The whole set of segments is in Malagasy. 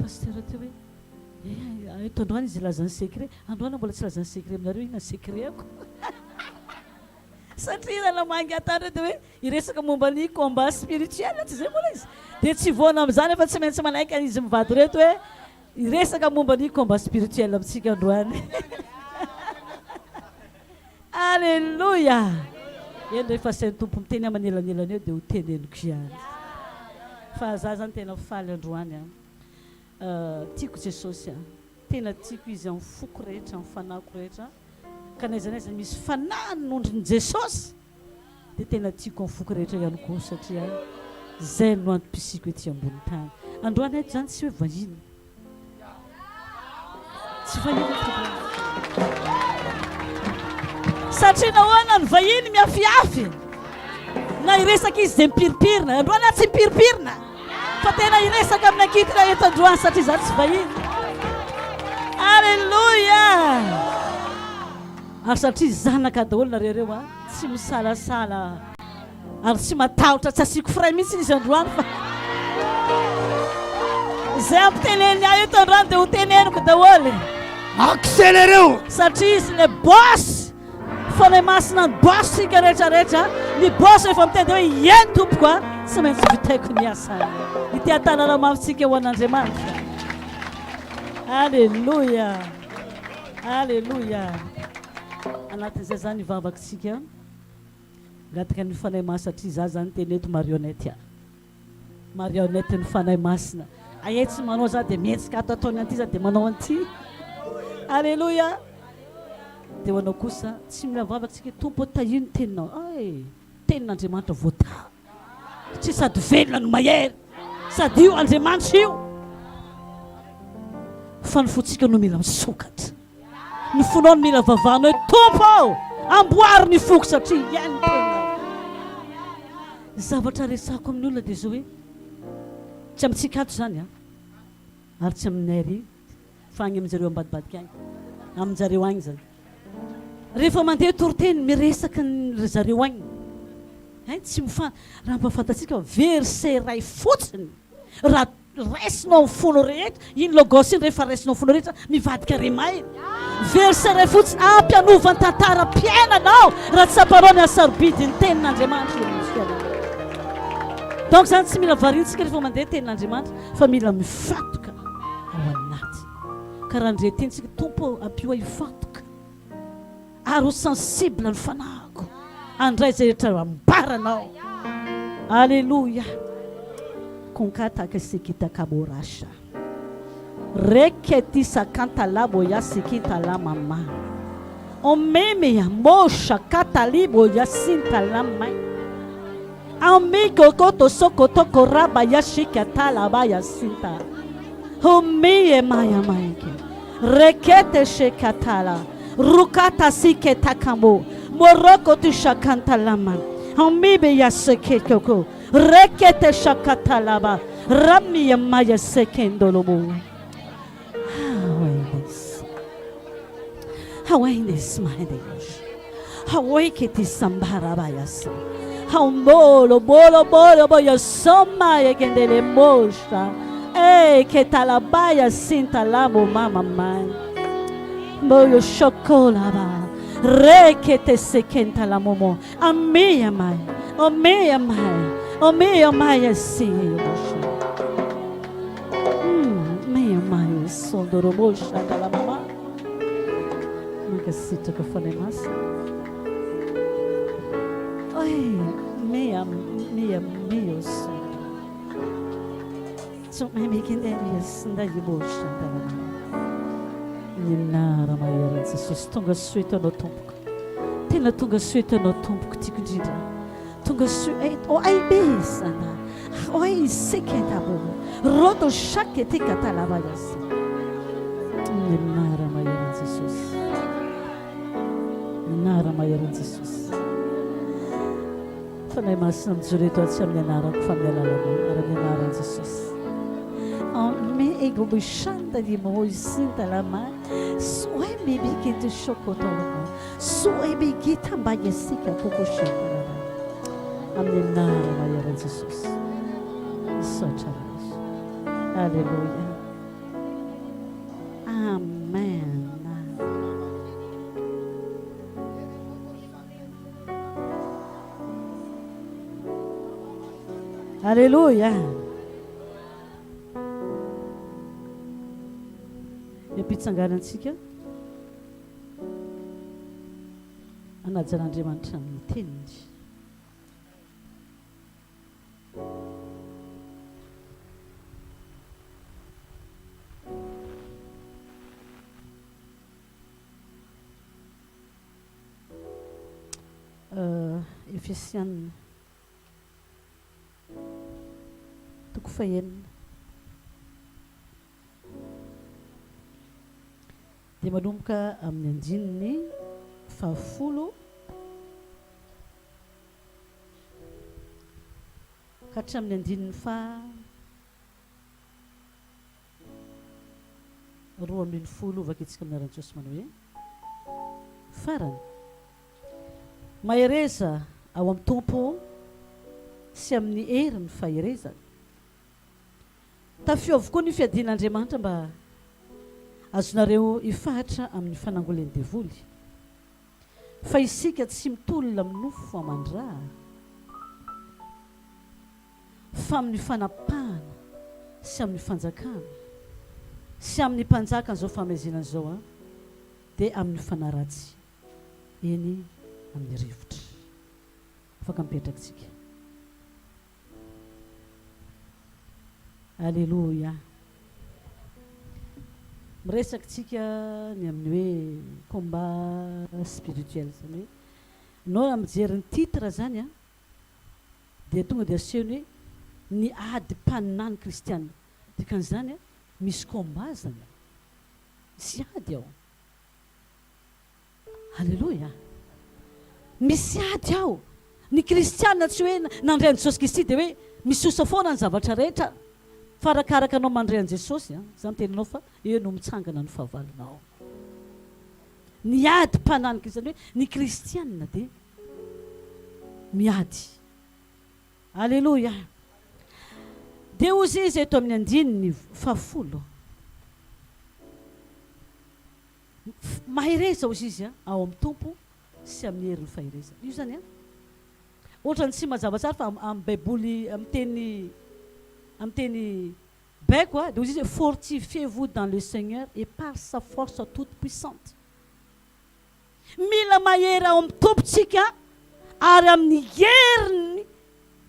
Pasteur teo hoe, eh, eto androany izy hilaza ny secret, androany aho mbola tsy hilaza ny secret aminareo, inona ny secret-ko? Satria raha namangy ahy tany dia hoe hiresaka momba ny combat spirituel, tsy izay moa ilay izy? Dia tsy voana amin'izany fa tsy maintsy manaiky an'izy mivady ireto hoe hiresaka momba ny combat spirituel amintsika androany. Aleloia! Eny rehefa asain'ny Tompo miteny aho manelanelana eo dia ho teneniko ihany. Fa za zany tena faly androany an. Tiako Jesosy an. Tena tiako Izy amin'ny foko rehetra, amin'ny fanahiko rehetra. Ka n'aiza n'aiza misy fanahy nondrin'i Jesosy dia tena tiako amin'ny foko rehetra ihany koa satria izay no antom-pisiako ety ambony tany. Androany ato izany tsy hoe vahiny. Tsy vahiny ato androany. Satria nahoana ny vahiny miafiafy na hiresaka izy dia mipirimpirina. Androany aho tsy mipirimpirina fa tena hiresaka amin'ny ankitina eto androany satria izaho tsy vahiny. Alléluia! Ary satria zanaka daholo nareo ireo a, tsy misalasala ary tsy matahotra, tsy asiako frais mihitsy izy androany fa izay ampiteneniny ahy eto androany dia ho teneniko daholo. Accéléreo! Satria izy le boss, Fanahy Masina ny boss tsika rehetra rehetra, ny boss rehefa miteny dia hoe ieny tompoko a, tsy maintsy vitaiko ny asany. Ity atanana mafy tsika ho an'Andriamanitra. Alléluia. Aleloia! Anatin'izay zany hivavaka isika, hangataka ny Fanahy Masina satria za zany tena eto marionnette a! Marionnette ny Fanahy Masina. Ae tsy manao za dia mihetsika ato ataony an'ity za dia manao an'ity. Aleloia! Dia ho anao kosa, tsy mila mivavaka isika, Tompo ô tahio ny teninao. Ay! Tenin'Andriamanitra voatahy. Satria sady velona no mahery. Sady io Andriamanitra io. Fa ny fontsika no mila misokatra. Ny fonao no mila vavahana hoe Tompo ô, amboary ny foko satria hiaino ny teninao. Ny zavatra resahako amin'ny olona dia izao hoe, tsy amintsika ato izany an, ary tsy aminay ary fa agny aminjareo ambadibadika agny, aminjareo agny izany. Rehefa mandeha toriteny miresaka ny ry zareo agny, hein, tsy mifa, raha mba fantatsika fa verset iray fotsiny, raha raisinao amin'ny fonao rehetra, iny logos iny rehefa raisinao amin'ny fonao rehetra, mivadika rhema iny. Verset iray fotsiny ampy hanova ny tantaram-piainanao raha tsapanao ny hasarobidin'ny tenin'Andriamanitra eo amin'ny fiainanao. Donc zany tsy mila variantsika rehefa mandeha tenin'Andriamanitra fa mila mifantoka ao anaty. Ka raha ndre tiantsika, Tompo ô, ampio ahy hifantoka ary ho sensible ny fanahiko handray izay rehetra ambaranao. Aleloia. Konkataka sekita kaborasha. Reketi sakanta labo ya sikinta la mama. Omeme ya mosha katalibo ya sinta la mai. Amigo koto soko toko raba ya shika talaba ya sinta. Homie maya maike. Rekete shekatala. Rukata sike takambo. Moroko tu shakanta lama. Amibe ya sekekoko. Rekete shakatalaba. Rami ya maya sekendolobo. Hawaines mahedesh. Hawaike ti sambarabayasa. Haumbolo bolo bolo boyo soma yekendele mosha. Eh ketalabaya sintalabo mama mai. Moyo shokolaba. Rekete sekenta la momo. Amia mai. Omia mai. Omia mai si. Mia mai sondoro mosha la mama. Mankasitraka Fanahy Masina. Oi, mia, mia, mio sondro. Ny anara-maherin' Jesosy tonga soa eto anao tompoko tena tonga soa eto anao tompoko tiako indrindra tonga soa eto oh ay besana oh sekentabo roto shake tika talabayasa ny anara-maherin' Jesosy ny anara-maherin' Jesosy Fanahy Masina mijoro eto aho tsy amin'ny anarako fa amin'ny alalanao ary amin'ny anaran'i Jesosy. Ame ego bishanda di moisinta la ma soe bibi te shokotoro soe bigi tambaya sika koko shanda la ma amin'ny anarana maheran'i Jesosy. Misaotra Ray. Alléluia. Aleloia. Eo am-pitsanganantsika hanaja an'Andriamanitra amin'ny teniny. Efesiana toko fahenina dia manomboka amin'ny andininy fahafolo ka hatramin'ny andininy faha 12 vakintsika amin'ny anaran'i Jesosy manao hoe farany mahereza ao amin'ny Tompo sy amin'ny herin'ny faherezany tafio avokoa ny fiadian'Andriamanitra mba azonareo hifahatra amin'ny fanangolen'ny devoly Fa isika tsy mitolona amin'ny nofo aman-dra, fa amin'ny fanapahana sy amin'ny fanjakana sy amin'ny mpanjakan'izao fahamaizinana izao, dia amin'ny fanahy ratsy eny amin'ny rivotra. Afaka mipetraka isika. Aleloia. Miresaka tsika ny amin'ny hoe combat spirituel zany hoe nao raha mijery ny titre zany an dia tonga dia asehony hoe ny ady mpaninany kristiana. Dikan'izany an misy combat zany, misy ady ao. Aleloia! Misy ady ao. Ny kristiana tsy hoe nandray an'i Jesosy Kristy dia hoe misosa foana ny zavatra rehetra. Fa arakaraka anao mandray an'i Jesosy, an, za miteny anao fa eo no mitsangana ny fahavalonao. Ny adim-panahin'ny kristiana hoe ny kristiana dia miady. Aleloia! Dia hozy izy eto amin'ny andininy fahafolo. Mahereza hozy izy ao amin'ny Tompo sy amin'ny herin'ny faherezany. Io izany an, ohatran'ny tsy mazava tsara fa amin'ny baiboly amin'ny teny amin'ny teny baiko dia hozy izy hoe fortifiez-vous dans le Seigneur et par sa force toute puissante. Mila mahery ao amin'ny Tompo tsika ary amin'ny heriny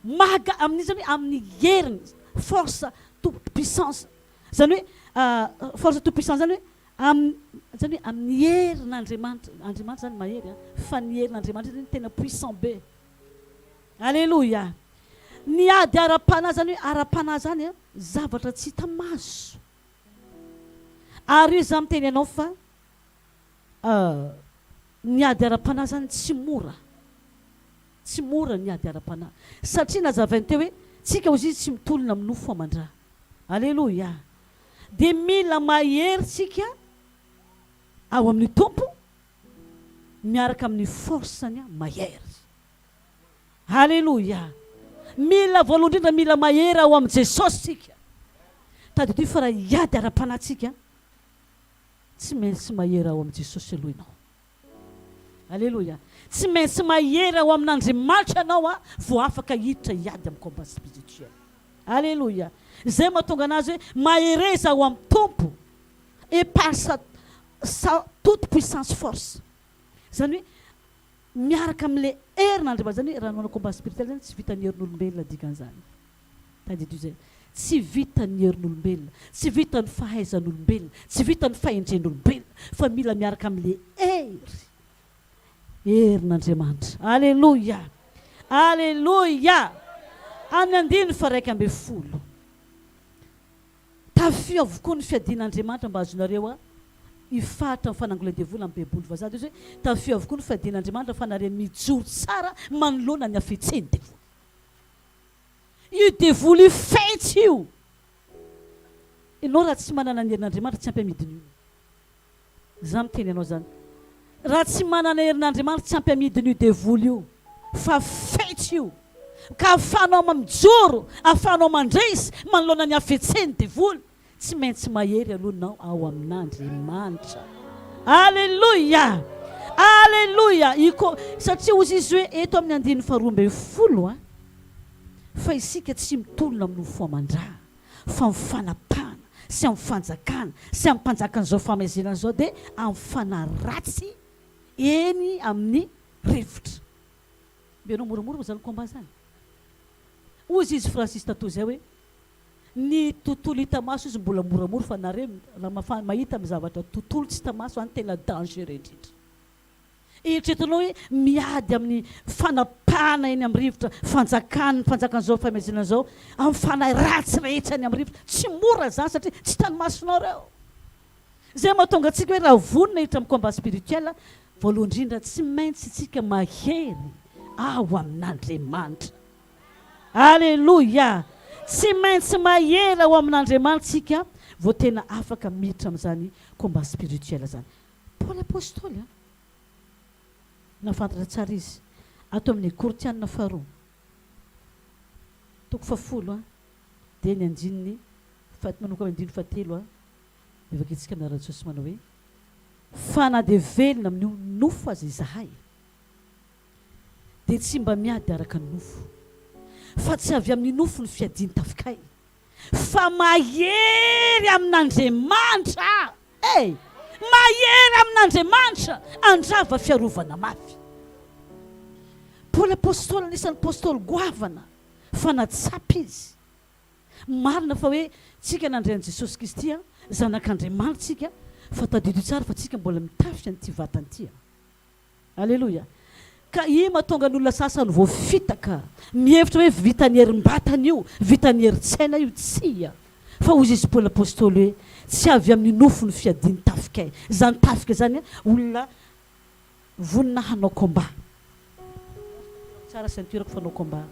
maga amin'ny izany hoe amin'ny heriny force toute puissance. Izany hoe force toute puissance izany hoe Amin'ny, izany hoe amin'ny herin'Andriamanitra, Andriamanitra izany mahery an, fa ny herin'Andriamanitra izany tena puissant be. Aleloia. Ny ady ara-panahy izany hoe ara-panahy izany an, zavatra tsy hita maso. Ary izaho miteny anao fa ny ady ara-panahy izany tsy mora. Tsy mora ny ady ara-panahy. Satria nazavainy teo hoe tsika hozy izy tsy mitolona amin'ny nofo aman-dra. Aleloia. Dia mila mahery tsika ao amin'ny Tompo miaraka amin'ny force-ny mahery. Aleloia. Mila voalohany indrindra mila mahery ao amin'i Jesosy tsika. Tadidio fa raha hiady ara-panahy tsika, tsy maintsy mahery ao amin'i Jesosy aloha ianao. Aleloia. Tsy maintsy mahery ao amin'Andriamanitra ianao vao afaka hiditra hiady amin'ny combat spirituel. Aleloia. Izay mahatonga anazy hoe mahereza ao amin'ny Tompo et par sa sa toute puissance force. Izany hoe miaraka amin'ilay herin'Andriamanitra. Izany hoe raha manao combat spirituel izany tsy vitan'ny herin'olombelona dikan'izany. Tadidio izay. Tsy vitan'ny herin'olombelona, tsy vitan'ny fahaizan'olombelona, tsy vitan'ny fahendren'olombelona, fa mila miaraka amin'ilay hery, herin'Andriamanitra. Aleloia! Aleloia! Amin'ny andininy faha-11. Tafio avokoa ny fiadian'Andriamanitra mba hahazoanareo hifahatra amin'ny fanangolan-devoly amin'ny baiboly vazaha. Dia izy hoe, tafio avokoa ny fiadian'Andriamanitra fa nareo mijoro tsara manoloana ny hafetsen'ny devoly. Io devoly io fetsy io. Ianao raha tsy manana ny herin'Andriamanitra tsy ampy amidin'io. Za miteny anao zany. Raha tsy manana herin'Andriamanitra tsy ampy amidin'io devoly io. Fa fetsy io. Ka afahanao mijoro, afahanao mandresy manoloana ny hafetsen'ny devoly. Tsy maintsy mahery aloha nao ao amin'Andriamanitra. Aleloia! Aleloia! Iko, satria hozy izy hoe eto amin'ny andininy faharoa ambin'ny folo a, Fa isika tsy mitolona amin'ny nofo aman-dra, fa amin'ny fanapahana sy amin'ny fanjakana sy amin'ny mpanjakan'izao fahamaizinana izao, dia amin'ny fanahy ratsy eny amin'ny rivotra. Mba ianao moramora moa izany combat izany? Hoy izy Francis tatoa izay hoe, Ny tontolo hita maso izy mbola moramora fa nareo raha mahita amin'ny zavatra tontolo tsy hita maso any tena dangereux indrindra. Eritreretinao hoe miady amin'ny fanapahana eny amin'ny rivotra, fanjakan'ny fanjakan'izao fahamaizinana izao, amin'ny fanahy ratsy rehetra eny amin'ny rivotra. Tsy mora izany satria tsy hitan'ny masonao ireo. Izay mahatonga antsika hoe raha vonona hiditra amin'ny combat spirituel, voalohany indrindra tsy maintsy isika mahery ao amin'Andriamanitra. Aleloia! Tsy maintsy mahery ao amin'Andriamanitra isika vao tena afaka miditra amin'izany combat spirituel izany. Paoly Apostoly an! Nahafantatra tsara izy. Ato amin'ny Korintiana faharoa, toko fahafolo an, dia ny andininy faha, manomboka amin'ny andininy fahatelo an, dia vakintsika amin'ny anaran'i Jesosy manao hoe, Fa na dia velona amin'io nofo aza izahay, dia tsy mba miady araka ny nofo, fa tsy avy amin'ny nofo ny fiadian'ny tafikay, Fa mahery amin'Andriamanitra e! Mahery amin'Andriamanitra handrava fiarovana mafy. Paoly Apostoly anisan'ny Apostoly goavana fa natsapa izy. Marina fa hoe tsika nandray an'i Jesosy Kristy a, zanak'Andriamanitra tsika, fa tadidio tsara fa tsika mbola mitafy an'ity vatana ity a. Aleloia! Ka io mahatonga ny olona sasany voafitaka, mihevitra hoe vitan'ny herim-batana io, vitan'ny herin-tsaina io. Tsia! Fa hoy izy Paoly Apostoly hoe, Tsy avy amin'ny nofo ny fiadian'ny tafikay. Izany tafika izany, olona vonona hanao combat. Tsara ceinture-ko fa hanao combat.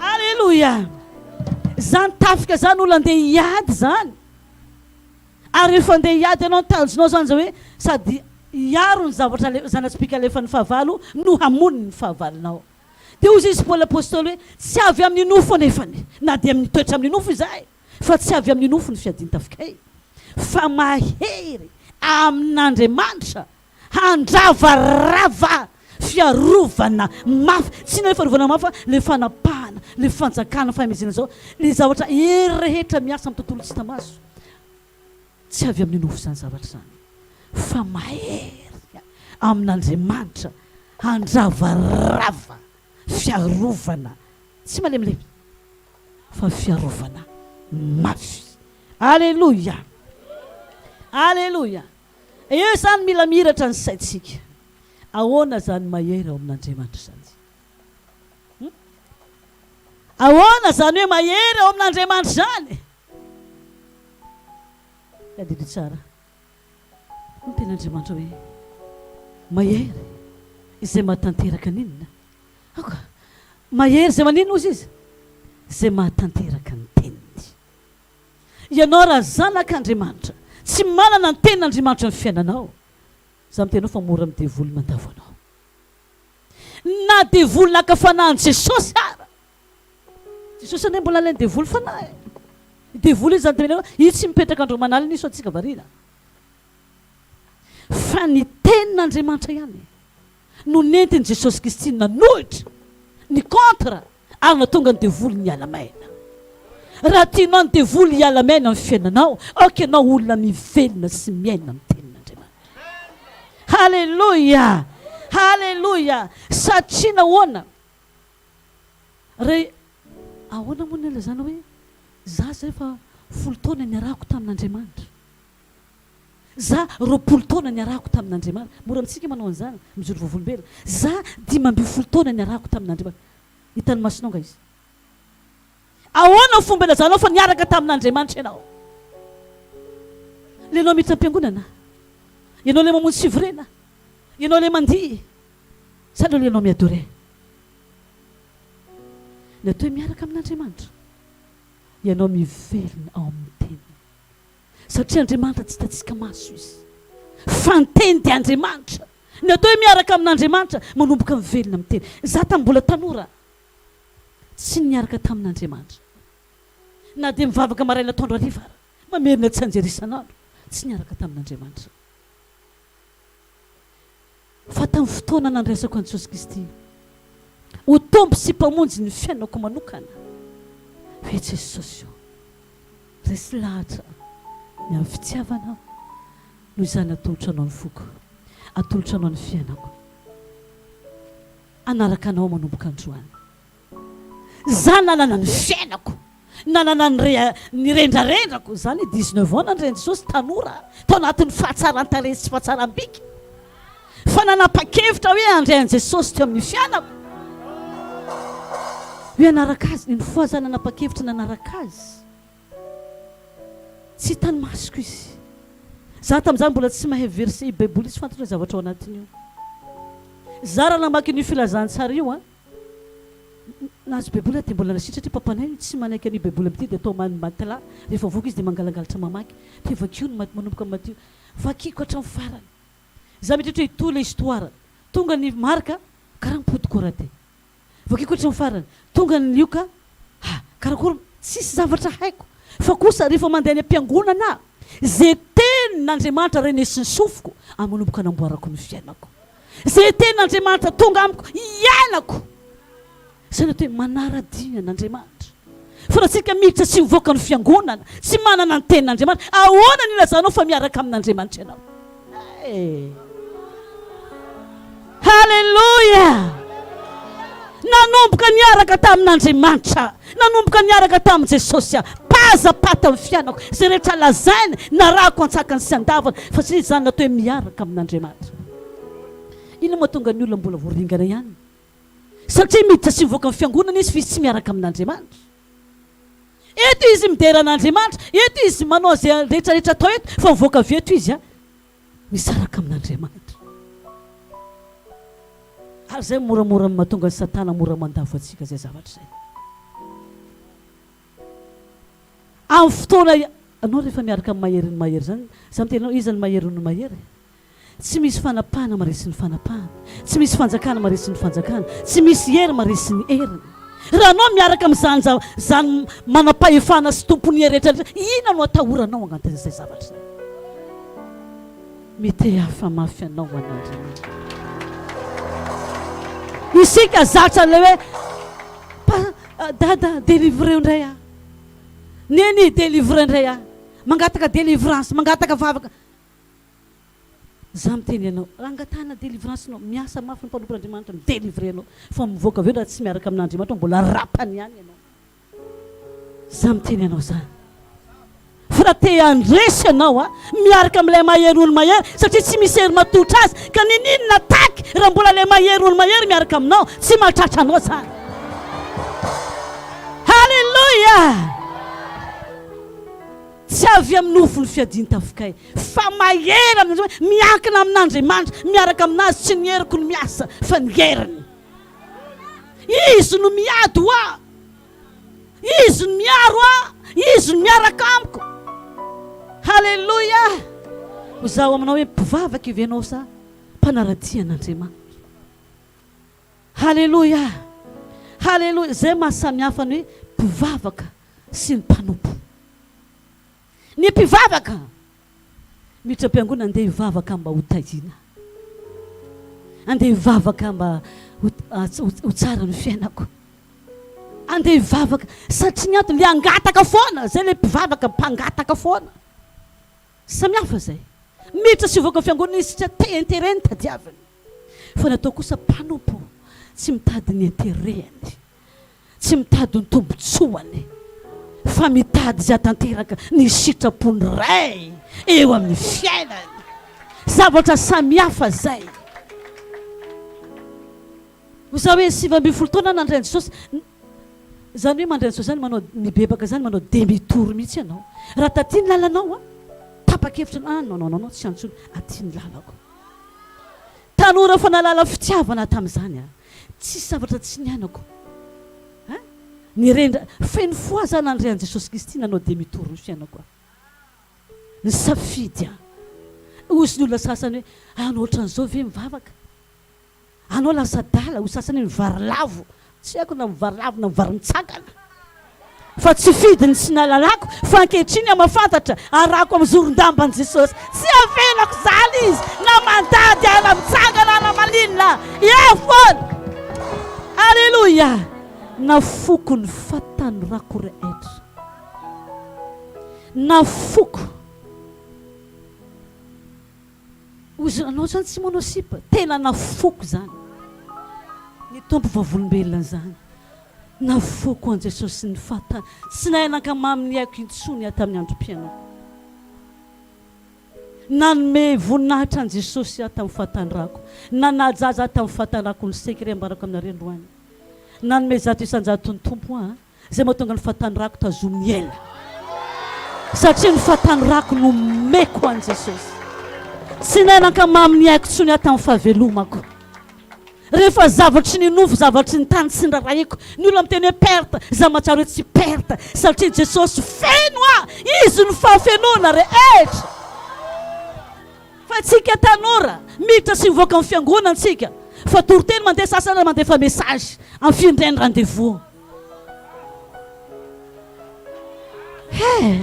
Aleloia! Izany tafika izany olona andeha hiady izany. Ary rehefa andeha hiady ianao, ny tanjonao izany izao hoe sady hiaro ny zavatra ale, zana-tsipìka alefan'ny fahavalo no hamono ny fahavalonao. Dia hoy izy Paoly Apostoly hoe, Tsy avy amin'ny nofo anefany, na dia mitoetra amin'ny nofo izahay, fa tsy avy amin'ny nofo ny fiadian-tafikay, fa mahery amin'Andriamanitra handravarava fiarovana mafy. Tsy inona ilay fiarovana mafy fa ilay fanapahana, ilay fanjakana fahamezena izao, ilay zavatra hery rehetra miasa amin'ny tontolo tsy hita maso. Tsy avy amin'ny nofo izany zavatra izany fa mahery amin'Andriamanitra handravarava fiarovana tsy malemilemy fa fiarovana mafy. Aleloia! Aleloia! Eo izany mila mihiratra ny saintsika. Ahoana izany mahery ao amin'Andriamanitra izany? Hum? Ahoana izany hoe mahery ao amin'Andriamanitra izany? Tadidio tsara. Hoy ny tenin'Andriamanitra hoe, Mahery izay mahatanteraka ny inona? Aoka. Mahery izay maninona hozy izy? Izay mahatanteraka ny teniny. Ianao raha zanak'Andriamanitra, tsy manana ny tenin'Andriamanitra ny fiainanao, za miteny anao fa mora amin'ny devoly mandavo anao. Na devoly naka fanahy an'i Jesosy ara. Jesosy anie mbola alain'ny devoly fanahy e. Devoly izy zany tenenina hoe io tsy mipetraka andro aman'alina io sao antsika variana. Fa ny tenin'Andriamanitra ihany no nentin'i Jesosy Kristy nanohitra, ny contre, ary nahatonga ny devoly niala maina. Raha tianao ny devoly hiala maina amin'ny fiainanao, aoka ianao olona mivelona sy miaina amin'ny tenin'Andriamanitra. Haleloia! Haleloia! Satria nahoana? Re, ahoana moa ny ilazana hoe za zay efa folo taona niarahako tamin'Andriamanitra? Za 20 taona niarahako tamin'Andriamanitra. Mora amintsika manao an'izany, mijoro vavolombelona. Za 15 taona niarahako tamin'Andriamanitra. Hitan'ny masonao nga izy? Ahoana ny fomba ilazanao fa niaraka tamin'Andriamanitra ianao? Le ianao miditra am-piangonana? Ianao le mamonjy fivoriana? Ianao le mandihy? Sa le ianao mi-adorer? Ny atao hoe miaraka amin'Andriamanitra, ianao mivelona ao amin'ny Teniny. Satria Andriamanitra tsy hitantsika maso Izy. Fa ny Teny dia Andriamanitra. Ny atao hoe miaraka amin'Andriamanitra, manomboka mivelona amin'ny Teny. Izaho tamin'ny mbola tanora, tsy niaraka tamin'Andriamanitra. Na dia mivavaka maraina atoandro hariva ara, mamerina tsianjery isan'andro, tsy niaraka tamin'Andriamanitra. Fa tamin'ny fotoana nandraisako an'i Jesosy Kristy ho Tompo sy Mpamonjy ny fiainako manokana, hoe Jesosy ô, resy lahatra ny amin'ny fitiavana aho, noho izany atolotro Anao ny foko, atolotro Anao ny fiainako. Hanaraka Anao manomboka androany. Za nanana ny fiainako, nanana ny re, ny rendrarendrako, za anie 19 ans nandray an'i Jesosy, tanora, tao anatin'ny fahatsaran-tarehy sy fahatsaram-bika, fa nanapa-kevitra hoe handray an'i Jesosy teo amin'ny fiainako, hoe hanaraka Azy, une fois za nanapa-kevitra nanaraka Azy, tsy hitan'ny masoko Izy, za tamin'izany mbola tsy mahay verset baiboly, tsy fantatro ny zavatra ao anatin'io, za raha namaky an'io filazantsara io an, Nahazo baiboly aho dia mbola nasiana satria papanay io tsy manaiky an'io baiboly amin'ity dia atao ambany matelas rehefa mivoaka izy dia mangalangalatra mamaky dia vakio ny manomboka amin'ny Matio vakiko hatramin'ny farany za mieritreritra hoe hitohy ilay histoire tonga ny Marka karaha mipody koa raha dia vakiko hatramin'ny farany tonga ny Lioka ha karakory tsisy zavatra haiko fa kosa rehefa mandeha any am-piangonana aho ze tenin'Andriamanitra renesin'ny sofiko ary manomboka anamboarako ny fiainako Izay tenin'Andriamanitra tonga amiko, iainako. Izay no atao hoe manara-dia an'Andriamanitra. Fa raha tsika miditra sy mivoaka ny fiangonana, tsy manana ny tenin'Andriamanitra, ahoana no ilazanao fa miaraka amin'Andriamanitra ianao? Hey. Haleloia! Nanomboka niaraka tamin'Andriamanitra, nanomboka niaraka tamin'i Jesosy aho. Pas à pas tamin'ny fiainako, izay rehetra lazainy, narahako an-tsakany sy an-davany, fa satria izany natao hoe miaraka amin'Andriamanitra. Inona moa mahatonga ny olona mbola voaringana ihany? Satria miditra sy mivoaka ny fiangonana izy fa izy tsy miaraka amin'Andriamanitra. Eto izy midera an'Andriamanitra, eto izy manao izay rehetra rehetra atao eto, fa mivoaka avy eto izy misaraka amin'Andriamanitra. Ary izay moramora mahatonga an'i Satana mora mandavo antsika izay zavatra izay. Amin'ny fotoana anao rehefa miaraka amin'ny maherin'ny mahery izany, za miteny anao iza ny maherin'ny mahery? Tsy misy fanapahana maharesy ny fanapahana, tsy misy fanjakana maharesy ny fanjakana, tsy misy hery maharesy ny heriny. Raha anao miaraka amin'izany zava, izany manam-pahefana sy tompon'ny hery rehetra rehetra, inona no atahoranao agnatin'izay zavatra izay? Mitehafa mafy anao ho an'Andriamanitra. Isika zatra an'ilay hoe, pa, dada, délivreo indray aho. Neny, délivreo indray aho. Mangataka délivrance, mangataka vavaka. Za miteny anao, raha angatahana délivrance anao, miasa mafy ny mpanompon'Andriamanitra mi-délivrer anao, fa mivoaka avy eo raha tsy miaraka amin'Andriamanitra mbola rapany ihany ianao. Za miteny anao zany. Fa raha te handresy ianao a, miaraka amin'ilay mahery olo mahery, satria tsy misy hery matotra azy, ka niniana attaque raha mbola ilay mahery olo mahery miaraka aminao, tsy mahatratra anao zany. Alléluia! Tsy avy amin'ny nofo ny fiadian-tafikay, fa mahery amin'Andriamanitra, miankina amin'Andriamanitra, miaraka aminazy, tsy ny heriko no miasa, fa ny heriny. Izy no miady ho ahy, Izy no miaro ahy, Izy no miaraka amiko. Haleloia! Ho zaho aminao hoe mpivavaka ve ianao sa mpanaradia an'Andriamanitra? Haleloia! Haleloia! Izay maha samy hafa ny hoe mpivavaka sy ny mpanompo. Ny mpivavaka miditra am-piangonana andeha hivavaka mba ho tahiana. Andeha hivavaka mba ho tsara ny fiainako. Andeha hivavaka satria ny antony le hangataka foana, zay le mpivavaka mpangataka foana. Samy hafa zay. Miditra sy hivoaka ny fiangonana izy satria te intérêt ny tadiaviny. Fa ny atao kosa mpanompo tsy mitady ny intérêt-ny. Tsy mitady ny tombontsoany, fa mitady izay hahatanteraka ny sitrapon'ny Ray eo amin'ny fiainany. Zavatra samihafa izay. Ho za hoe 19 taona nandray an'i Jesosy, izany hoe mandray an'i Jesosy izany manao mibebaka izany manao demi tour mihitsy ianao. Raha taty ny lalanao an, tapa-kevitra ah non non non tsy any intsony, aty ny lalako. Tanora efa nahalala fitiavana tamin'izany aho. Tsisy zavatra tsy niainako hein! Nirendra feno foi za nandre an'i Jesosy Kristy nanao demi tour ny fiainako aho. Nisafidy aho. Hozy ny olona sasany hoe anao ohatran'izao ve mivavaka? Anao lasa adala, hoy sasany hoe mivarilavo. Tsy haiko na mivarilavo na mivarimitsangana. Fa tsy fidiny sy nalalako, fa ankehitriny aho mahafantatra, arahako amin'ny zoron-damban'i Jesosy. Tsy avelako izany Izy, na mandady aho, na mitsangana aho, na maninona aho. Eo foana! Aleloia! Nafoko ny fahatanorako rehetra. Nafoko. Ozy anao zany tsy manao sipa? Tena nafoko zany. Ny Tompo vavolombelona an'izany. Nafoko an'i Jesosy ny fahatany. Tsy nahay nankamamy ny aiko intsony aho tamin'ny androm-piainako. Nanome voninahitra an'i Jesosy aho tamin'ny fahatanirako. Nanaja Azy aho tamin'ny fahatanirako. Ny secret ambarako aminareo androany. Nanome 100% ny Tompo aho. Izay mahatonga ny fahatanorako tazominy ela. Satria ny fahatanorako no omeko an'i Jesosy. Tsy nahay nankamamy ny aiko intsony aho tamin'ny fahavelomako. Rehefa zavatry ny nofo, zavatry ny tany tsy niraharahiako. Ny olona miteny hoe perte, izaho mahatsiaro hoe tsy perte. Satria Jesosy feno ahy, Izy no fahafenoana rehetra. Fa tsika tanora, miditra sy mivoaka amin'ny fiangonana tsika. Fa toriteny mandeha sasany ary mandefa message amin'ny fiindray ny rendez-vous. He!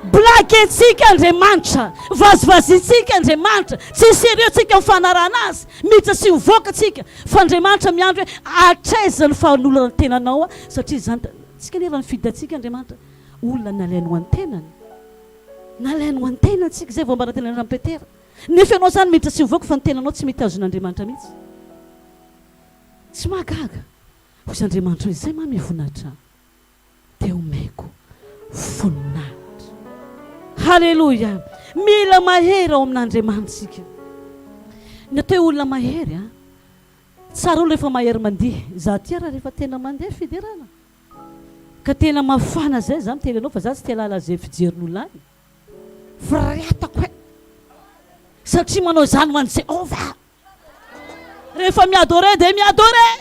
Blaguentsika Andriamanitra, vazivazintsika Andriamanitra, tsy sérieux tsika amin'ny fanarahana Azy, miditra sy mivoaka tsika, fa Andriamanitra miandry hoe hatraiza ny fanolorana tenanao aho, satria izany, tsika anie raha nifidy antsika Andriamanitra, olona nalainy ho an'ny tenany, nalainy ho an'ny tenany tsika, izay vao ambara teny amin'i Petera, nefa ianao izany miditra sy mivoaka fa ny tenanao tsy mety azon'Andriamanitra mihitsy. Tsy mahagaga. Hoy izy Andriamanitra hoe, Izay mamy voninahitra dia omeko voninahitra. Haleloia! Mila mahery ao amin'Andriamanitra isika. Ny atao hoe olona mahery an, tsara olo rehefa mahery mandihy. Izaho aty ary rehefa tena mandeha fiderana ka tena mafana zay za miteny anao fa za tsy te halala ze fijerin'olona ahy. Firehatako e! Satria manao izany ho an'i Jehovah. Rehefa mi-adorer dia mi-adorer.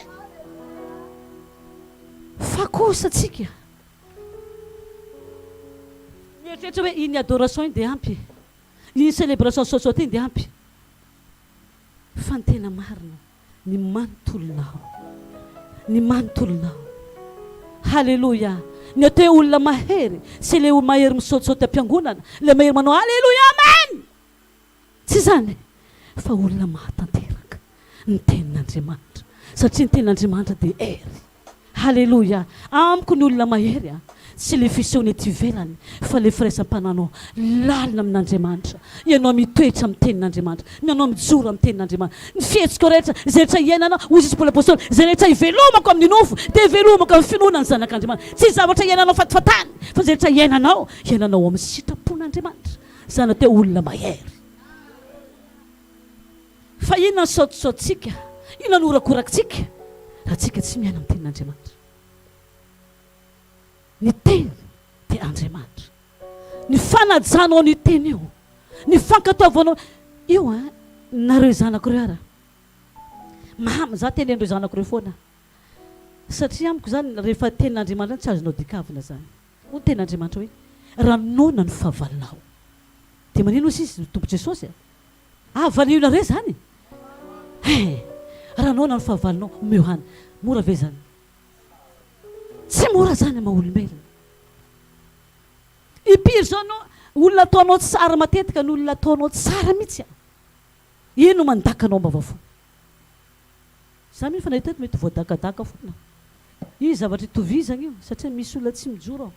Fa kosa tsika mieritreritra hoe iny adoration iny dia ampy e. Iny celebration saosaoty iny dia ampy. Fa ny tena marina, ny manontolonao. Ny manontolonao. Haleloia. Ny atao hoe olona mahery, tsy ilay mahery misaotisaoty am-piangonana, ilay mahery manao Aleloia Amen! Tsy izany fa olona mahatanteraka ny tenin'Andriamanitra satria ny tenin'Andriamanitra dia hery. Haleloia! Amiko ny olona mahery a, tsy ilay fisehony ety ivelany fa ilay firaisam-pananao lalina amin'Andriamanitra. Ianao mitoetra amin'ny tenin'Andriamanitra, ianao mijoro amin'ny tenin'Andriamanitra. Ny fihetsikao rehetra, izay rehetra iainanao, hoy Jesosy Paoly Apostoly, izay rehetra ivelomako amin'ny nofo dia ivelomako amin'ny finoana ny Zanak'Andriamanitra. Tsy zavatra iainanao fatifatany fa izay rehetra iainanao, iainanao ao amin'ny sitrapon'Andriamanitra. Zany atao hoe olona mahery. Fa inona ny saotisaotintsika, inona ny horakorakintsika raha tsika tsy miaina amin'ny tenin'Andriamanitra. Ny teny dia Andriamanitra. Ny fanajanao an'io teny io, ny fankatoavanao io an, nareo zanako ireo ara. Mamy, za tenen'ireo zanako ireo foana. Satria amiko zany rehefa tenin'Andriamanitra tsy azonao dikavina zany. Hoy ny tenin'Andriamanitra hoe, Raha noana ny fahavalonao. Dia manino hozy izy, Tompo Jesosy a? Ah, valionareo izany? He! Raha noana ny fahavalonao, omeo hanina. Mora ve izany? Tsy mora izany maha olombelona. Impiry izao no olona ataonao tsara matetika ny olona ataonao tsara mihitsy a! Iny no mandaka anao am-bava fo. Za mino fa na eto eto mety voadakadaka foana. Io zavatra itovizagna io satria misy olona tsy mijoro ao.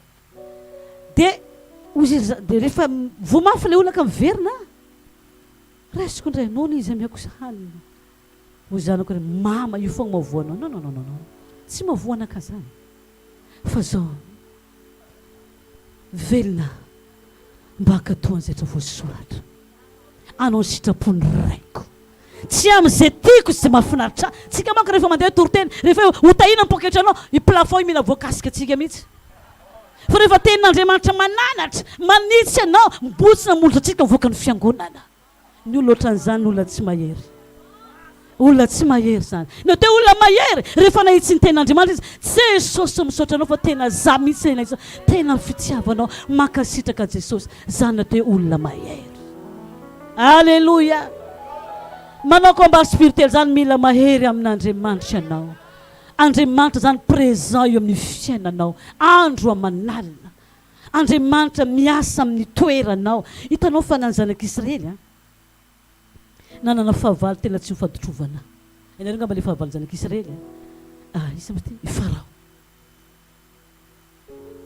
De hozy izy de rehefa voa mafy le olona ka miverina, raisiko indray noana izy amiako hanina. Hoy zanako re, mama io foagna mahavoa anao. Non non non non, tsy mahavoa anakahy zany. Fa zao, velona mba hankatoa an'izay rehetra voasoratra. Hanao ny sitrapon'ny Raiko. Tsy amin'izay tiako sy izay mahafinaritra ahy. Tsika manko rehefa mandeha toriteny, rehefa hoe ho tahiana ny poketranao, io plafond io mila voakasika antsika mihitsy. Fa rehefa tenin'Andriamanitra mananatra, manitsy anao, mibontsina ny molotra antsika mivoaka ny fiangonana. Ny olona ohatran'izany olona tsy mahery. Olona tsy mahery izany. Ny atao hoe olona mahery, rehefa nahitsy ny tenin'Andriamanitra izy, Jesosy misaotra anao fa tena za mihitsy ilay nahitsy, tena ny fitiavanao, mankasitraka Jesosy. Izany ny atao hoe olona mahery. Aleloia! Manao combat spirituel izany mila mahery amin'Andriamanitra ianao. Andriamanitra izany présent eo amin'ny fiainanao andro aman'alina. Andriamanitra miasa amin'ny toeranao. Hitanao fa na ny zanak'Israely an, nanana fahavalo tena tsy mifaditrovana. Hainareo angamba ilay fahavalon'ny zanak'Israely an? Ah, iza moa ity? I Farao.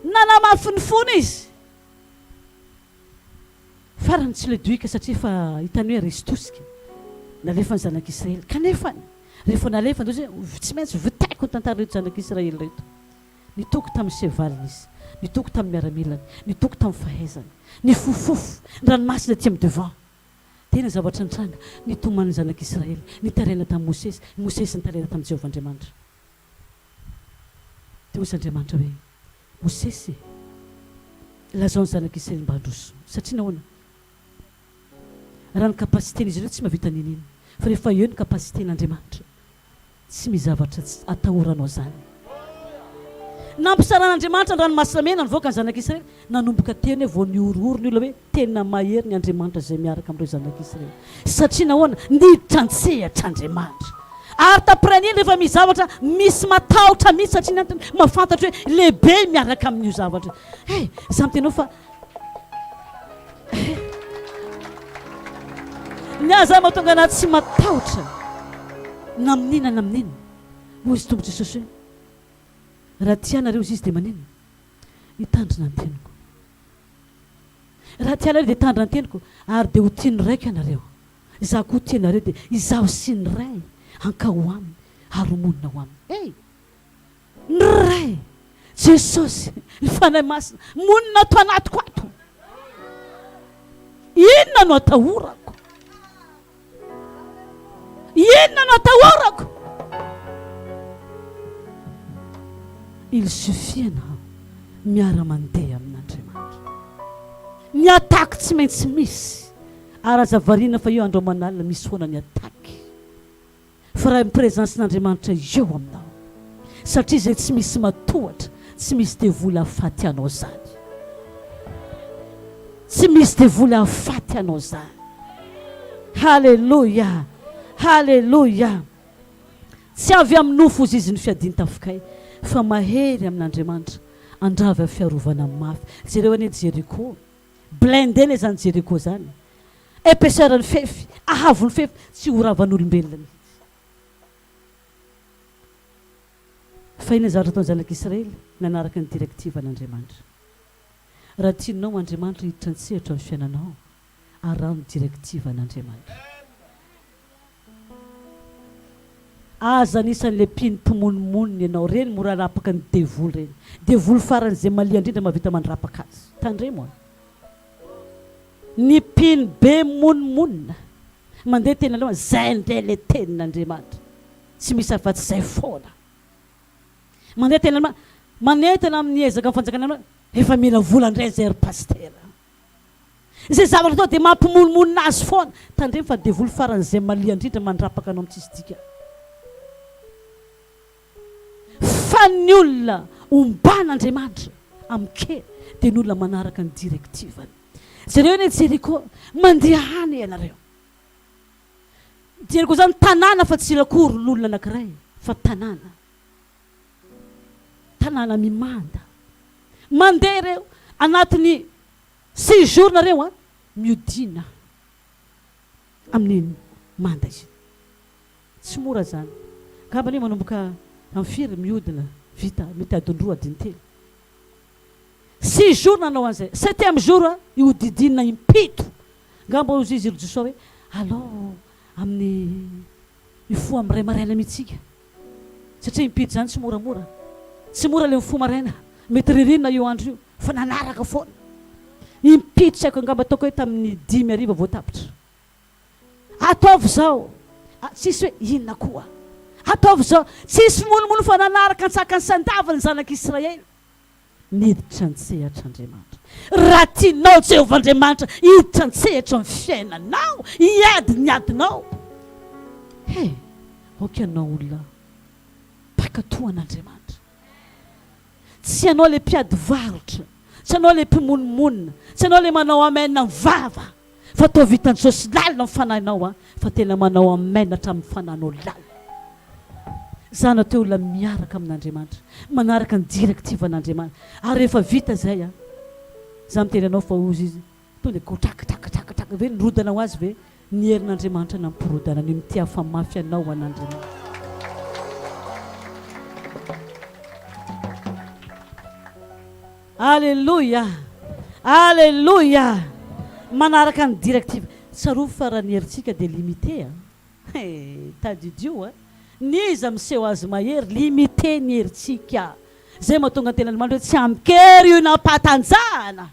Nanamafy ny fony izy. Farany tsy ledoika satria efa hitany hoe resy tosika. Nalefa ny zanak'Israely. Kanefa rehefa nalefa dia hoe tsy maintsy vitaiko ny tantaran'ireto zanak'Israely ireto. Nitoky tamin'ny sevaliny izy, nitoky tamin'ny miaramilany, nitoky tamin'ny fahaizany. Nifofofo ny ranomasina aty amin'ny devant. Tena zavatra nitranga, nitomany ny zanak'Israely, nitaraina tamin'i Mosesy, i Mosesy nitaraina tamin'i Jehovah Andriamanitra. Dia hoy Andriamanitra hoe, Mosesy e, lazao ny zanak'Israely mba handroso. Satria nahoana? Raha ny capacité-n'izy ireo tsy mahavita n'inon'inona. Fa rehefa eo ny capacité-n'Andriamanitra, Tsy misy zavatra tsy atahoranao zany. Nampisaran'Andriamanitra ny ranomasina mena nivoaka ny zanak'Israely. Nanomboka teny hoe vao nihorohoro ny olona hoe tena mahery ny Andriamanitra izay miaraka amin'ireo zanak'Israely. Satria nahoana? Niditra an-tsehatra Andriamanitra. Ary tapiran'iny rehefa misy zavatra misy matahotra mihitsy satria ny antony mahafantatra hoe lehibe miaraka amin'io zavatra. Hey, za miteny fa Ny ahy zany mahatonga anah tsy matahotra na amin'inona na amin'inona. Hoy izy Tompo Jesosy hoe, Raha tia anareo izy dia maninona? Hitandrina ny teniko. Raha tia anareo dia hitandrina ny teniko ary dia ho tian'ny Raiko ianareo. Izaho koa tia anareo dia izaho sy ny Ray hankao aminy ary ho monina ao aminy. Hey! Ny Ray, Jesosy, ny Fanahy Masina, monina ato anatiko ato. Inona no atahorako? Inona no atahorako? Il suffit ianao miara-mandeha amin'Andriamanitra. Ny attaque tsy maintsy misy. Ary aza variana fa io andro aman'alina misy foana ny attaque. Fa raha ny présence n'Andriamanitra eo aminao, satria izay tsy misy matohatra, tsy misy devoly hahafaty anao zany. Tsy misy devoly hahafaty anao zany. Haleloia! Haleloia! Tsy avy amin'ny nofo ozy izy ny fiadian-tafikay, fa mahery amin'Andriamanitra, andrava fiarovana mafy. Jereo anie Jeriko. Blindé le zany Jericho zany. Épaisseur ny fefy, ahavon'ny fefy, tsy ho ravan'olombelona mihitsy. Fa inona zavatra ataon'ny zanak'Israely? Nanaraka ny directive an'Andriamanitra. Raha tianao Andriamanitra hiditra an-tsehatra amin'ny fiainanao, araho ny directive an'Andriamanitra. Aza anisan'ilay mpino mpimonomonona ianao, reny mora rapaka ny devoly reny. Devoly faran'izay malia indrindra mahavita mandrapaka azy. Tandremo an. Ny mpino be mimonomonona, mandeha teny aloha, zay indray ilay tenin'Andriamanitra. Tsy misy afa-tsy izay foana. Mandeha teny aloha, manentana amin'ny ezaka amin'ny fanjakana, efa mila vola indray izay ry pasitera. Izay zavatra atao dia mampimonomonona azy foana. Tandremo fa devoly faran'izay malia indrindra mandrapaka anao amin'ny tsisy dikany. Fa ny olona omban'Andriamanitra amin-kery dia ny olona manaraka ny directive-ny. Jereo anie Jeriko, mandeha any ianareo. Jeriko izany tanàna fa tsy lakoron'olona anankiray fa tanàna. Tanàna mimanda. Mandeha ireo anatin'ny six jours nareo an, miodina amin'iny manda iny. Tsy mora zany. Angamba anie manomboka amin'ny firy miodina vita, mety adiny roa, adiny telo. Six jours nanao an'izay. Septième jour an, ihodidinina impito. Angamba hozy izy ry Josoa hoe, alao amin'ny Mifoha amin'ny iray maraina mihitsy isika satria impito izany tsy moramora. Tsy mora ilay mifoha maraina. Mety ririnina io andro io fa nanaraka foana. Impito tsy haiko angamba ataoko hoe tamin'ny dimy hariva vao tapitra. Ataovy izao. Tsisy hoe inona koa. Ataovy izao. Tsisy fimonomono fa nanaraka an-tsakany sy an-davany ny zanak'Israely. Miditra an-tsehatra Andriamanitra. Raha tianao Jehovah Andriamanitra hiditra an-tsehatra amin'ny fiainanao, hiady ny adinao. He, aoka ianao olona mpankatò an'Andriamanitra. Tsy ianao ilay mpiady varotra, tsy ianao ilay mpimonomonona, tsy ianao ilay manao amen amin'ny vava, fa ataovy hitan'i Jesosy lalina ny fanahinao an, fa tena manao amen hatramin'ny fanahinao lalina. Za natao olona miaraka amin'Andriamanitra, manaraka ny directive an'Andriamanitra. Ary rehefa vita izay an, za miteny anao fa hozy izy, tonga dia gotraka traka traka traka ve, nirodana ho azy ve? Ny herin'Andriamanitra nampirodana an'io mitia fa mafy anao ho an'Andriamanitra. Aleloia! Aleloia! Manaraka ny directive. Tsarovy fa raha ny herintsika dia limité an! He! Tadidio an! N'iza miseho azy mahery, limité ny herintsika. Izay mahatonga ny tenin'Andriamanitra hoe tsy amin-kery io nampatanjahana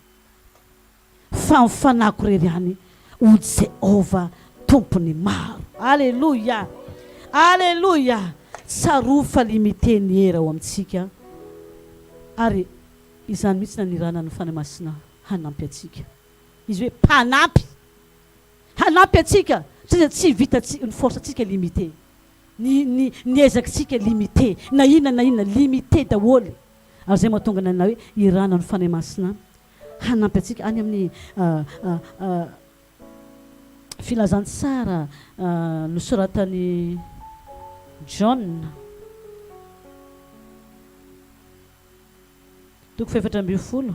fa ny fanahiko irery ihany hoy Jehovah Tompon'ny maro. Aleloia! Aleloia! Tsarovy fa limité ny hery ao amintsika ary izany mihitsy nanirahana ny Fanahy Masina hanampy antsika. Izy hoe mpanampy. Hanampy antsika satria tsy vitantsika, ny force ntsika limité. Ny ny ny ezakitsika limité. Na inona na inona limité daholo. Ary izay mahatonga ny anah hoe irahana ny Fanahy Masina hanampy antsika any amin'ny filazantsara nosoratan'i Jaona toko fahefatra ambin'ny folo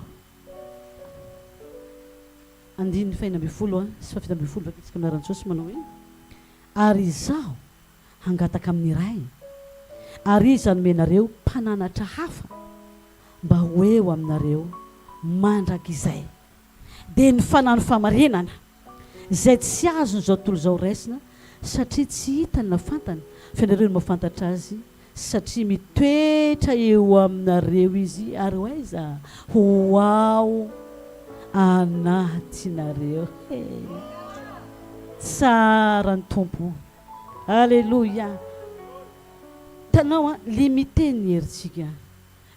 andininy fahenina ambin'ny folo sy fahafito ambin'ny folo vakintsika amin'ny anaran'i Jesosy manao hoe ary izaho hangataka amin'ny Ray ary izy hanome anareo mpananatra hafa mba ho eo aminareo mandrakizay, dia ny Fanahin'ny fahamarinana, izay tsy azon'izao tontolo izao raisina, satria tsy hitany na fantany, fa ianareo no mahafantatra Azy, satria mitoetra eo aminareo Izy, ary ho aiza? Ho ao anatinareo. He! Tsara ny Tompo. Aleloia! Hitanao an, limité ny herintsika.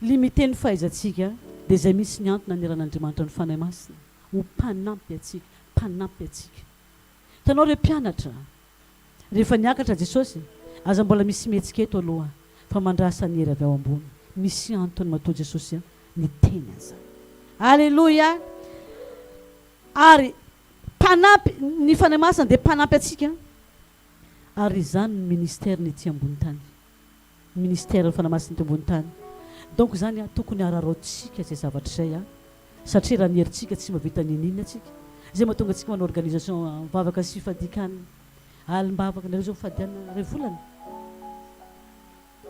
Limité ny fahaizantsika, dia izay mihitsy ny antony naniran'Andriamanitra ny Fanahy Masina ho mpanampy antsika, mpanampy antsika. Hitanao ireo mpianatra, rehefa niakatra Jesosy, aza mbola misy mihetsika eto aloha fa mandrasa ny hery avy ao ambony. Misy antony matoa Jesosy niteny an'izany. Aleloia! Ary mpanampy, ny Fanahy Masina dia mpanampy antsika, ary izany ny ministère-ny ety ambony tany. Ministère ny Fanahy Masina eto ambony tany. Donc izany an, tokony hararaotintsika izay zavatra izay an, satria raha ny herintsika tsy mahavita n'inon'inona tsika. Izay mahatonga antsika manao organisation vavaka sy fifadian-kanina, alim-bavaka, nareo izao mifadianina iray volana?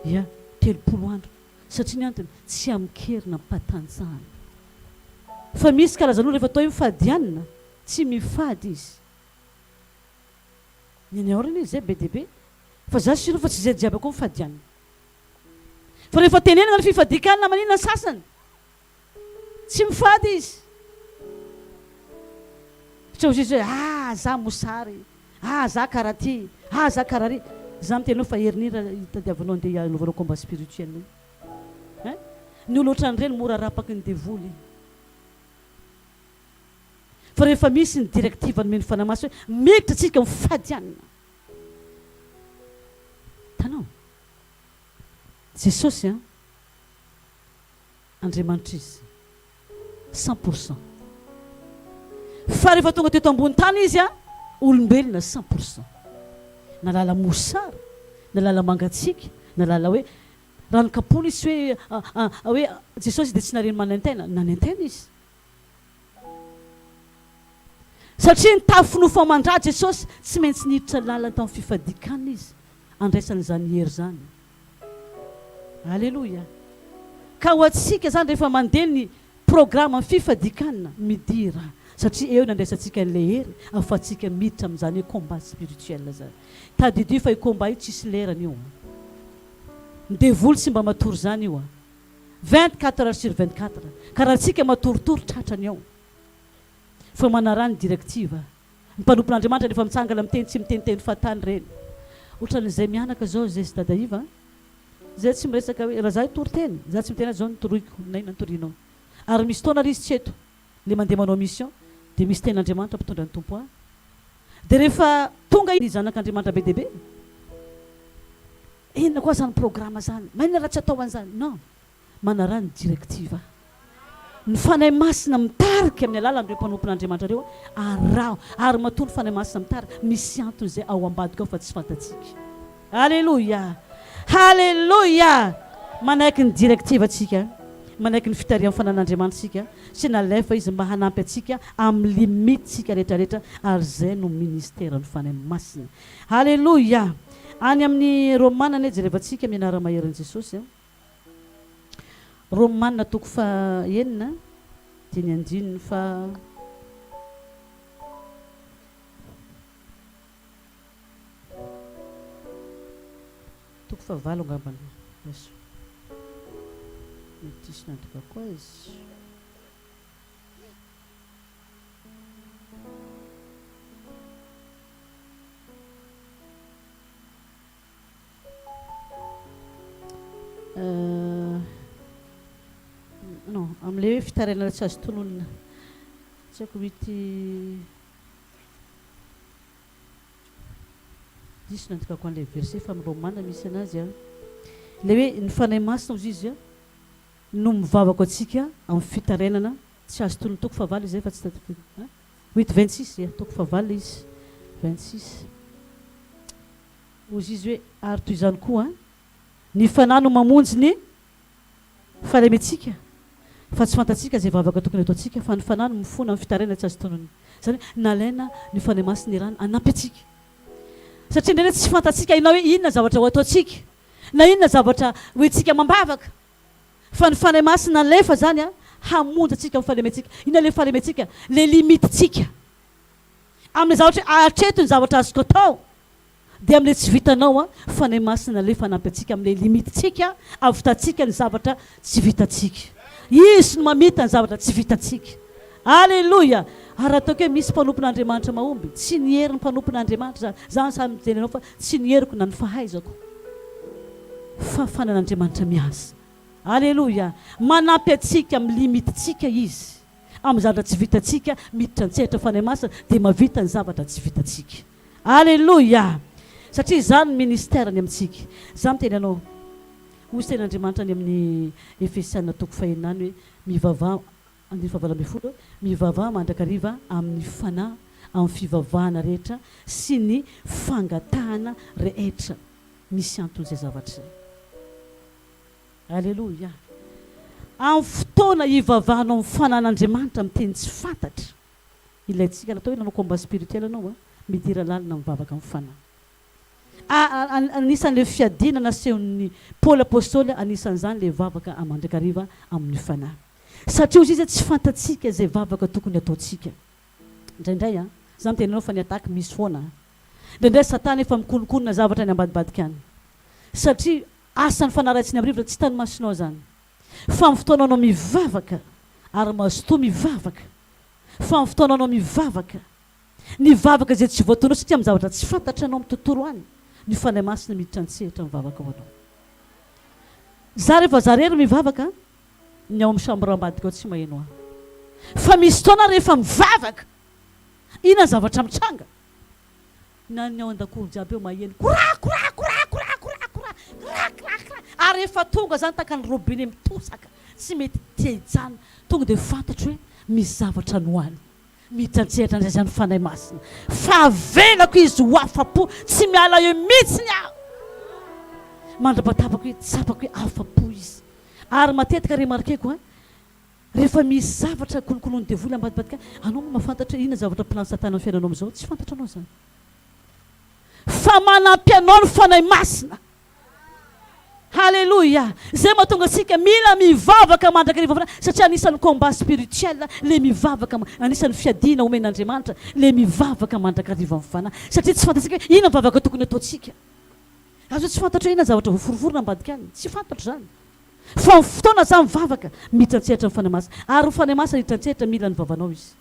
Ia, 30 andro. Satria ny antony, tsy amin-kery nampatanjahana. Fa misy karazan'olona rehefa atao hoe mifadianina, tsy mifady izy. Ny any aorina izy zay be dia be fa za sur fa tsy zay jiaby akory mifadianina fa rehefa tenenina ny fifadikanina maninona ny sasany tsy mifady izy satria ozy izy hoe ah za mosary ah za karaha ty ah za karaha ry za miteny anao fa herin'iny raha hitadiavanao andeha hanaovanao combat spirituel iny hein ny olona ohatran'ireny mora rapaky ny devoly. Fa rehefa misy ny directive nomen'ny Fanahy Masina hoe miditra tsika ho fady hanina. Hitanao? Jesosy an, Andriamanitra Izy. 100%. Fa rehefa tonga teto ambony tany Izy an, olombelona 100%. Nahalala mosary, nahalala mangatsiaka, nahalala hoe raha nokapohina Izy tsy hoe hoe Jesosy dia tsy nahare ny manaintaina, nanaintaina Izy. Satria nitafy nofo aman-dra Jesosy, tsy maintsy niditra lalina tamin'ny fifadian-kanina Izy handraisana izany hery izany. Aleloia! Ka ho antsika izany rehefa mandeha ny programan'ny fifadian-kanina, midira, satria eo no andraisantsika an'ilay hery ahafahantsika miditra amin'izany hoe combat spirituel izany. Tadidio fa io combat io tsisy lerany io an! Ny devoly tsy mba matory izany io an! 24 heures sur 24 ka raha tsika matoritory tratrany ao fa manaraha ny directive ny mpanompon'Andriamanitra rehefa mitsangana miteny tsy miteniteny fahatany ireny otran'izay mianaka zao zay sy dada Iva zay tsy miresaka hoe raha za hitory teny za tsy miteny azy zao no toroiko na inona no torianao ary misy taona ary izy tsy eto le mandeha manao mission dia misy tenin'Andriamanitra mpitondra ny Tompo ahy dia rehefa tonga ny zanak'Andriamanitra be dia be Inona koa zany programme zany? Maninona raha tsy atao an'izany? Non. Manaraha ny directive. Ny Fanahy Masina mitarika amin'ny alalan'ireo mpanompon'Andriamanitra ireo, araho. Ary matoa ny Fanahy Masina mitarika, misy antony izay ao ambadika ao fa tsy fantatsika. Aleloia! Haleloia! Manaiky ny directive tsika, manaiky ny fitarihan'ny fanan'Andriamanitra isika, sy nalefa Izy mba hanampy antsika amin'ny limite tsika rehetra rehetra ary izay no ministeran'ny Fanahy Masina. Haleloia! Any amin'ny Romana anie jerevantsika amin'ny anara-maherin'i Jesosy a. Romana toko faha enina dia ny andininy faha. Toko fahavalo angambany. Raiso. Mety diso nandovako azy. Non, amin'ilay hoe fitarainana tsy azo tononina. Tsy haiko mety Diso nandikako an'ilay verset fa amin'ny Romana misy anazy an. Ilay hoe ny Fanahy Masina hozy izy no mivavaka ho antsika amin'ny fitarainana tsy azo tononina. Toko fahavalo izay fa tsy tadidiko. An? Huit 26, ia, toko fahavalo ilay izy. 26. Hozy izy hoe ary toy izany koa ny Fanahy no mamonjy ny fahalementsika fa tsy fantatsika izay vavaka tokony hataontsika fa ny Fanahy no mifona amin'ny fitarainana tsy azo tononina. Izany hoe nalaina ny Fanahy Masina irany hanampy antsika. Satria indraindray tsy fantatsika na hoe inona zavatra ho ataontsika na inona zavatra ho entintsika amam-bavaka fa ny Fanahy Masina alefa izany hamonjy antsika amin'ny fahalementsika. Inona ilay fahalementsika? Ilay limite-ntsika. Amin'ilay zavatra hoe hatreto ny zavatra azoko atao. Dia amin'ilay tsy vitanao an, Fanahy Masina alefa hanampy antsika amin'ilay limite-tsika hahavitantsika ny zavatra tsy vitantsika. Izy no mamita ny zavatra tsy vitantsika. Aleloia! Ary raha ataoko hoe misy mpanompon'Andriamanitra mahomby, tsy ny herin'ny mpanompon'Andriamanitra izany, za sahy miteny anao fa tsy ny heriko na ny fahaizako, fa fanan'Andriamanitra miasa. Aleloia! Manampy antsika amin'ny limite-tsika Izy, amin'ny zavatra tsy vitantsika, miditra an-tsehatra Fanahy Masina dia mahavita ny zavatra tsy vitantsika. Aleloia! Satria izany ny ministère-ny amintsika. Izaho miteny anao, hoy tenin'Andriamanitra any amin'ny Efesiana toko fahenina any hoe, mivavaha, andininy fahavalo ambin'ny folo, mivavaha mandrakariva amin'ny fanahy, amin'ny fivavahana rehetra sy ny fangatahana rehetra. Misy antony izay zavatra izay. Aleloia! Amin'ny fotoana hivavahanao amin'ny fanan'Andriamanitra amin'ny teny tsy fantatra, Ilaintsika natao hoe nanao combat spirituel ianao a, midira lalina mivavaka amin'ny fanahy. Anisan'ilay fiadiana nasehon'ny Paoly Apostoly anisan'izany ilay vavaka mandrakariva amin'ny fanahy. Satria hozy izy tsy fantatsika izay vavaka tokony hataontsika. Indraindray an, za miteny anao fa ny attaque misy foana an. Indraindray satana efa mikononkonona zavatra any ambadibadika any. Satria asan'ny fanahy ratsy ny amin'ny rivotra tsy hitan'ny masonao izany. Fa amin'ny fotoana anao mivavaka ary mazotoa mivavaka Fa amin'ny fotoana anao mivavaka, ny vavaka izay tsy voatonona satria amin'ny zavatra tsy fantatra anao mitontolo any, ny Fanahy Masina miditra an-tsehatra mivavaka ho anao. Za rehefa za rery mivavaka, ny ao amin'ny chambre ambadika ao tsy maheno ahy. Fa misy fotoana aho rehefa mivavaka, inona ny zavatra mitranga? Na ny ao an-dakoro jiaby eo maheno kora kora kora kora kora kora kra kra kra ary rehefa tonga zany tahaka ny robinet mitosaka tsy mety te hijanona tonga dia fantatro hoe misy zavatra nohany miditra an-tsehatra indray zany Fanahy Masina fa avelako izy ho afa-po tsy miala eo mihitsiny aho mandra-patapako hoe tsapako hoe afa-po izy ary matetika remarqueko an Rehefa misy zavatra kolokoloin'ny devoly ambadibadika any, anao moa mahafantatra hoe inona zavatra plan satana amin'ny fiainanao amin'izao? Tsy fantatranao izany. Fa manampy anao ny Fanahy Masina. Haleloia! Izay mahatonga antsika mila mivavaka mandrakariva foana, satria anisan'ny combat spirituel le mivavaka, anisan'ny fiadiana omen'Andriamanitra le mivavaka mandrakariva amin'ny Fanahy, satria tsy fantatsika hoe inona vavaka tokony ataontsika. Aza tsy fantatro hoe inona zavatra voaforoforona ambadika any, tsy fantatro izany. Fa ny fotoana za mivavaka, miditra an-tsehatra ny Fanahy Masina. Ary ny Fanahy Masina hiditra an-tsehatra, mila ny vavanao Izy.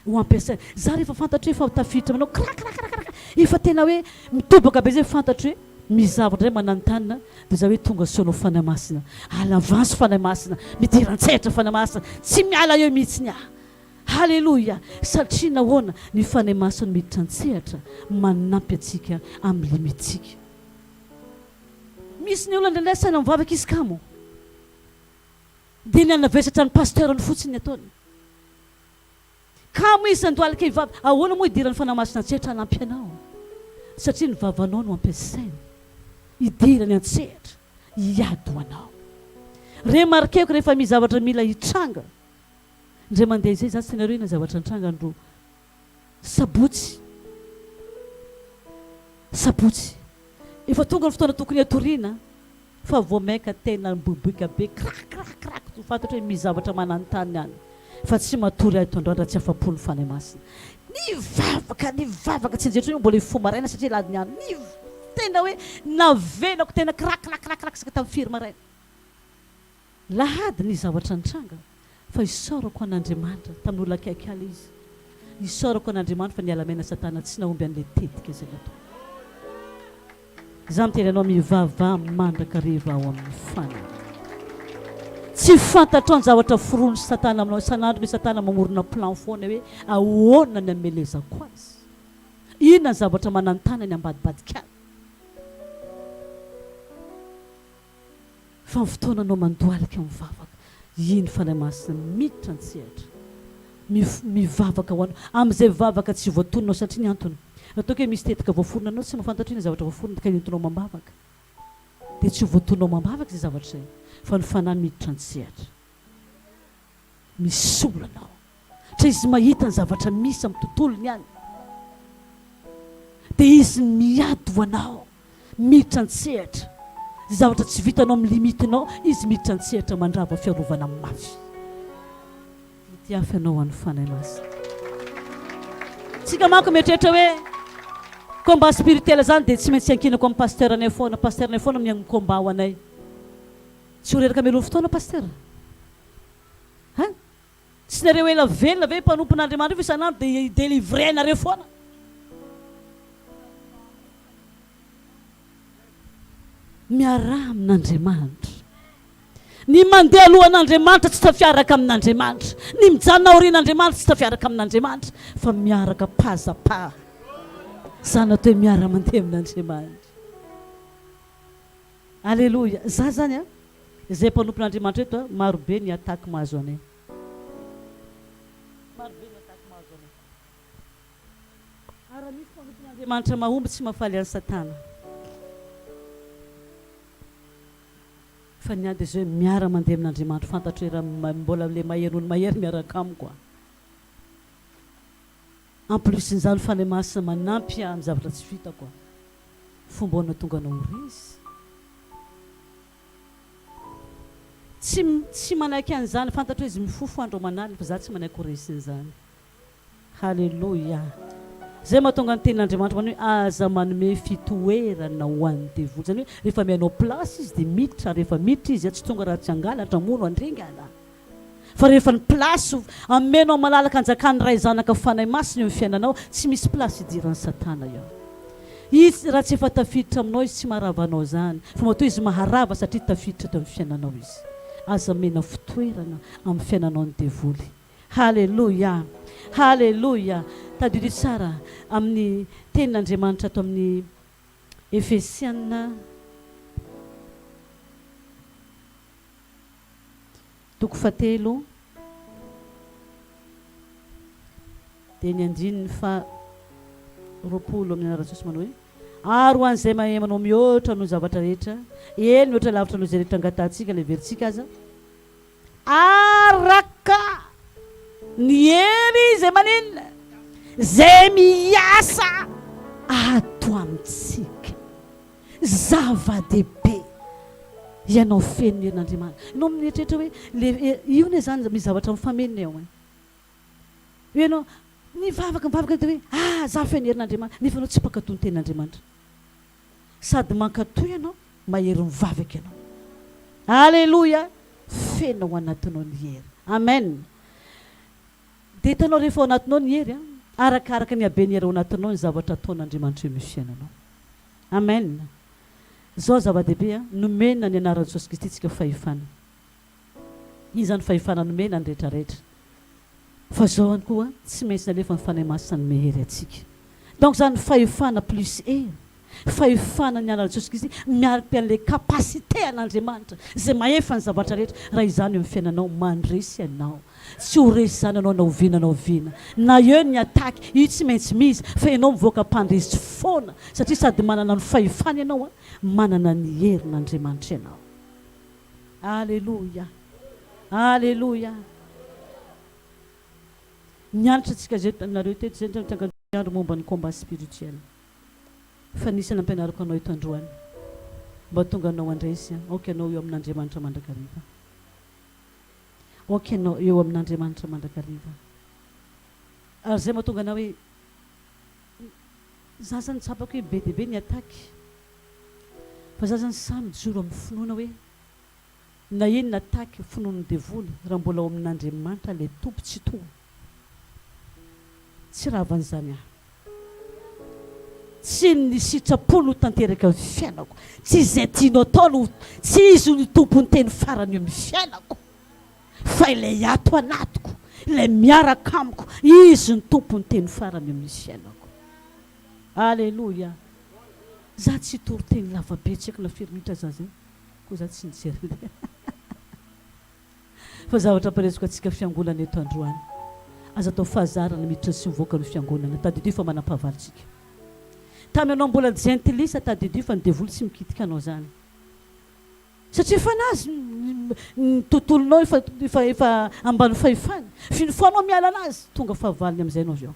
Ho ampiasainy. Za rehefa fantatro hoe efa tafiditra aminao, kra kra kra kra, efa tena hoe mitobaka be zay, fantatro hoe misy zavatra indray mananontanona, dia za hoe tonga soa anao Fanahy Masina. Alavanso Fanahy Masina, midira an-tsehatra Fanahy Masina, tsy miala eo mihitsiny aho. Haleloia! Satria nahoana? Ny Fanahy Masina miditra an-tsehatra, manampy antsika amin'ny limite-tsika. Misy ny olona indraindray asaina mivavaka izy kamo dia ny hanavesatra ny pasteur-ny fotsiny ny ataony. Kamo izy handohalika hivavaka. Ahoana moa hidiran'ny Fanahy Masina an-tsehatra hanampy anao? Satria ny vavanao no ampiasainy. Hidirany an-tsehatra, hiady ho anao. Remarqueko rehefa misy zavatra mila hitranga, indray mandeha izay za tsy nareo inona zavatra nitranga andro sabotsy, sabotsy, efa tonga ny fotoana tokony hatoriana fa vao maika tena miboiboika be crac crac crac to fantatro hoe misy zavatra mananontanona any fa tsy matory aho eto androany raha tsy afa-po ny Fanahy Masina. Nivavaka, nivavaka tsy nijery intsony aho mbola hifoha maraina satria alahady ny andro. Niv, tena hoe navelako tena crac crac crac crac isaka tamin'ny firy maraina. Lahady ny zavatra nitranga fa isaorako an'Andriamanitra, tamin'ny olona akaiky ahy ilay izy. Isaorako an'Andriamanitra fa niala maina Satana tsy nahomby an'ilay tetika izay natao. Izaho miteny anao mivavaha mandrakariva ao amin'ny fanahy. Tsy fantatrao ny zavatra foronin'i Satana aminao. Isan'andro misy Satana mamorona plan foana hoe ahoana ny hamelezako azy. Inona ny zavatra mananontanana ny ambadibadika any. Fa ny fotoananao mandohalika mivavaka, iny Fanahy Masina miditra an-tsehatra, mivavaka ho anao, amin'izay vavaka tsy voatononao satria ny antony, raha toa ka hoe misy tetika voaforona anao tsy mahafantatra inona zavatra voaforona ka entinao amam-bavaka, dia tsy ho voatononao amam-bavaka izay zavatra izay, fa ny Fanahy miditra an-tsehatra. Misolo anao. Satria izy mahita ny zavatra misy amin'ny tontolony any. Dia izy miady ho anao. Miditra an-tsehatra. Izay zavatra tsy vitanao amin'ny limite-nao, izy miditra an-tsehatra mandrava fiarovana mafy. Mitiafy anao ho an'ny Fanahy Masina. Tsika manko mieritreritra hoe combat spirituel zany dia tsy maintsy iankinako amin'ny pasteur-nay foana, pasteur-nay foana mi-combat ho anay. Tsy ho reraka mialoha fotoana pasteur? Hein? Tsy nareo ela velona ve mpanompon'Andriamanitra io fa isan'andro dia hi-delivrer anareo foana? Miaraha amin'Andriamanitra. Ny mandeha alohan'Andriamanitra tsy tafiaraka amin'Andriamanitra. Ny mijanona aorian'Andriamanitra tsy tafiaraka amin'Andriamanitra fa miaraka pas à pas. Izany atao hoe miara-mandeha amin'Andriamanitra. Aleloia! Za zany a, izay mpanompon'Andriamanitra eto a, maro be ny attaque mahazo anay. Maro be ny attaque mahazo anay. Ary raha misy mpanompon'Andriamanitra mahomby tsy mahafaly an'i Satana. Fa ny ahy dia izao hoe miara mandeha amin'Andriamanitra, fantatro hoe raha mbola le mahery noho ny mahery miaraka amiko a. En plus n'izany Fanahy Masina manampy ahy amin'ny zavatra tsy vitako a. Fomba ahoana tonga anao ho resy? Tsy tsy manaiky an'izany, fantatro hoe izy mifofo andro aman'alina fa za tsy manaiky ho resin'izany. Haleloia. Zay mahatonga ny tenin'Andriamanitra manao hoe aza manome fitoerana ho an'ny devoly. Izany hoe rehefa amianao place izy dia miditra ary rehefa miditra izy tsy tonga raha tsy hangalatra, hamono, handringana. Fa rehefa ny place amenao malalaka anjakan'ny Ray Zanaka Fanahy Masina eo amin'ny fiainanao, tsy misy place idiran'i Satana eo. Izy raha tsy efa tafiditra aminao izy tsy maharava anao izany, fa matoa izy maharava satria tafiditra teo amin'ny fiainanao izy. Aza omena fitoerana amin'ny fiainanao ny devoly. Haleloia! Haleloia! Tadidio tsara amin'ny tenin'Andriamanitra ato amin'ny Efesiana. Toko fahatelo dia ny andininy faha 20 amin'ny anaran'i Jesosy manao hoe, Ary ho an'izay mahay manao mihoatra noho ny zavatra rehetra, eny mihoatra lavitra noho izay rehetra angatahantsika na heverintsika aza, araka ny hery izay maninona? Izay miasa ato amintsika. Zava-dehibe ianao feno ny herin'Andriamanitra. Ianao mieritreritra hoe le io anie zany misy zavatra mifameno eo e. Io ianao mivavaka mivavaka dia hoe ah za feno herin'Andriamanitra nefa ianao tsy mpankatò ny tenin'Andriamanitra. Sady mankatò ianao mahery mivavaka ianao. Aleloia! Feno ao anatinao ny hery. Amen. Dia hitanao rehefa ao anatinao ny hery an, arakaraka ny haben'ny hery ao anatinao ny zavatra ataon'Andriamanitra eo amin'ny fiainanao. Amen. Zao zava-dehibe an, nomena ny anaran'i Jesosy Kristy tsika fahefana. Iny zany fahefana nomena ny rehetra rehetra. Fa zao ihany koa tsy maintsy nalefa ny Fanahy Masina hanome hery antsika. Donc zany fahefana plus hery. Fahefana ny anaran'i Jesosy Kristy miaraka an'ilay capacité an'Andriamanitra izay mahefa ny zavatra rehetra. Raha izany eo amin'ny fiainanao, mandresy ianao. Tsy ho resy izany ianao na oviana na oviana. Na eo ny attaque, io tsy maintsy misy, fa ianao mivoaka mpandresy foana satria sady manana ny fahefana ianao, manana ny herin'Andriamanitra ianao. Aleloia! Aleloia! Nianatra tsika zay nareo teto zay andro momba ny combat spirituel. Fa nisy nampianariko anao eto androany mba tonga anao handresy an. Aoka ianao eo amin'Andriamanitra mandrakariva. Aoka ianao eo amin'Andriamanitra mandrakariva. Ary zay mahatonga anah hoe za zany tsapako hoe be dia be ny attaque fa za zany sahy mijoro amin'ny finoana hoe Na inona attaque finoan'ny devoly raha mbola ao amin'Andriamanitra ilay Tompo Tsitoha tsy ravan'izany aho. Tsy ny sitrapo no tanteraka eo fiainako, tsy izay tianao atao no, tsy izy no tompon'ny teny farany eo amin'ny fiainako fa ilay ato anatiko, ilay miaraka amiko, izy no tompon'ny teny farany eo amin'ny fiainako. Aleloia. Za tsy hitory teny lavabe tsy haiko na firy minitra za zay. Koa za tsy nijery an'ilay Fa zavatra ampiresiko antsika fiangonana eto androany. Aza atao fahazarana miditra sy mivoaka ny fiangonana. Tadidio fa manam-pahavalo tsika. Tamy ianao mbola jentilisa tadidio fa ny devoly tsy mikitika anao zany. Satria efa anazy ny tontolonao efa efa efa ambany fahefany. F'une fois anao miala anazy tonga fahavalony amizay anao avy eo.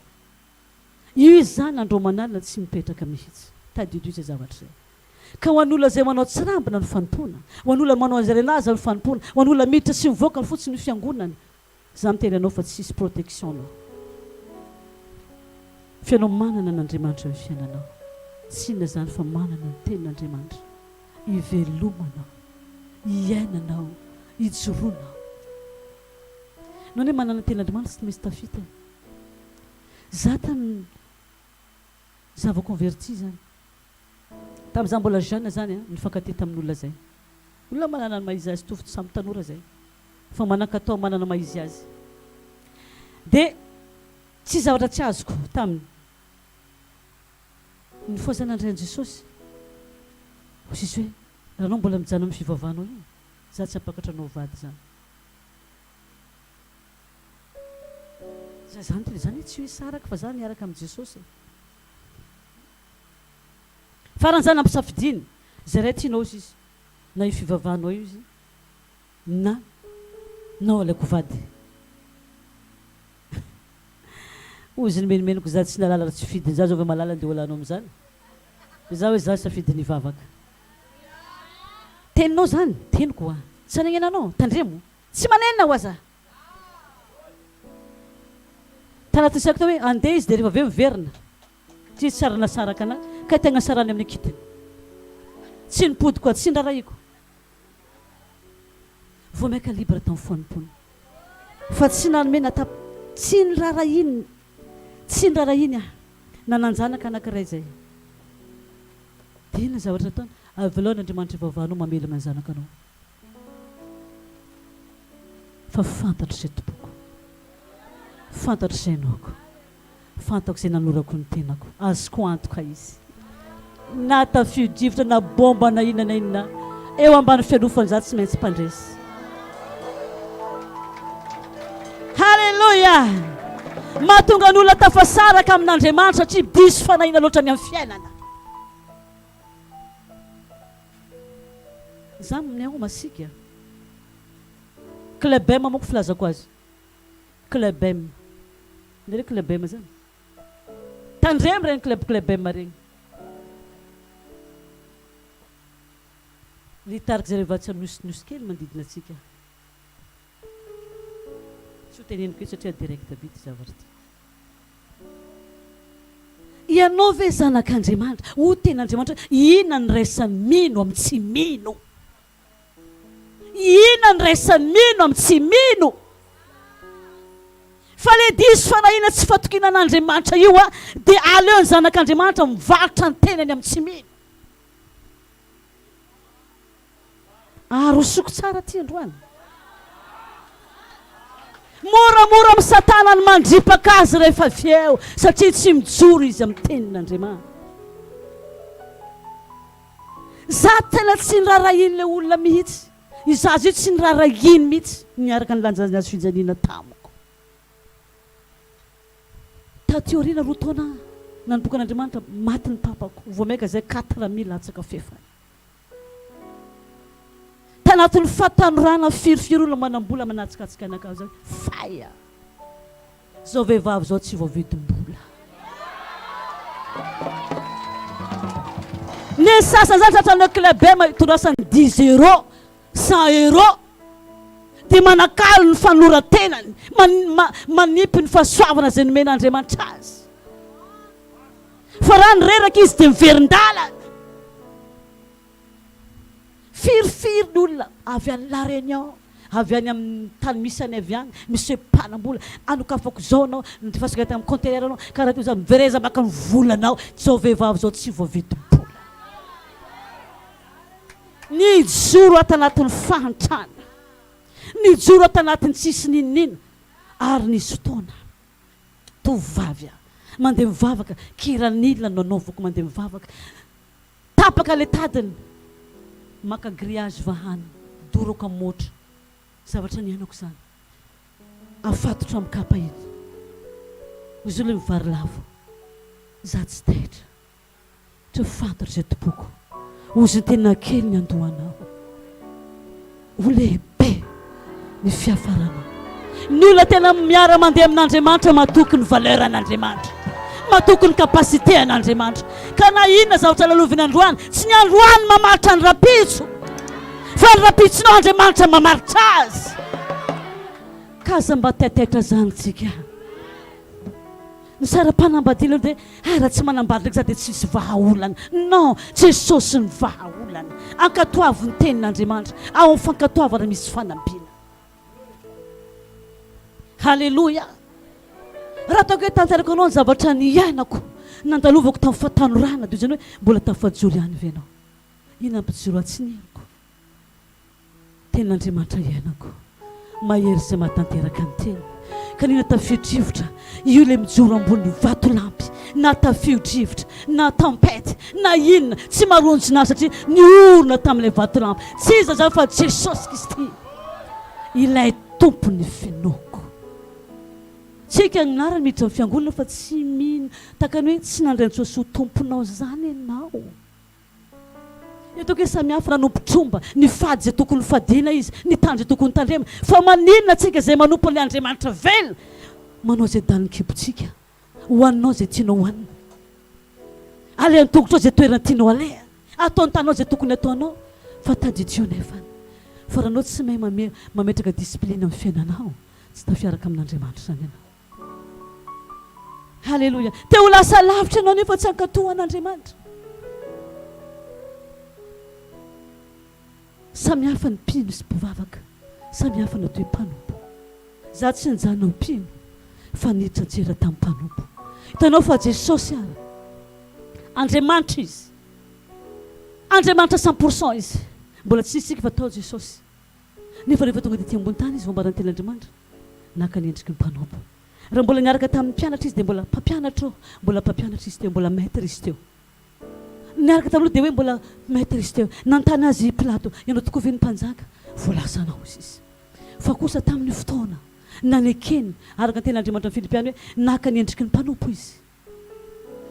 Io izy zany andro aman'alina tsy mipetraka mihitsy. Tadidio izay zavatra izay. Ka ho an'olona izay manao tsirambina ny fanompoana, ho an'olona manao izay relaza ny fanompoana, ho an'olona miditra sy mivoaka fotsiny ny fiangonana, za miteny anao fa tsisy protection anao. Fa ianao manana an'Andriamanitra eo amin'ny fiainanao. Tsy inona izany fa manana ny tenin'Andriamanitra ivelomanao, iainanao, ijoroanao. Ianao anie manana ny tenin'Andriamanitra tsy misy tafita e. Za tamin'ny za vao converti zany. Tamin'ny za mbola jeune zany an, nifankatia tamin'olona zay. Olona manana ny maha izy azy tofoto samy tanora zay. Fa manan-katao manana maha izy azy. Dia tsy zavatra tsy azoko taminy. Nifoha nandray an'i Jesosy. Hoy izy hoe, raha anao mbola mijanona amin'ny fivavahanao io, za tsy hampakatra anao vady zany. Za zany tena zany tsy hoe saraka fa za miaraka amin'i Jesosy e. Farany zany ampisafidiany zay ray tianao izy izy na io fivavahanao io izy na nao alaiko vady. Hozy ny menomenoko za tsy nahalala raha tsy fidiny za zao vao mahalala ndeha ho alanao amizany de za hoe za safidy ny hivavaka. Teninao zany teniko hoa tsy anagnenanao tandremo tsy manenina hoa za. Tanatin'ny saiko tao hoe andeha izy de rehefa avy eo miverina. Tsy izy tsara nasaraka anah kay tegna sarany amin'ny kitiny. Tsy nipody koa, tsy nirarahiko. Vao maika libre tamin'ny fanompoana. Fa tsy nanome na tap tsy nirarahiny tsy nirarahiny aho. Nanan-janaka anankiray izay. Dia inona ny zavatra nataony? Avelao ny Andriamanitra ivavahanao mamelona ny zanakanao. Fa fantatro izay tompoko. Fantatro izay inoako. Fantako izay nanorako ny tenako. Azoko antoka izy. Na tafio-drivotra na bomba na inona na inona, eo ambany fialofany za tsy maintsy mpandresy. Haleloia! Mahatonga ny olona tafasaraka amin'Andriamanitra satria diso fanahiana loatra ny amin'ny fiainana. Za amin'ny aho masiaka. Club M manko filazako azy. Club M. Inona re club M zany? Tandremo regny club club M regny. Ny tarika zareo avy atsy amin'ny nosinosy kely manodidina antsika. Tsy ho teneniko eto satria direct be ity zavatra ity. Ianao ve zanak'Andriamanitra? Hoy tenin'Andriamanitra hoe inona ny iraisan'ny mino amin'ny tsy mino? Inona ny iraisan'ny mino amin'ny tsy mino? Fa le diso fanahiana tsy fatokiana an'Andriamanitra io a, dia aleo ny zanak'Andriamanitra mivarotra ny tenany amin'ny tsy mino. Arosoko tsara aty androany. Moramora amin'i Satana ny mandripaka azy rehefa avy eo, satria tsy mijoro izy amin'ny tenin'Andriamanitra. Za tena tsy nirarahian'ilay olona mihitsy. Io zaza io tsy nirarahiany mihitsy niaraka nilanja ny hazofijaliana tamiko. Taty aoriana, roa taona nanomboka an'Andriamanitra, maty ny papako. Vao maika zay 4000 latsaka fefany. Tanatin'ny fahatanorana firifiry olona manam-bola manatsikatsika anakahy zany. Fay a! Zao vehivavy zao tsy voavidim-bola. Ny sasany zany tratran'ny club M itondrasany dix euros, cent euros dia manakalo ny fanoran-tenany, manipy ny fahasoavana izay nomen'Andriamanitra azy. Fa raha ny reraka izy dia miverin-dalana. Firifiry ny olona avy any La Réunion, avy any amin'ny tany misy any avy any, misy hoe mpanam-bola, anokafako izao anao, nodifasiko tamin'ny conteneur anao, karaha toy izany, mivereza maka ny volanao, izao vehivavy izao tsy voavidim-bola. Nijoro ato anatin'ny fahantrana, nijoro ato anatin'ny tsisy n'inon'inona, ary nisy fotoana, tovovavy aho, mandeha mivavaka, kiranila no anaovako mandeha mivavaka, Tapaka le tadiny, maka grillage vahana, doroka môtra, zavatra niainako zany, afatotra am kapa iny, ozy le mivary lava, za tsy taitra, tsy fantatro zay tompoko, ozy ny tena kely ny andohanao, Ho lehibe ny fiafaranao. Ny olona tena miara mandeha amin'Andriamanitra matoky ny valeur an'Andriamanitra. Matoky ny capacité an'Andriamanitra. Ka na inona zavatra lalovina androany, tsy ny androany mamaritra ny rahampitso, fa ny rahampitsonao Andriamanitra mamaritra azy. Ka aza mba taitaitra zany tsika. Ny saram-panambadiana aloha dia hay raha tsy manambady ndraiky za dia tsisy vahaolana. Non, Jesosy ny vahaolana. Ankatoavy ny tenin'Andriamanitra. Ao amin'ny fankatoavana misy fanampiana. Haleloia. Raha ataoko hoe tanteraka anao ny zavatra niainako, nandalovako tamin'ny fahatanorana, dia izany hoe mbola tafajoro ihany ve ianao? Inona hampijoro ahy tsy ny heriko? Tenin'Andriamanitra iainako. Mahery izay mahatanteraka ny teniny. Ka nina tafio-drivotra, io ilay mijoro ambony vatolampy, na tafio-drivotra, na tempête, na inona, tsy maronjina azy satria niorina tamin'ilay vatolampy. Tsy iza izany fa Jesosy Kristy, ilay Tompon'ny finoako. Tsy haiko ny anarany miditra amin'ny fiangonana fa tsy mino, tahaka ny hoe tsy nandray an'i Jesoa ho Tomponao izany ianao. Hitako hoe samihafa nanompo tromba, nifady izay tokony hofadiana izy, nitandro izay tokony hotandremana. Fa maninona antsika izay manompo an'ilay Andriamanitra velona, manao izay danin'ny kibontsika, hohaninao izay tianao hohanina, alehan'ny tongotrao izay toerana tianao aleha, ataon'ny tananao izay tokony hataonao. Fa tadidio nefa fa raha anao tsy mahay mametraka discipline amin'ny fiainanao, tsy tafiaraka amin'Andriamanitra izany ianao. Haleloia. Te ho lasa lavitra ianao nefa tsy hankatò an'Andriamanitra. Samy hafa ny mpino sy mpivavaka, samy hafa ny atao hoe mpanompo. Za tsy nijanona ho mpino fa niditra an-tsehatra tamin'ny mpanompo. Hitanao fa Jesosy ary Andriamanitra Izy. Andriamanitra cent pour cent Izy. Mbola tsy nisy isika fa tao Jesosy. Nefa rehefa tonga tety ambony tany Izy vao ambaran'ny tenin'Andriamanitra. Naka ny endriky ny mpanompo. Raha mbola niaraka tamin'ny mpianatra izy dia mbola mpampianatra ô, mbola mpampianatra izy teo, mbola maître izy teo. Niaraka tamin'ireo dia hoe mbola maître izy teo. Nanontany azy i Pilato, Ianao tokoa ve no mpanjaka? Voalazanao hoy izy. Fa kosa tamin'io fotoana nanekeny, araka ny tenin'Andriamanitra amin'ny Filipiana hoe naka ny endriky ny mpanompo izy.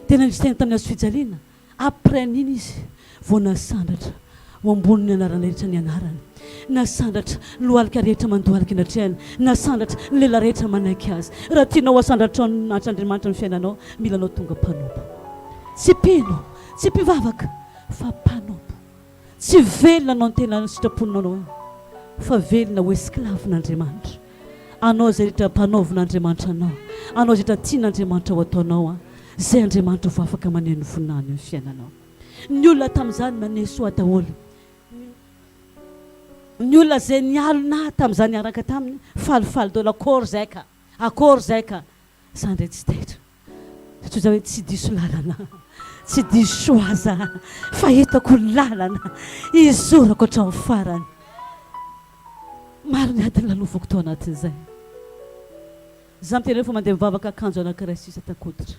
Dia nandrisy tena tamin'ny hazofijaliana, après an'iny izy vao nasandratra ho ambonin'ny anarana rehetra ny anarany, nasandratra ny lohalika rehetra mandohalika ny atrehany, nasandratra ny lela rehetra manaiky azy. Raha tianao hasandratra an'Andriamanitra ny fiainanao, mila anao tonga mpanompo. Tsy mpino, tsy mpivavaka, fa mpanompo. Tsy velona anao ny tena sitraponao fa velona ho esclave-n'Andriamanitra. Anao izay rehetra ampanaovin'Andriamanitra anao, anao izay rehetra tian'Andriamanitra ho ataonao an, izay Andriamanitra vao afaka maneho ny voninahiny eo amin'ny fiainanao. Ny olona tamin'izany naneso ahy daholo. Ny olona izay nialona ahy tamin'izaho niaraka taminy, falifaly daholo, akory izay ka, akory izay ka. Za ndray tsy taitra. Satria za hoe tsy diso lalana, tsy diso choix za fa hitako ny lalana hizorako hatramin'ny farany. Maro ny ady nolalovako tao anatin'izay. Za miteny hoe fa mandeha mivavaka akanjo anankiray sisa takoditra.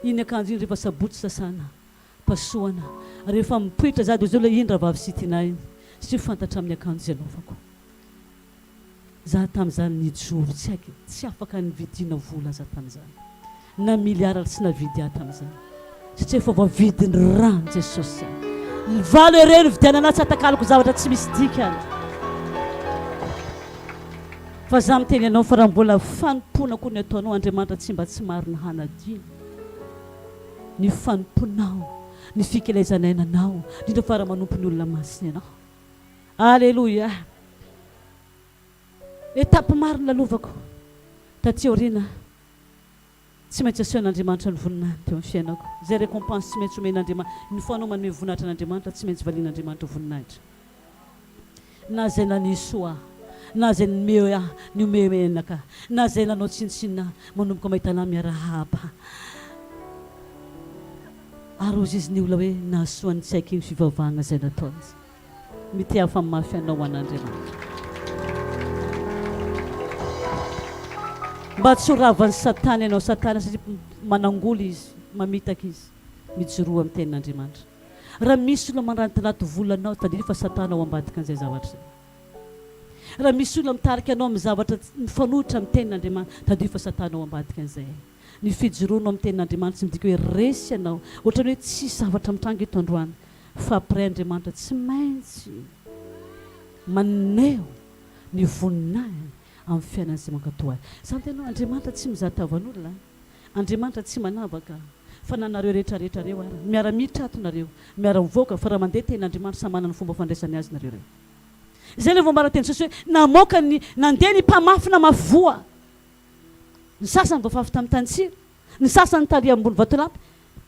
Iny akanjo iny rehefa sabotsy sasana. Pasohana. Rehefa mipoitra za dia zao ilay iny rahavavy Sitina iny. Satria fantatra amin'ny akanjo izay anaovako. Za tamin'izany nijoro tsy haiko, tsy afaka nividiana vola za tamin'izany. Na milliard ary tsy navidy ahy tamin'izany. Satria efa voavidin'ny ràn'i Jesosy za. Ny valo euro nividianana ahy tsy atakaloko zavatra tsy misy dikany. Fa za miteny anao fa raha mbola fanompoana koa ny ataonao Andriamanitra tsy mba tsy marina hanadino ny fanomponao, ny fikelezan'aina anao, indrindra fa raha manompo ny olona masina ianao. Aleloia! Étape maro no lalovako taty aoriana, tsy maintsy asehon'Andriamanitra ny voninahiny teo amin'ny fiainako. Izay récompense tsy maintsy omen'Andriamanitra, ny foanao manome voninahitra an'Andriamanitra, tsy maintsy valian'Andriamanitra voninahitra. Na izay nanisoa ahy, na izay nimehy ahy, nihomehy menaka, na izay nanao tsinontsinona ahy, manomboka mahita anah miarahaba. Ary hozy izy ny olona hoe nahasoa ny tsy haiko iny fivavahana izay nataony. Mitehafa mafy anao ho an'Andriamanitra. Mba tsy ho ravan'i Satana ianao. Satana satria manangola izy, mamitaka izy. Mijoroa amin'ny tenin'Andriamanitra. Raha misy olona mandrantinaty vola anao, tadidio fa Satana ao ambadika an'izay zavatra izay. Raha misy olona mitarika anao amin'ny zavatra mifanohitra amin'ny tenin'Andriamanitra, tadidio fa Satana ao ambadika an'izay. Ny fijoroanao amin'ny tenin'Andriamanitra tsy midika hoe resy ianao, ohatran'ny hoe tsisy zavatra mitranga eto androany, fa après Andriamanitra tsy maintsy maneho ny voninahiny amin'ny fiainan'izay mankatò Azy. Zany tena hoe Andriamanitra tsy mizaha tavan'olona, Andriamanitra tsy manavaka, fa na nareo rehetra rehetra reo ara, miara miditra ato nareo, miara mivoaka, fa raha mandeha tenin'Andriamanitra samy manana ny fomba fandraisany azy nareo reo. Izay ilay voambara teny Jesosy hoe namoaka ny, nandeha ny mpamafy namafy voa. Ny sasany voafafy tamin'ny tany tsira, ny sasany tary ambony vatolampy,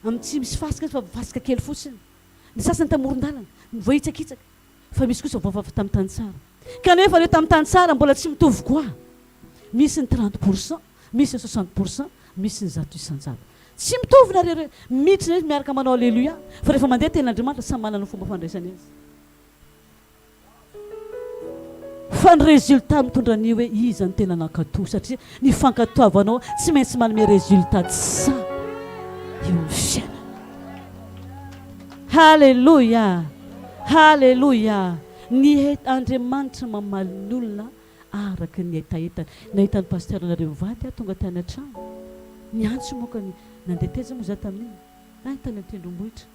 amin'ny tsy misy fasika fa fasika kely fotsiny, ny sasany tamoron-dalana, ny voahitsakitsaka, fa misy kosa voafafy tamin'ny tany tsara. Kanefa ireo tamin'ny tany tsara mbola tsy mitovy koa. Misy ny 30 pour cent, misy ny 60 pour cent, misy ny 100%. Tsy mitovy nareo ireo. Miditra izy miaraka manao Aleloia, fa rehefa mandeha tenin'Andriamanitra samy manana ny fomba fandraisany azy. Fa ny résultat mitondra ny hoe iza no tena nankatò satria ny fankatoavanao tsy maintsy manome résultat tsara eo amin'ny fiainana. Haleloia! Haleloia! Ny het Andriamanitra mamaly ny olona araka ny hetahetany. Nahita ny pasteur nareo mivady aho tonga tany an-trano. Niantso moa ka ny nandeha taiza moa za tamin'iny? Any tany an-tendrombohitra.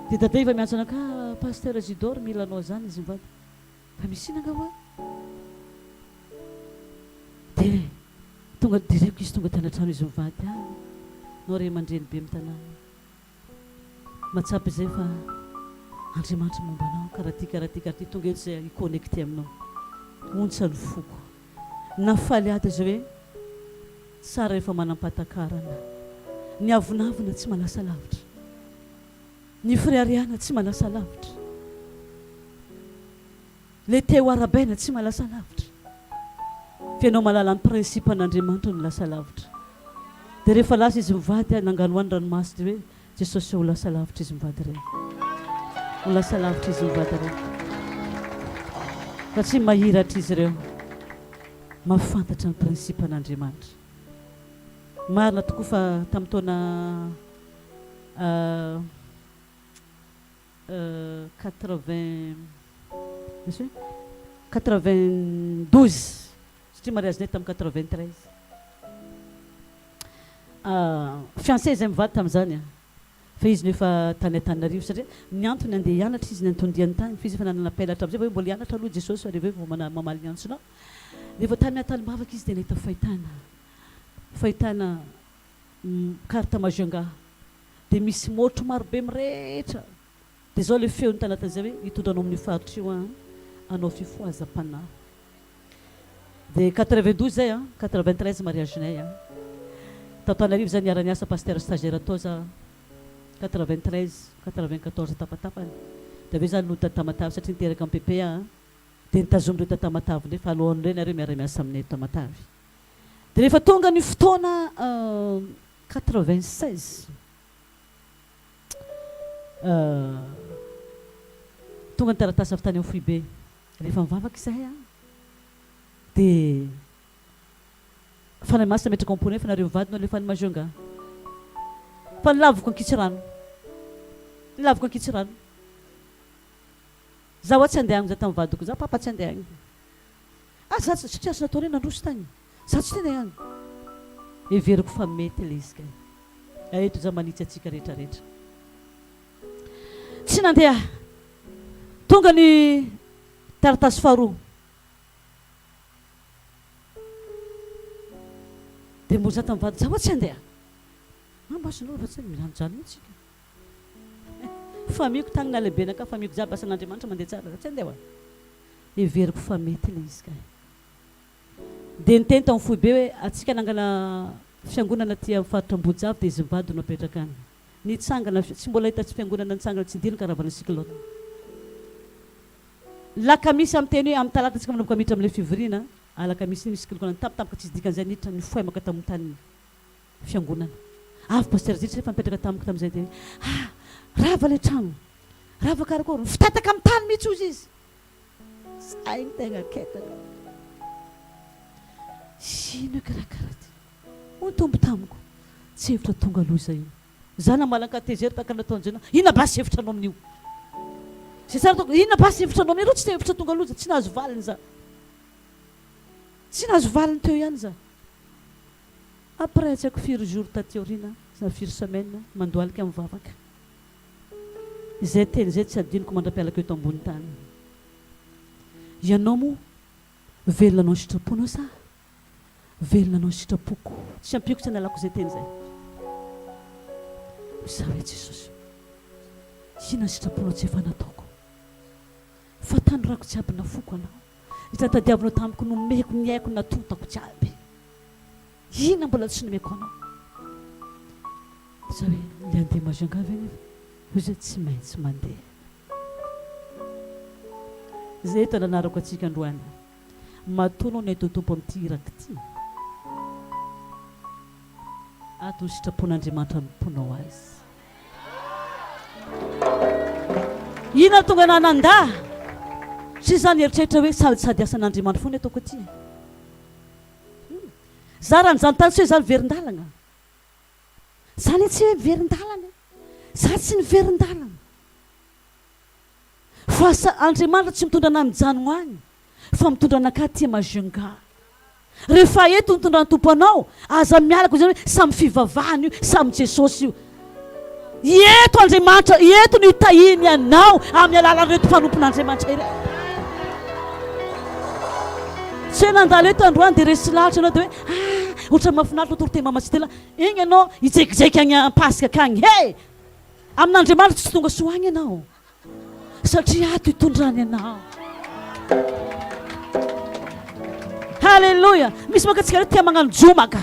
Dia dada efa miantso anakahy Pasteur Zidor mila anao zany izy mivady. Fa misy inona angaha hoa? Dia tonga direko izy tonga tany an-trano izy mivady ah nao ray aman-dreny be amin'ny tanàna. Mahatsapa izay fa Andriamanitra momba anao karaha ty karaha ty karaha ty tonga eto izay hi-connecter aminao. Ontsa ny foko. Nafaly ahy dia izay hoe Tsara rehefa manam-pahatakarana. Ny avonavona tsy manasa lavitra. Ny fireharehana tsy manasa lavitra. Le te ho arabaina tsy malasa lavitra. Fa ianao mahalala ny principe an'Andriamanitra no lasa lavitra. Dia rehefa lasa izy mivady ah, nanganohano ranomaso dia hoe Jesosy ho lasa lavitra izy mivady ireo. Ho lasa lavitra izy mivady ireo. Satria mahiratra izy ireo. Mahafantatra ny principe an'Andriamanitra. Marina tokoa fa tamin'ny taona 80 misy hoe 92 satria mariazinay tamin'ny 93. Fiancé izay mivady tamin'izany an. Fa izy no efa tany Antananarivo satria ny antony handeha hianatra izy ny anton-diany tany fa izy efa nanana appel hatramin'izay fa hoe mbola hianatra aloha Jesosy fa reveo vao mamaly ny antsonao. Rehefa tany Antalim-bavaka izy dia nahita fahitana, fahitana carte Majunga dia misy môtro marobe mirehitra dia izao ilay feony tanatin'izay hoe hitondra anao amin'io faritra io aho hanao fifohazam-panahy. Dia 92 zay an, 93 mariage-nay an. Tao Antananarivo zay niara-niasa pasteur stagiaire tao za 93, 94 tapatapany. Dia avy eo za nody Tamatave satria niteraka an'i Pepe aho an. Dia nitazomin'ireo tao Tamatave indray fa alohan'ireo nareo miara-miasa aminay eto Tamatave. Dia rehefa tonga ny fotoana 96, tonga ny taratasy avy tany amin'ny foibe. Rehefa mivavaka izahay an, dia Fanahy Masina ametraka ao am-ponay fa nareo mivady no alefa any Majunga. Fa ny laviko ankitsirano. Nilaviko ankitsirano. Za hoa tsy andeha agny za tamin'ny vadiko, za papa tsy andeha agny. Ah za tsy, satria azo natao hoe nandroso tagny. Za tsy te andeha agny. Heveriko fa mety le izy kay. Eto za manitsy antsika rehetra rehetra. Tsy nandeha. Tonga ny taratasy faharoa. Dia mbola za tamin'ny vadiko, za hoa tsy andeha. Angamba azonao fa tsy mijanojano eo tsika. Famille-ko tagny na lehibenakahy, famille-ko jiaby asan'Andriamanitra mandeha tsara, za tsy andeha hoa. Heveriko fa mety ilay izy kay. Dia niteny tao amin'ny foibe hoe atsika hanangana fiangonana aty amin'ny faritra Ambohijavy dia izy mivady no apetraka any. Nitsangana, tsy mbola hita tsy fiangonana nitsangana tsy nidina karavana cyclone. Lakamisy amin'ny teny hoe amin'ny talata tsika manomboka miditra amin'ilay fivoriana, alakamisy iny misy cyclone tampotampoka tsisy dikan'izay niditra nifoemaka tamin'ny tany fiangonana. Avy Pasteur Zitry rehefa nipetraka tamiko tamin'izay dia hoe ah! Rava ilay trano, rava karakory, mifitataka amin'ny tany mihitsy hozy izy. Zay no tegna ketraka. Ino karakara ty? Hoy ny Tompo tamiko, tsy hevitra tonga aloha izay io. Za namalan-katezera tahaka ny nataon'i Jona, inona basy hevitra anao amin'io? Zay tsara ataoko, inona basy hevitra anao amin'io? Reo tsy hevitra tonga aloha, tsy nahazo valiny za. Tsy nahazo valiny teo ihany za. Après tsy haiko firy jours taty aoriana na firy semaine, mandohalika mivavaka. Izay teny izay tsy hadinoko mandra-pialako eto ambony tany. Ianao moa velona noho ny sitraponao sa velona noho ny sitrapoko? Tsy ampiako tsy analako izay teny izay. Hoy za hoe Jesosy, inona ny sitraponao tsy efa nataoko? Fa tanorako jiaby nafoko anao. Izay tadiavinao tamiko nomeko ny aiko natontako jiaby. Inona mbola tsy nomeko anao? Za hoe, le handeha Majunga ve nefa? Hoy izy hoe, tsy maintsy mandeha. Izay eto ananarako antsika androany. Matoa anao nentin'ny Tompo amin'ity iraka ity. Ato ny sitrapon'Andriamanitra hanompoanao Azy. Inona no tonga anah nandà? Satria za nieritreritra hoe sady sady asan'Andriamanitra foana ataoko aty e. Za raha nijanona tany tsy hoe za niverin-dalagna. Za anie tsy hoe miverin-dalana e. Za tsy niverin-dalana. Fa sa Andriamanitra tsy mitondra anah mijanogno agny fa mitondra anakahy aty Majunga. Rehefa eto ny itondran'ny Tompo anao, aza miala ko zany hoe samy fivavahana io, samy Jesosy io. Eto Andriamanitra, eto no hitahiany anao amin'ny alalan'ireto mpanompon'Andriamanitra ireto. Tsy hoe nandalo eto androany dia resy lahatra ianao dia hoe ah, ohatran'ny mahafinaritra toriteny Mama Sitela. Igny ianao hijekijeky agny am-pasika akagny. He! Amin'Andriamanitra tsy tonga soa agny ianao. Satria ato itondrany anao. Haleloia! Misy manko antsika tia magnano jomaka.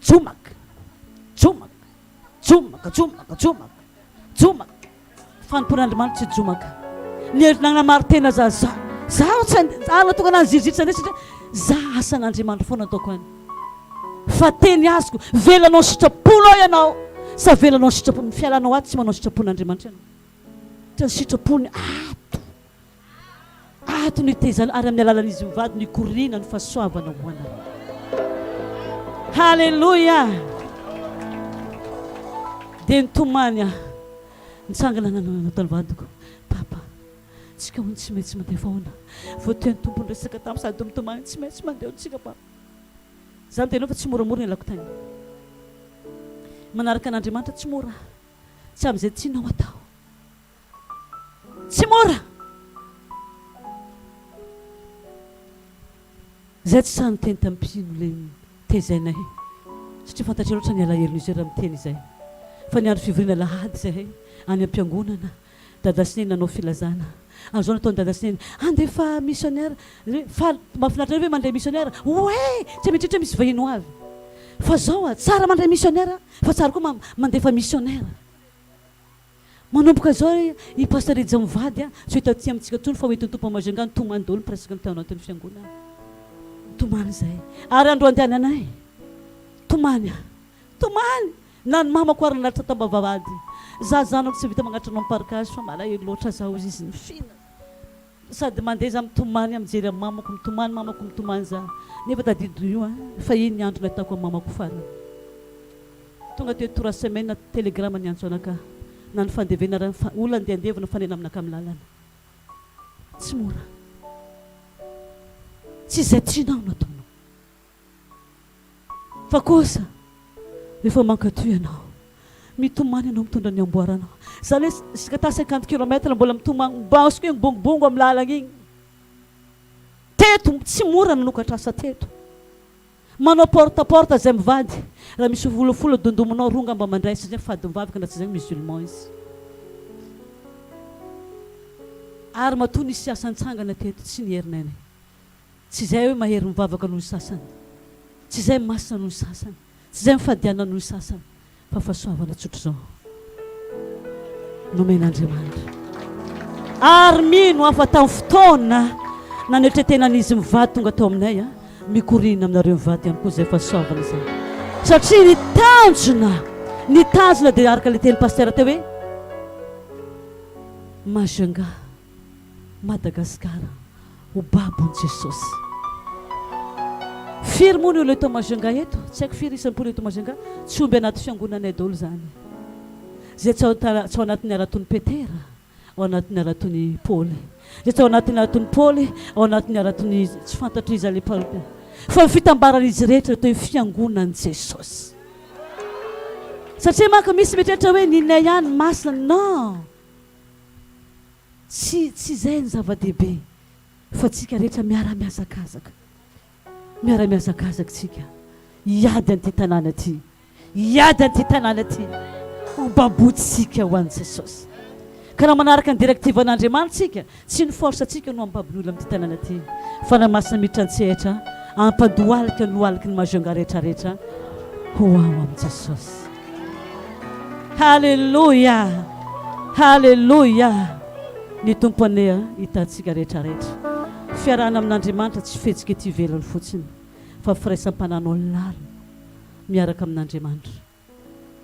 Jomaka. Jomaka. Jomaka, jomaka, jomaka. Jomaka. Fanompoan'Andriamanitra tsy jomaka. Ny hevitra nagnamaro-tena za za. Za tsy za nahatonga anah nizirizitra zany satria za asan'Andriamanitra foana ataoko any. Fa teny azoko, velanao sitraponao ianao sa velanao sitrapony, ny fialanao ato tsy manao sitrapon'Andriamanitra ianao. Satria ny sitrapony ato, ato no itezaina ary amin'ny alalan'izy mivady no ikoriana ny fahasoavana ho anareo. Haleloia! Dia nitomany aho, nitsangana nataon'ny vadiko, Papa, tsika hono tsy maintsy mandeha fa ahoana? Voateny Tompo niresaka tamiko sady mitomany, tsy maintsy mandeha hono tsika Papa. Za miteny fa tsy moramora ny ialako tany. Manaraka an'Andriamanitra tsy mora. Tsy amin'izay tianao atao. Tsy mora. Zay tsy sahy niteny tamin'ny mpino le tezainay. Satria fantatray loatra ny alahelon'izy ireo raha miteny izay. Fa ny andro fivoriana alahady zahay any am-piangonana. Dada sy Neny nanao filazana. Ary izao nataon'i Dada sy Neny, Handefa missionnaire. Faly, mahafinaritra anareo ve mandray missionnaire? Oay! Tsy mieritreritra hoe misy vahiny ho avy. Fa izao a, tsara mandray missionnaire, fa tsara koa mandefa missionnaire. Manomboka izao ry i Pasteur Rija mivady a, tsy ho hita aty amintsika intsony fa ho entin'ny Tompo à Majunga, nitomany daholo ny presque ny tao anatin'ny fiangonana. Nitomany izahay. Ary andro andehananay, tomany aho. Tomany! Na ny mamako ary nanatitra tam-bavahady. Za zanako tsy vita magnatitra anao am-parkage fa malahelo loatra za hozy izy nifina. Sady mandeha za mitomany mijery an'i mamako mitomany mamako mitomany za. Nefa tadidio io an, fa iny ny andro nahitako an'i mamako farany. Tonga teo trois semaines telegrama niantso anakahy. Na ny fandevena raha ny olona andeha handevina mifanena aminaka amin'ny lalana. Tsy mora. Tsy izay tianao no ataonao. Fa kosa rehefa mankatò ianao, mitomany ianao mitondra ny amboaranao. Izany hoe jusqu'à ta 50 kilomètre mbola mitomany, mibaosika io, mibongobongo amin'ny lalana iny. Teto, tsy mora ny nanokatra asa teto. Manao porte à porte izay mivady, raha misy volafola dondominao roa angamba mandray, tsy izay fady mivavaka na tsy izay musulman izy. Ary matoa nisy asa nitsangana teto, tsy ny herinay. Tsy izay hoe mahery mivavaka noho ny sasany, tsy izay masina noho ny sasany, tsy izay mifadiana noho ny sasany, fa fahasoavana tsotr'izao nomen'Andriamanitra. Ary mino aho fa tamin'ny fotoana nanetretenan'izy mivady tonga tao aminay, mikoriana aminareo mivady ihany koa izay fahasoavana izay. Satria ny tanjona, ny tanjona dia araka ilay tenin'i Pasitera teo hoe, Majunga. Madagascar ho babon'i Jesosy. Firy moa ny olona eto Majunga eto? Tsy haiko firy isan'ny mponina eto Majunga. Tsy omby anaty fiangonanay daholo izany. Izay tsy ao tsy ao anatin'ny haraton'i Petera, ao anatin'ny haraton'i Paoly. Izay tsy ao anatin'ny haraton'i Paoly, ao anatin'ny haraton'i tsy fantatro iza ilay Paoly. Fa ny fitambaran'izy rehetra atao hoe fiangonan'i Jesosy. Satria manko misy mieritreritra hoe ny nay ihany masina. Non! Tsy tsy izay ny zava-dehibe fa tsika rehetra miara-mihazakazaka, miara-mihazakazaka tsika hiady an'ity tanàna ity, hiady an'ity tanàna ity ho babotsika ho an'i Jesosy. Ka raha manaraka ny directive an'Andriamanitra tsika, tsy ny force tsika no hampabo ny olona amin'ity tanàna ity, Fanahy Masina miditra an-tsehatra hampandohalika ny lohaliky ny Majunga rehetra rehetra ho ao amin'i Jesosy. Haleloia! Haleloia! Ny Tompo anie hitantsika rehetra rehetra. Fiarahana amin'Andriamanitra tsy fihetsika ety ivelany fotsiny fa firaisam-pananao lalina miaraka amin'Andriamanitra.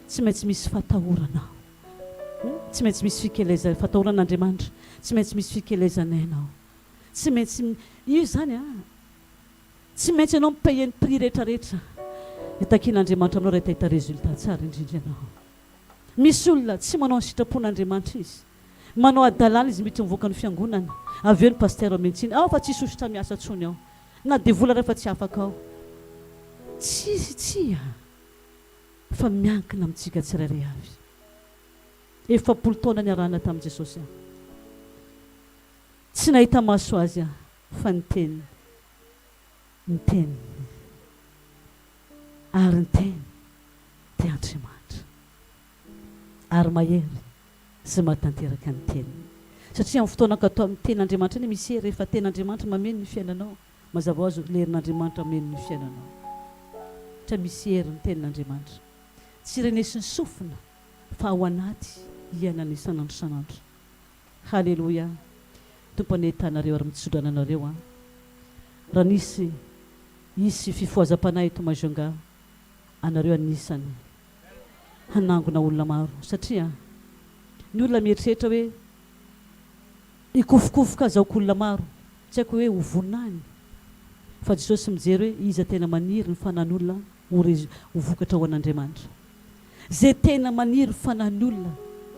Tsy maintsy misy fatahorana ao. Tsy maintsy misy fikelezana, fatahorana an'Andriamanitra. Tsy maintsy misy fikelezan'aina ao. Tsy maintsy, io izany an, Tsy maintsy ianao mi-payer ny prix rehetra rehetra itakian'Andriamanitra aminao raha hitahita résultat tsara indrindra ianao. Misy olona tsy manao ny sitrapon'Andriamanitra izy. Manao hadalana izy miditra mivoaka ny fiangonana. Avy eo ny pasteur omeny tsiny, ao fa tsisy hosotra miasa tsony ao. Na devoly ary efa tsy afaka ao. Tsisy tsia fa miankina amintsika tsirairay avy. 40 taona niarahana tamin'i Jesosy aho. Tsy nahita maso azy aho fa ny teniny, ny teniny. Ary ny teny dia Andriamanitra. Ary mahery sy mahatanteraka ny teniny. Satria amin'ny fotoana ankatoa amin'ny tenin'Andriamanitra iny misy hery, rehefa tenin'Andriamanitra mameno ny fiainanao, mazava ho azy ilay herin'Andriamanitra mameno ny fiainanao. Satria misy hery ny tenin'Andriamanitra. Tsy renesin'ny sofina fa ao anaty iainana isan'andro isan'andro. Haleloia Tompo anie hitanareo ary mitsodrano anareo an Raha nisy hisy fifohazam-panahy eto Majunga anareo anisany hanangona olona maro satria ny olona mieritreritra hoe hikofokofoka azahoako olona maro tsy haiko hoe ho vonona any fa Jesosy mijery hoe iza tena maniry ny fanan'olona ho ho vokatra ho an'Andriamanitra Izay tena maniry fanahin'ny olona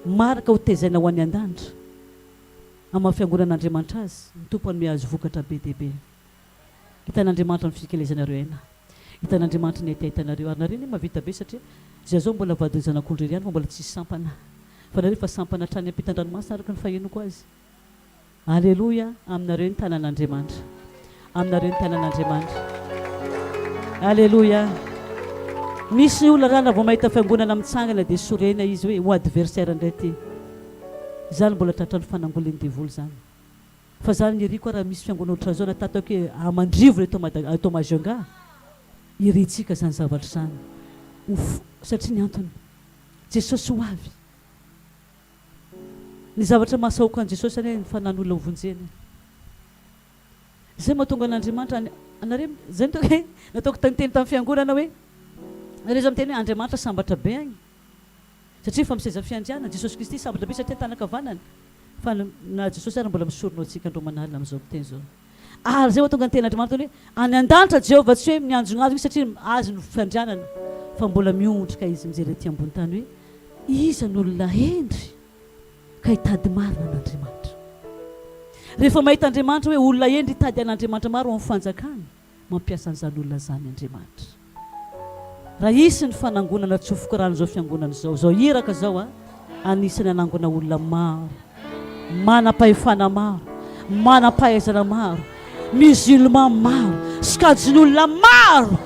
maraka ho tezaina ho any an-danitra, amin'ny maha fiangonan'Andriamanitra azy, ny Tompo hanome azy vokatra be dia be. Hitan'Andriamanitra ny fikelezanareo aina. Hitan'Andriamanitra ny hetahetanareo. Ary nareo anie mahavita be satria izay zao mbola vadin'ny zanak'ondry irery ihany fa mbola tsisy sampana. Fa nareo efa sampana hatrany ampitan-dranomasina araka ny fahenoko azy. Aleloia aminareo ny tanan'Andriamanitra. Aminareo ny tanan'Andriamanitra. Aleloia. Misy olona raha vao mahita fiangonana mitsangana dia sorena izy hoe ho adversaire indray ity. Izany mbola tratran'ny fanangolen'ny devoly izany. Fa zany ny iriko raha misy fiangonana ohatran'izao na tatako hoe amandrivony eto Mada eto Majunga, irintsika izany zavatra izany. Ho satria ny antony Jesosy ho avy. Ny zavatra mahasahoka an'i Jesosy anie ny fanan'olona ho vonjena e. Izay mahatonga an'Andriamanitra any anareo izay no hoe nataoko niteny tamin'ny fiangonana hoe nareo izao miteny hoe Andriamanitra sambatra be agny satria efa miseza fiandrianana Jesosy Kristy sambatra be satria an-tanan-kavanana fa na Jesosy ary mbola misorona ho antsika andro aman'alina amin'izao miteny izao. Ary izay mahatonga ny tenin'Andriamanitra hoe any an-danitra Jehovah tsy hoe mianjonanjona izy satria azy no fiandrianana fa mbola miondrika izy mijery aty ambony tany hoe iza no olona hendry? Ka hitady marina an'Andriamanitra. Rehefa mahita Andriamanitra hoe olona hendry hitady an'Andriamanitra maro ao amin'ny fanjakany, mampiasa an'izany olona izany Andriamanitra. Raha hisy ny fanangonana tsofiko rano izao fiangonana izao, izao iraka izao a, anisany hanangona olona maro, manam-pahefana maro, manam-pahaizana maro, musulman maro, sokajin'olona maro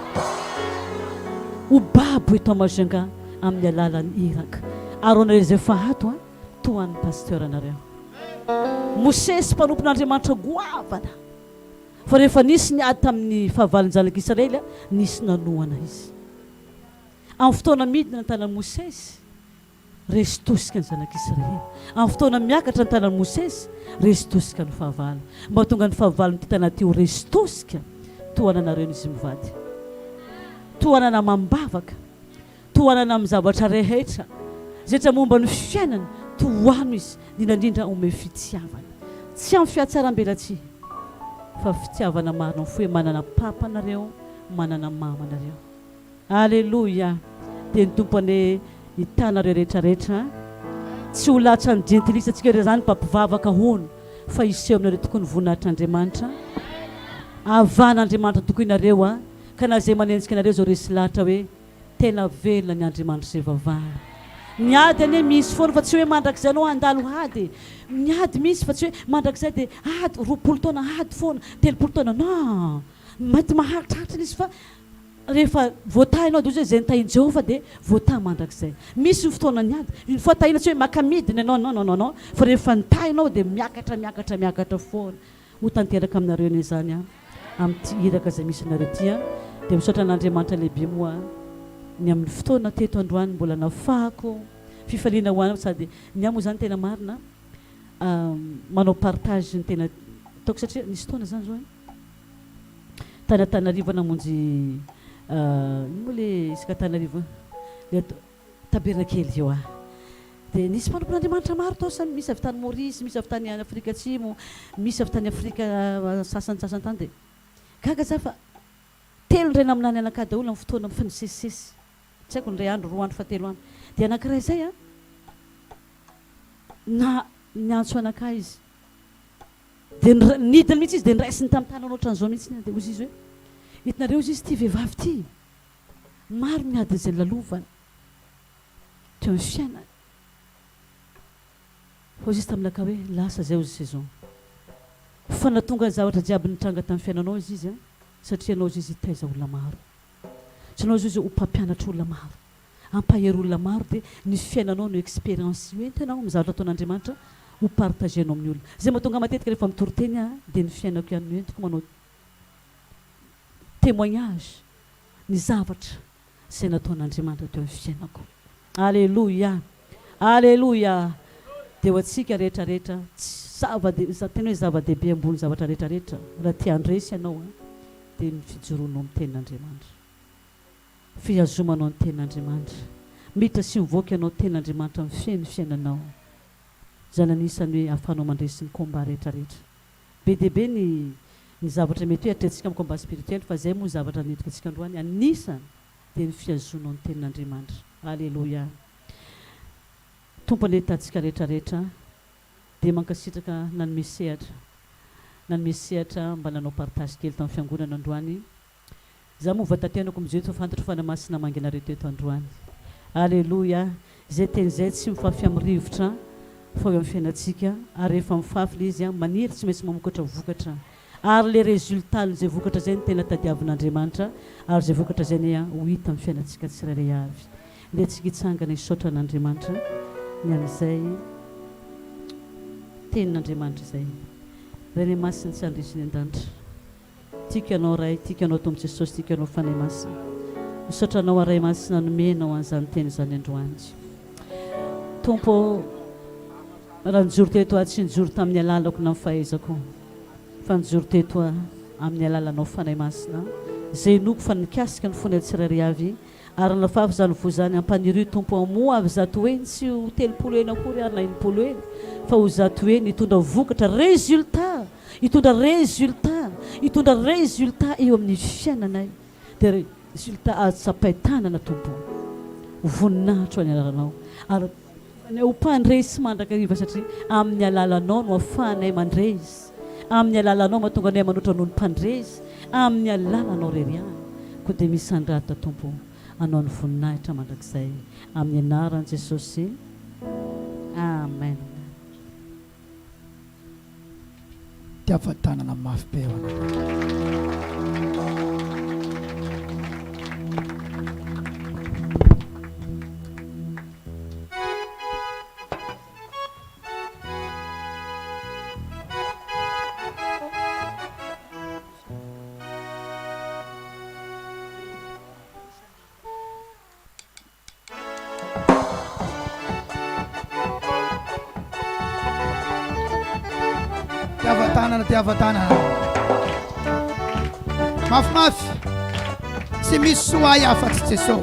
ho babo eto Majunga amin'ny alalan'ny iraka. Ary ho anareo izay efa ato a, tohan'ny pasteur anareo. Mosesy mpanompon'Andriamanitra goavana. Fa rehefa nisy ny ady tamin'ny fahavalon-janak'Israely, nisy nanohana izy. Amin'ny fotoana midina ny tanan'i Mosesy, resy tosika ny zanak'Israely. Amin'ny fotoana miakatra ny tanan'i Mosesy, resy tosika ny fahavalo. Mba hahatonga ny fahavalon'ity tanàna ity ho resy tosika, tohananareo izy mivady. Tohanana amam-bavaka. Tohanana amin'ny zavatra rehetra, zetra momba ny fiainana, tohano izy, indrindra indrindra omeo fitiavana. Tsy amin'ny fihatsarambelatsihy, fa fitiavana marina amin'ny fo hoe manana papa nareo, manana mama nareo. Aleloia! Dia ny Tompo anie hitanareo rehetra rehetra. Tsy ho latsan'ny jentilisa antsika ireo izany mpampivavaka hono, fa hiseho aminareo tokoa ny voninahitr'Andriamanitra. Havan'Andriamanitra tokoa ianareo a! Ka na izay manenjika anareo izao resy lahatra hoe Tena velona ny Andriamanitra izay vavahana. Ny ady anie misy foana fa tsy hoe mandrakizay anao handalo ady e. Ny ady misy fa tsy hoe mandrakizay dia ady, 20 taona ady foana, 30 taona, non! Mety maharitraritra ilay izy fa rehefa voatahy ianao dia hoy izy hoe izay notahin'i Jehovah dia voatahy mandrakizay. Misy ny fotoanan'ny ady, une fois tahina tsy hoe maka midina ianao, non non non non, fa rehefa nitahy ianao dia miakatra miakatra miakatra foana. Ho tanteraka aminareo anie izany an, amin'ity iraka izay misy anareo ity an, dia misaotra an'Andriamanitra lehibe moa ny amin'ny fotoana teto androany mbola nafahako fifaliana ho anao sady ny ahy moa izany tena marina manao partage ny tena ataoko satria nisy fotoana izany zao tany Antananarivo namonjy ino moa le isaka Antananarivo le atao Tabernakely eo aho. Dia nisy mpanompon'Andriamanitra maro tao, samy misy avy tany Maurice, misy avy tany Afrika Atsimo, misy avy tany Afrika sasantsasany tany. Dia gaga za fa telo indray naminany anakahy daholo amin'ny fotoana mifanisesisesy. Tsy haiko indray andro, roa andro fa telo andro. Dia anankiray izay an, na niantso anakahy izy. Dia nidina mihitsy izy dia niraisiny tamin'ny tanany ohatran'izao mihitsy. Dia hoy izy hoe, hitanareo hoy izy ity vehivavy ity. Maro ny ady izay lalovany teo amin'ny fiainany. Hoy izy tamin'ilay hoe, lasa izay hozy saison. Fa nahatonga ny zavatra jiaby nitranga tamin'ny fiainanao izy izy satria ianao izy izy hitaiza olona maro. Tsy ianao izy izy ho mpampianatra olona maro. Hampahery olona maro dia ny fiainanao no expérience hoentinao amin'ny zavatra ataon'Andriamanitra ho partager-nao amin'ny olona. Izay mahatonga matetika rehefa mitory teny aho dia ny fiainako ihany no entiko manao témoignage ny zavatra izay nataon'Andriamanitra teo amin'ny fiainako. Aleloia! Aleloia! Dia ho antsika rehetra rehetra, tsy zava-dehibe, tena hoe zava-dehibe ambony zavatra rehetra rehetra, raha te handresy ianao an, dia ny fijoroanao amin'ny tenin'Andriamanitra. Fihazomanao ny tenin'Andriamanitra. Miditra sy mivoaka ianao tenin'Andriamanitra mifehy ny fiainanao. Izany anisan'ny hoe ahafahanao mandresy ny combat rehetra rehetra. Be dia be ny ny zavatra mety hoe atrehintsika amin'ny combat spirituel fa izay moa ny zavatra nentiko antsika androany anisany dia ny fihazonao ny tenin'Andriamanitra. Aleloia. Tompo anie hitantsika rehetra rehetra dia mankasitraka nanome sehatra nanome sehatra mba nanao partage kely tamin'ny fiangonana androany. Za moa vatatenako mizoeto fa fantatro fa namasina mangy anareo teto androany. Aleloia! Izay teny izay tsy mifafy amin'ny rivotra fa eo amin'ny fiainantsika ary rehefa mifafy ilay izy maniry tsy maintsy mamokatra vokatra ary le résultat n'izay vokatra izay no tena tadiavin'Andriamanitra ary izay vokatra izay anie ho hita amin'ny fiainantsika tsirairay avy. Ndeha tsika hitsangana hisaotra an'Andriamanitra ny amin'izay tenin'Andriamanitra izay. Ray Masina tsy handresy ny an-danitra. Tiako Ianao Ray, tiako Ianao Tompo Jesosy, tiako Ianao Fanahy Masina. Misaotra Anao aho Ray Masina nomenao an'izany teny izany androany. Tompo ô, raha nijoro teto aho tsy nijoro tamin'ny alalako na ny fahaizako fa nijoro teto aho amin'ny alalanao Fanahy Masina izay inoako fa nikasika ny fonay tsirairay avy ary nafafy izany voa izany ampanirio Tompo hamoa avy zato heny tsy ho 30 heny akory ary na 60 heny fa ho zato heny hitondra vokatra résultat Hitondra résultat, hitondra résultat eo amin'ny fiainanay, dia résultat azo tsapain-tanana Tompo ô. Voninahitra ho an'ny anaranao. Ary. anay ho mpandresy mandrakariva satria amin'ny alalanao no afahanay mandresy, amin'ny alalanao mahatonga anay manoatra noho ny mpandresy, amin'ny alalanao irery ihany. Koa dia misandrata Tompo o, Anao ny voninahitra mandrakizay, amin'ny anaran'i Jesosy. Amen. Tiava-tanana mafy be ho anareo. Tiava-tanana, tiava-tanana. Mafimafy. Tsy misy soa ahy afa-tsy Jeso.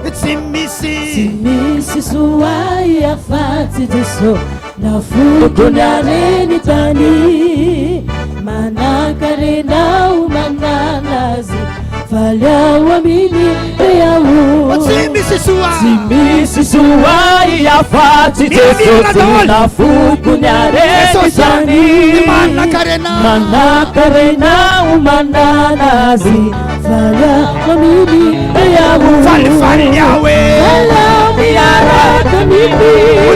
Tsy misy. Tsy misy soa ahy afa-tsy Jeso. Nafoko ny hareny tany. Manankarena aho manana azy. Faly aho aminy be aho. Tsy misy soa. Tsy misy soa ahy afa-tsy Jesosy. Nafoko ny hareny tany. Manankarena. Manankarena aho manana azy. Faly aho aminy be aho. Falifaly aho e. Faly aho miaraka aminy.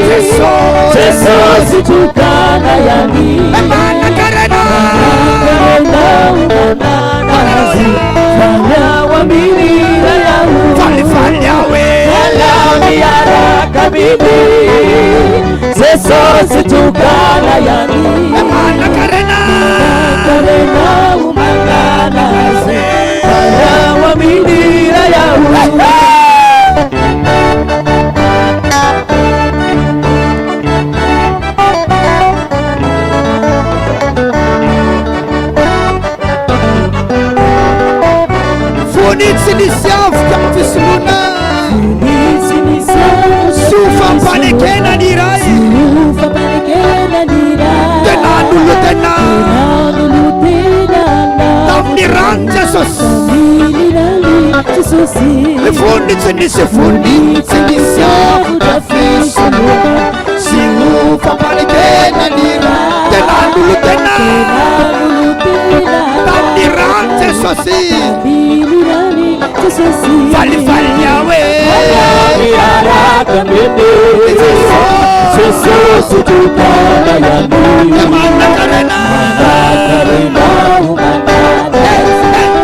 Jesosy. Jesosy tokana ihany. Manankarena. Manankarena aho manana azy. Faly aho aminy be aho. Falifaly aho e. Faly aho miaraka aminy. Jesosy tokana ihany. Manankarena. Manankarena aho manana azy. Faly aho aminy ray aho. Fony tsy nisy avotra amin'ny fisoloana. Fony tsy nisy avotra Soa fampanekena ny iray. Soa fampanekena ny iray. Tena nolotena. Tena nolotena. Tamin'ny ran'i Jesosy. Tamin'ny ran'i Jesosy. Fony tsy nisy fony tsy nisy avotra fisoloana. Soa fampanekena ny iray. Tena nolotena. Tena nolotena. Tamin'ny ran'i Jesosy. Tamin'ny ran'i Jesosy. Falifaly aho e. Miaraka aminy. Jesosy tokana ihany. Manankarena. Manankarena ho manana.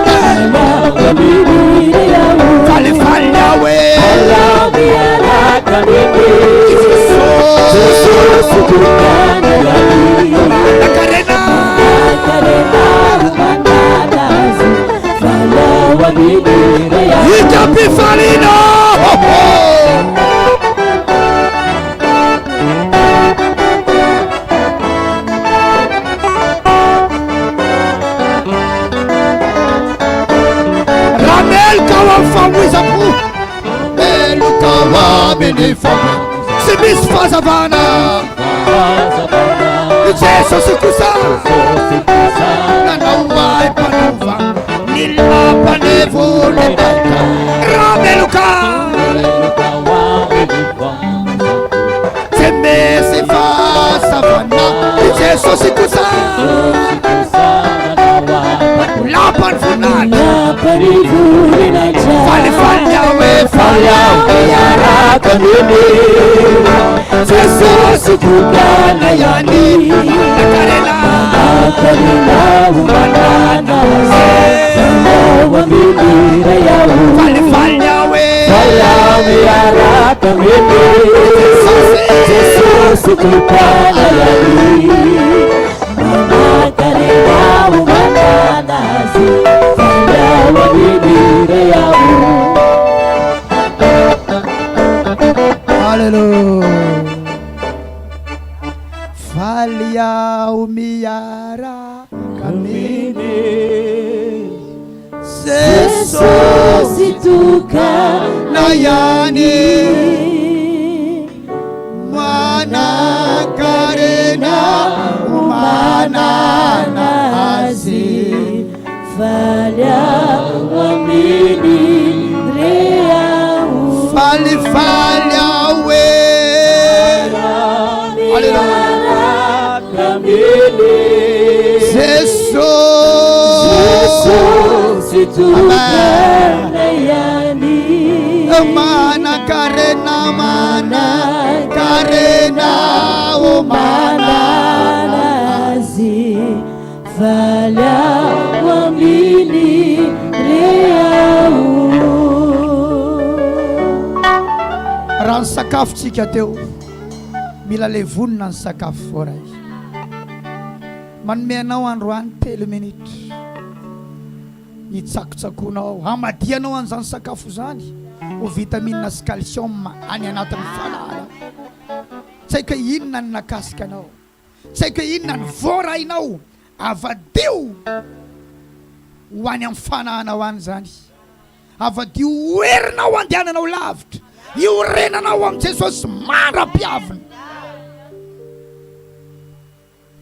Miaraka aminy aho. Falifaly aho e. Miaraka aminy. Jesosy tokana ihany. Manankarena. Manankarena ho manana azy. Faly aho aminy aho. Hita-pifaliana. Ho, ho. Raha meloka ao amin'ny famoizam-po, meloka ao amin'ny famoizam-po. Tsy misy fahazavana. I Jesosy kosa nanao ahy mpanova ny lapanevo ny baita. Raha meloka. Tsy misy fahazavana. I Jesosy kosa lapan'ny voninahitra. Falifaly aho e, faly aho Miaraka aminy. Jesosy tokana ihany. Manankarena. Manankarena ho manana azy. Ao aminy ray aho. Falifaly aho e. Faly aho miaraka aminy. Jesosy tokana ihany. Manankarena ho manana azy. Faly aho aminy ray aho. Alléluia. Faly aho miaraka aminy. Jesosy Jesosy tokana ihany. Manankarena ho manana azy. Faly aho aminy re aho. Falifaly aho e. tokana ihany. Manan-karena, manan-karena, oh Manana azy faly aho aminy re aho. Raha ny sakafontsika teo, mila levonina ny sakafo voaray. Manome anao androany telo minitra hitsakotsakoanao, hamadihanao an'izany sakafo izany ho vitamine sy calcium any anatin'ny fanala. Tsy haiko hoe inona no nakasika anao, tsy haiko hoe inona no voarainao, avadio ho any amin'ny fanahinao any izany. Avadio ho herinao handehananao lavitra, hiorenanao amin'i Jesosy mandra-piaviny.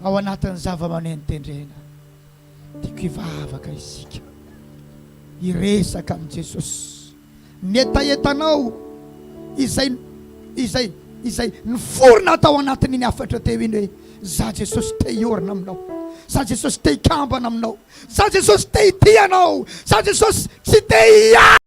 Ao anatin'ny zava-maneno tendrena, tiako hivavaka isika, hiresaka amin'i Jesosy. Ny hetahetanao izay izay izay niforona tao anatin'iny hafatra teo iny hoe, Za Jesosy te hiorina aminao, za Jesosy te hikambana aminao, za Jesosy te hitia anao, za Jesosy tsy te hiala.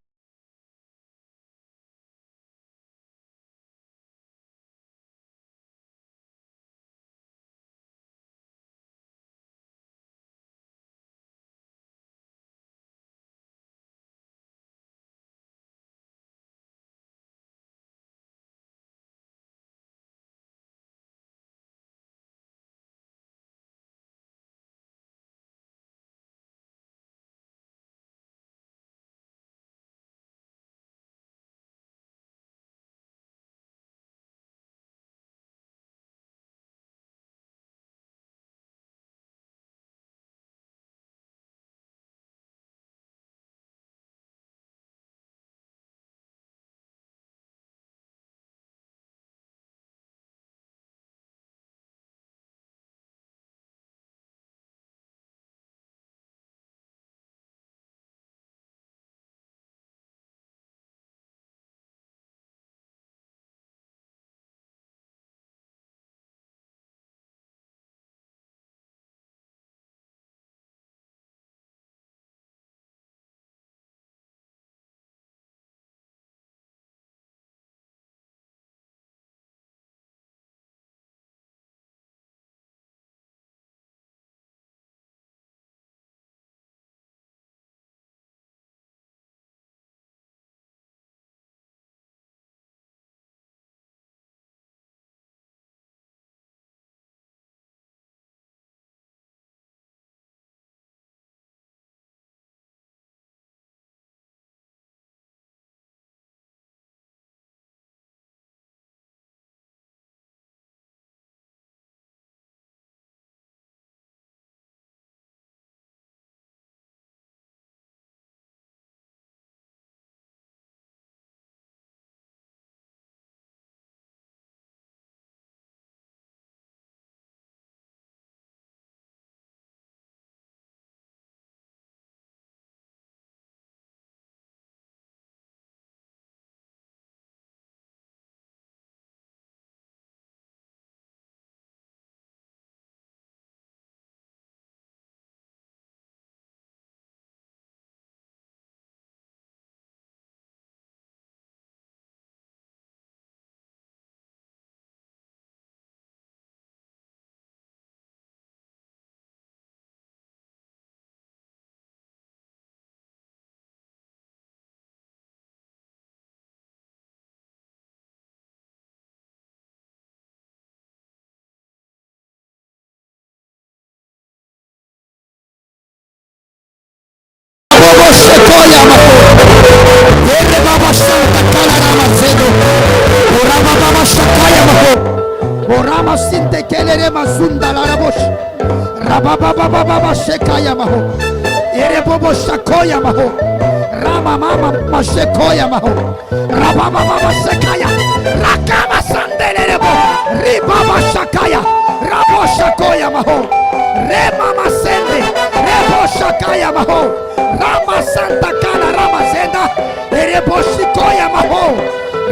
Rama Santa Kala Rama Zenda Ereboshikoya Maho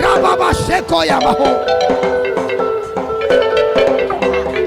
Rababashekoya Maho.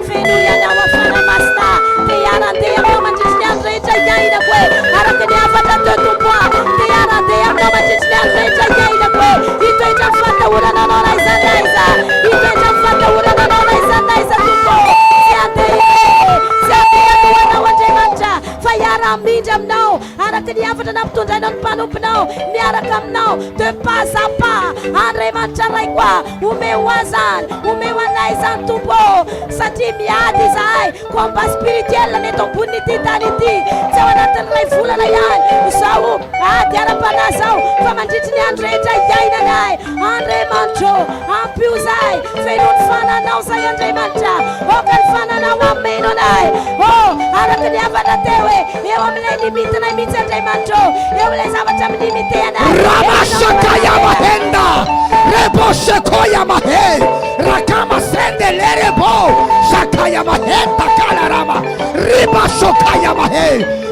Fenoy ianao aho Fanahy Masina, te hiara-handeha aminao mandritry ny andro rehetra iainako e, araka ny hafatra. teo Tompo a! Te hiara-dia aminao mandritry ny andro rehetra iainako e! Hitoetra amin'ny fatahorana anao na aiza na aiza! Hitoetra amin'ny fatahorana anao na aiza na aiza Tompo ô! Tsy handeha irery e! Tsy handeha aloha anao Andriamanitra fa hiara-hamindra aminao araka ny hafatra nampitondrainao ny mpanomponao miaraka aminao de pas à pas Andriamanitra Raiko a! Omeo ahy izany! Omeo anay izany Tompo ô! Satria miady izahay Combat spirituel ny eto ambonin'ity tany ity, tsy ao anatin'ny iray volana ihany izao ady ara-panahy izao fa mandritry ny andro rehetra iainanay. Andriamanitra ô, ampio izahay, feno ny fananao izahay Andriamanitra, aoka ny fananao hameno anay. Oh, araka ny hafatra teo hoe eo amin'ilay limite-nay mihitsy Andriamanitra ô, eo amin'ilay zavatra mi-limite anay. Ramasakayamahenda, Rebosekoyamahe, Rakamasendelerebo, Sakayamahenda kalarama, Ribasokayamahe,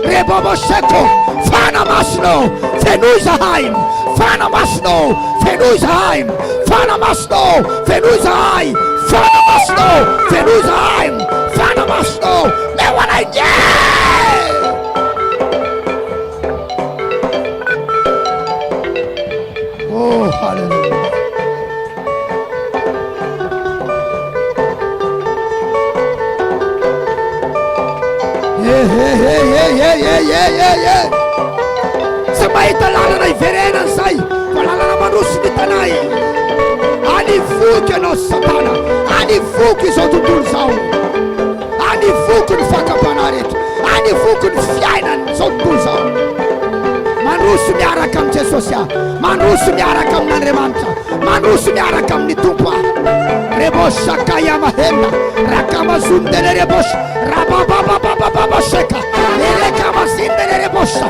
Reboboseko, Fana Masino, fenoy izahay, Fana Masino, fenoy izahay, Fana Masino, fenoy izahay, Fana Masino, fenoy izahay, Fana Masino, meo anay ny Oh, hallelujah. Hey, hey, hey, hey, hey, hey, hey, hey, hey. Tsy mahita lalana hiverenana izay fa lalana mandroso ny hitanay. Any voky ianao satana, any voky izao tontolo izao. Any voky ny fakam-panahy rehetra, any voky ny fiainan'izao tontolo izao. Mandroso miaraka amin'i Jesosy aho, mandroso miaraka amin'Andriamanitra, mandroso miaraka amin'ny Tompo aho. Rebosha kayamahenda, rakamazundele rebosha, rababababababasheka, erekamazindele rebosha,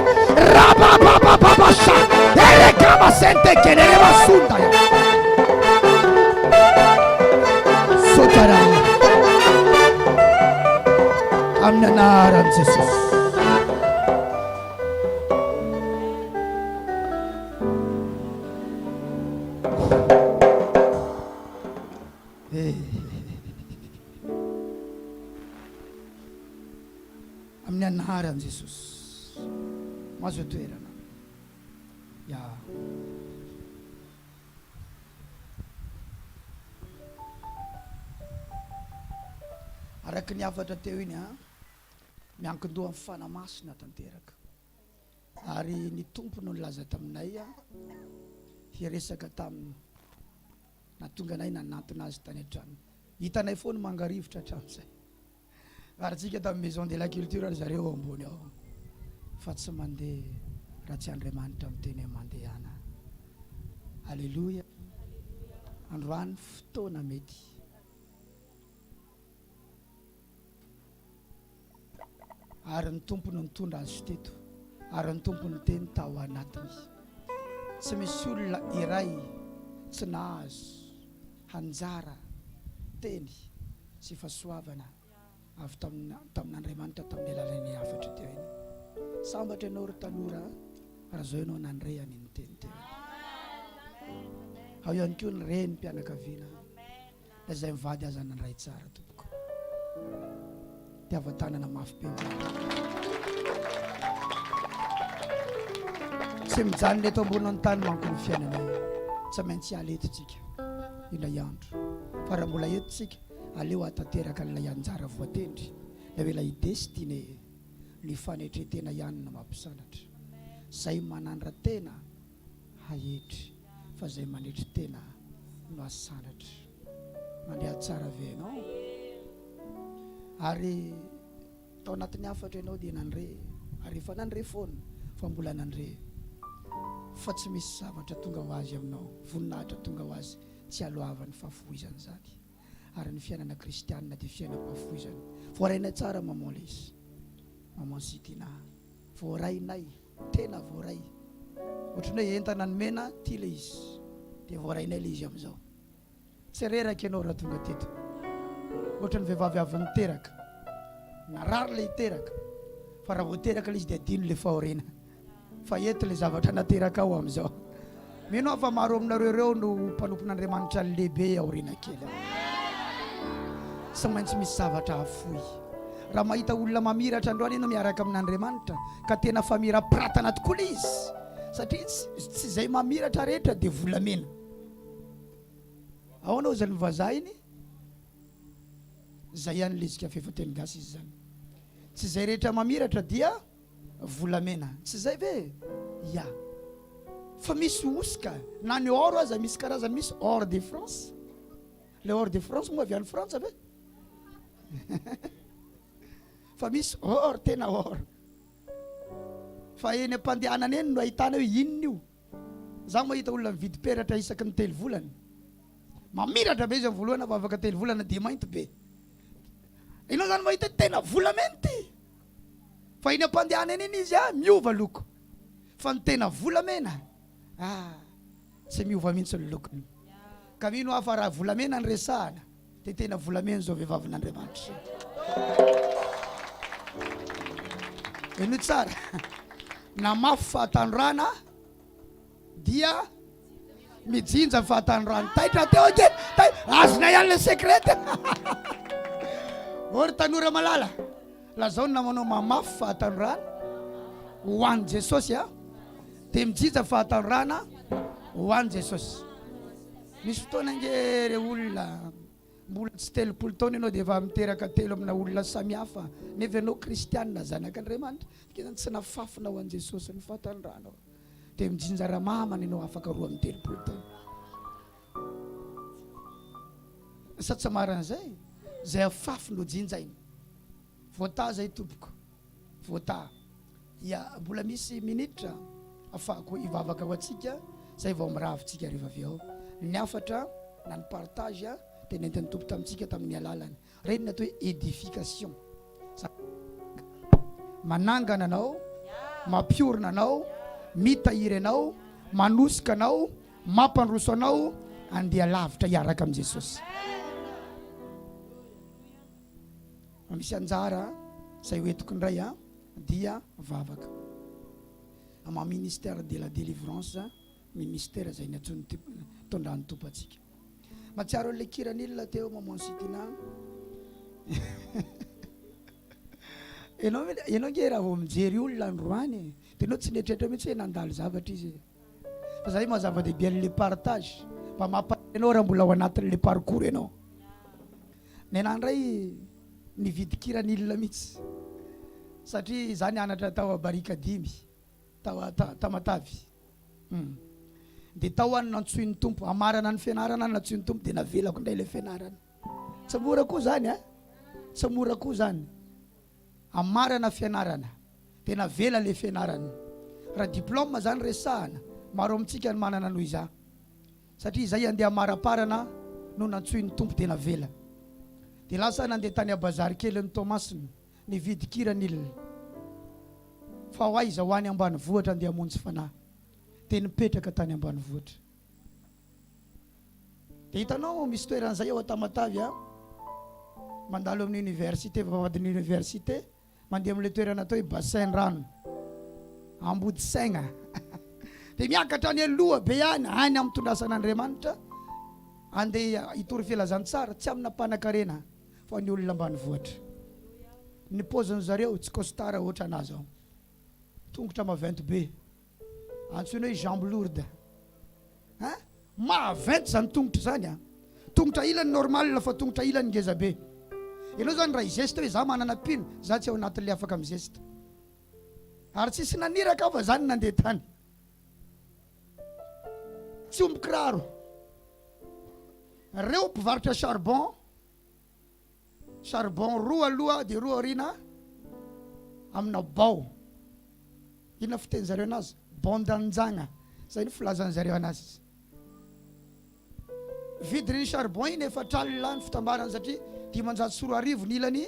rabababababasha, erekamasente kenerebasunda. Sotara. Amin'ny anaran'i Jesosy. Amin'ny anaran'i Jesosy. Mahazo toerana. Ya. Araka ny hafatra teo iny an, miankin-doha amin'ny Fanahy Masina tanteraka. Ary ny Tompo no nilaza taminay hiresaka taminy, nahatonga anay nanantona azy tany an-tranony. Hitanay foana manga rivotra hatramin'izay. Ary tsika tamin'ny maison de la culture ry zareo ao ambony ao fa tsy mandeha raha tsy Andriamanitra miteny hoe mandehana. Aleloia. Androany fotoana mety. Ary ny Tompo no nitondra azy teto ary ny Tompo niteny tao anatiny. Tsy misy olona iray tsy nahazo hanjara teny sy fahasoavana avy tamin'Andriamanitra tamin'ny alalan'iny hafatra teo iny. Sambatra ianao ry tanora raha izao ianao nandre an'iny teny teo iny. Ao ihany koa ny renim-pianakaviana na izay mivady aza nandray tsara tompoko. Tiava-tanana mafy be. Tsy mijanona eto ambonin'ny tany manko ny fiainana. Tsy maintsy hiala eto tsika indray andro. Fa raha mbola eto tsika, aleo hahatanteraka an'ilay anjara voatendry, ilay hoe ilay destinée. Ny fanetren-tena ihany no mampisandratra. Izay manandra-tena haetry, fa izay manetry tena no hasandratra. Mandre tsara ve ianao? Ary tao anatin'ny hafatra ianao dia nandre, ary efa nandre foana, fa mbola nandre fa tsy misy zavatra tonga ho azy aminao, voninahitra tonga ho azy tsy aloavan'ny fahafoizana izany. Ary ny fiainana kristianina dia fiainam-pahafoizana. Voarainay tsara maman ilay izy. Maman Sidina. Voarainay, tena voaray. Ohatran'ny hoe entana nomena ity ilay izy. Dia voarainay ilay izy amin'izao. Tsy reraka ianao raha tonga teto. Ohatran'ny vehivavy avy niteraka. Narary ilay hiteraka. Fa raha vao teraka ilay izy dia adino ilay fahoriana. Fa eto ilay zavatra naterakao amin'izao. Mino aho fa maro aminareo ireo no mpanompon'Andriamanitra lehibe aoriana kely. Tsy maintsy misy zavatra afoy. Raha mahita olona mamiratra androany ianao miaraka amin'Andriamanitra ka tena famirapiratana tokoa ilay izy satria tsy izay mamiratra rehetra dia volamena. Ahoana hozy ny vazaha iny? Zay ihany ilay izy ka f'efa teny gasy izy izany. Tsy izay rehetra mamiratra dia volamena. Tsy izay ve e? Ya. Fa misy hosoka, na ny or aza misy karazany, misy or de France. Ilay or de France moa avy any Frantsa ve? Fa misy or tena or. Fa eny am-pandehanana eny no ahitana hoe inona io. Za mahita olona mividy peratra isaky ny telo volana. Mamiratra be izy amin'ny voalohany fa afaka telo volana dia mainty be. Ianao zany mahita hoe tena volamena ity. Fa eny am-pandehanana eny izy ah, miova loko. Fa ny tena volamena ah, tsy miova mihitsy ny lokony. Ka mino aho fa raha volamena ny resahana dia tena volamena izao vehivavin'Andriamanitra izao. Henoy tsara. Namafy fahatanorana dia mijinja ny fahatanorana. Taitra teo ange, tay, azonay ihany le secret. Ô ry tanora malala, lazao ny namanao mamafy fahatanorana ho an'i Jesosy a. Dia mijinja fahatanorana ho an'i Jesosy. Misy fotoana ange re olona mbola tsy 30 taona ianao dia efa miteraka telo amina olona samihafa nefa ianao kristianina zanak'Andriamanitra. Dika izany tsy nafafina ho an'i Jesosy ny fahatanorana. Dia mijinja ramamana ianao afaka 32 taona. Sa tsy marina izay? Izay afafy no jinjaina. Voataha izay tompoko. Voataha. Ya, mbola misy minitra afahako hivavaka ho antsika zay vao miravo tsika rehefa avy eo. Ny hafatra na ny partage dia nentin'ny Tompo tamintsika tamin'ny alalany. Ireny ny atao hoe édification. Manangana anao, mampiorina anao, mitahiry anao, manosika anao, mampandroso anao andeha lavitra hiaraka amin'i Jesosy. Fa misy anjara izay hoentiko indray a dia vavaka. Ama ministère de la délivrance, ministère izay niantsoan'ny nitondran'ny Tompo antsika. Mahatsiaro an'ilay kiran'ilona teo Maman Sitina. Ianao ianao nge raha vao mijery olona androany e, dia ianao tsy nieritreritra mihitsy hoe nandalo zavatra izy e. Fa zay maha zava-dehibe an'le partage, mba mampahery anao raha mbola ao anatin'le parcours ianao. Ny anah indray nividy kiranil mihitsy satria za nianatra tao Barikadimy tao Tamatave. Hum. Dia tao aho no nantsoin'ny Tompo, hamarana ny fianarana aho nantsoin'ny Tompo dia navelako indray ilay fianarana. Tsy mora koa zany a! Tsy mora koa zany. Hamarana fianarana dia navela ilay fianarana. Raha diplôme zany resahana, maro amintsika ny manana noho izaho. Satria izay andeha hamaraparana no nantsoin'ny Tompo dia navela. Dia lasa aho nandeha tany a-bazary kelin'i Toamasina nividy kiranil. Fa ho aiza? Ho any ambanivohitra andeha hamonjy fanahy. Dia nipetraka tany ambanivohitra. Dia hitanao misy toerana izay ao Tamatave a, mandalo amin'ny université, vavahadin'ny université. Mandeha amin'ilay toerana atao hoe bassin rano Ambodisaigna dia miakatra any aloha be any, any amin'ny tondrasan'Andriamanitra andeha hitory filazantsara, tsy amina mpanakarena fa ny olona ambanivohitra. Ny paoziny zareo tsy costard ohatra anah zao, tongotra maventy be, antsoina hoe jambe lourde. Hein? Maventy zany tongotra zany a! Tongotra ilany normal fa tongotra ilany ngeza be. Ianao zany raha hizesta hoe za manana mpino, za tsy ao anatin'le afaka mizesta. Ary tsisy naniraka aho fa za no nandeha tany. Tsy omby kiraro. Reo mpivarotra charbon. Charbon roa aloha dia roa aoriana amina bao. Inona fiteny zareo anazy? Bondanjagna. Zay no filazan'ny zareo anazy. Vidin'iny charbon iny efatr'alina ny fitambarany satria 2500 ny ilany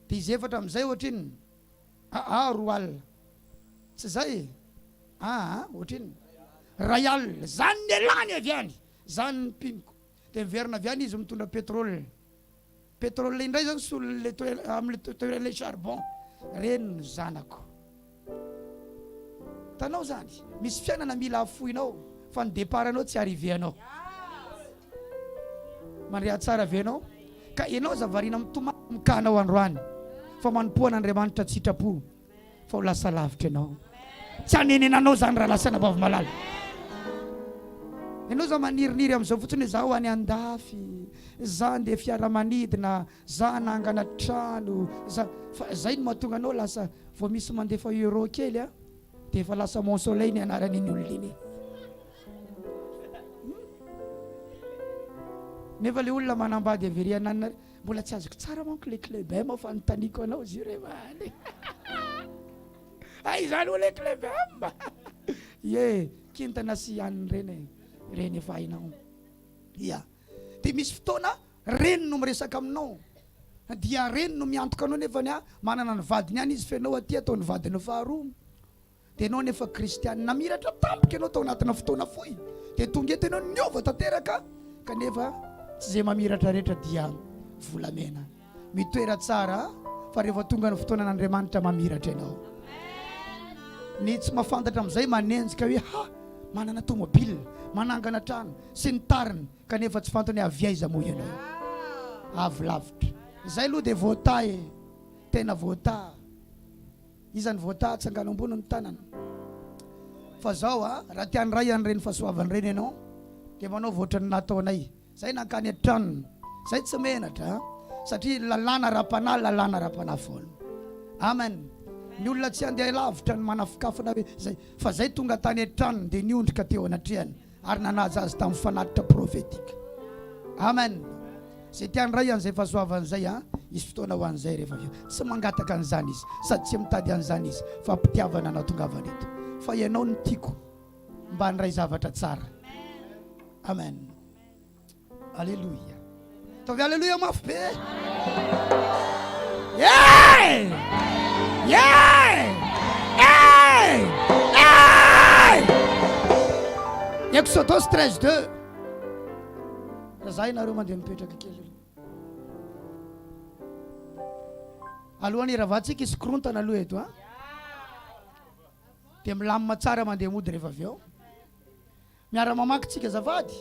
dia izy efatra amin'izay ohatrinona? Aa 20. Tsy zay e? Aa ohatrinona? Ray alina. Zany ny elany avy any. Zany ny mpinoko. Dia miverina avy any izy mitondra pétrole. Pétrole indray zany solon'le toerana amin'le toeran'le charbon. Reny ny zanako. Hitanao zany, misy fiainana mila afoinao fa ny départ anao tsy arrivé anao. Mandre tsara ve ianao? Ka ianao aza variana mitomany amin'ny cas-nao androany. Fa manompoa an'Andriamanitra an-tsitrapo fa ho lasa lavitra ianao. Tsy hanenenanao izany rahalahy sy anabavy malala. Ianao izao maniriniry amin'izao fotsiny hoe zaho any andafy, za andeha fiaramanidina, za hanangana trano, za fa izay no mahatonga anao lasa vao misy mandefa euro kely a dia efa lasa mon soleil ny anaran'iny olona iny. Hmm? Nefa le olona manambady avy ery ananina mbola tsy azoko tsara manko le club M fanontaniako anao izy io rehefa any. Hay izany hoy le club M. Ie, kintana sy aniny ireny e. Ireny efa hainao. Ia. Dia misy fotoana reny no miresaka aminao. Dia reny no miantoka anao nefany a manana ny vadiny any izy fa ianao aty ataony vadiny faharoa. Dia ianao nefa kristiana namiratra tampoka ianao tao anatina fotoana fohy. Dia tonga eto ianao niova tanteraka kanefa tsy izay mamiratra rehetra dia volamena. Mitoera tsara fa rehefa tonga ny fotoanan'Andriamanitra mamiratra ianao. Ny tsy mahafantatra amin'izay manenjika hoe ha manana tomobile, manangana trano sy ny tariny kanefa tsy fantany hoe avy aiza moa ianao. Avy lavitra. Izay aloha dia voatahy e. Tena voatahy. Iza no voatahy atsangano ambony ny tanana. Fa zao a, raha te handray an'ireny fahasoavana ireny ianao dia manaova ohatran'ny nataonay. Zay nankany an-tranony. Zay tsy menatra a, satria lalàna ara-panahy lalàna ara-panahy foana. Amen. Ny olona tsy handeha lavitra ny manafikafina hoe zay, fa zay tonga tany an-tranony dia niondrika teo anatrehany ary nanaja azy tamin'ny fanatitra prophetique. Amen. Zay te handray an'izay fahasoavana izay a, hisy fotoana ho an'izay rehefa avy eo. Tsy mangataka an'izany izy, sady tsy mitady an'izany izy, fa am-pitiavana no atongavany eto. Fa ianao no tiako mba handray zavatra tsara. Amen. Aleloia. Ataovy aleloia mafy be. Yeah! Yeah! Hey! Hey! Exodus 13 2. Raha za ianareo mandeha mipetraka kely aloha. Alohan'ny hiravantsika hisy korontana aloha eto a. Dia milamina tsara mandeha mody rehefa avy eo. Miara-mamaky tsika azafady.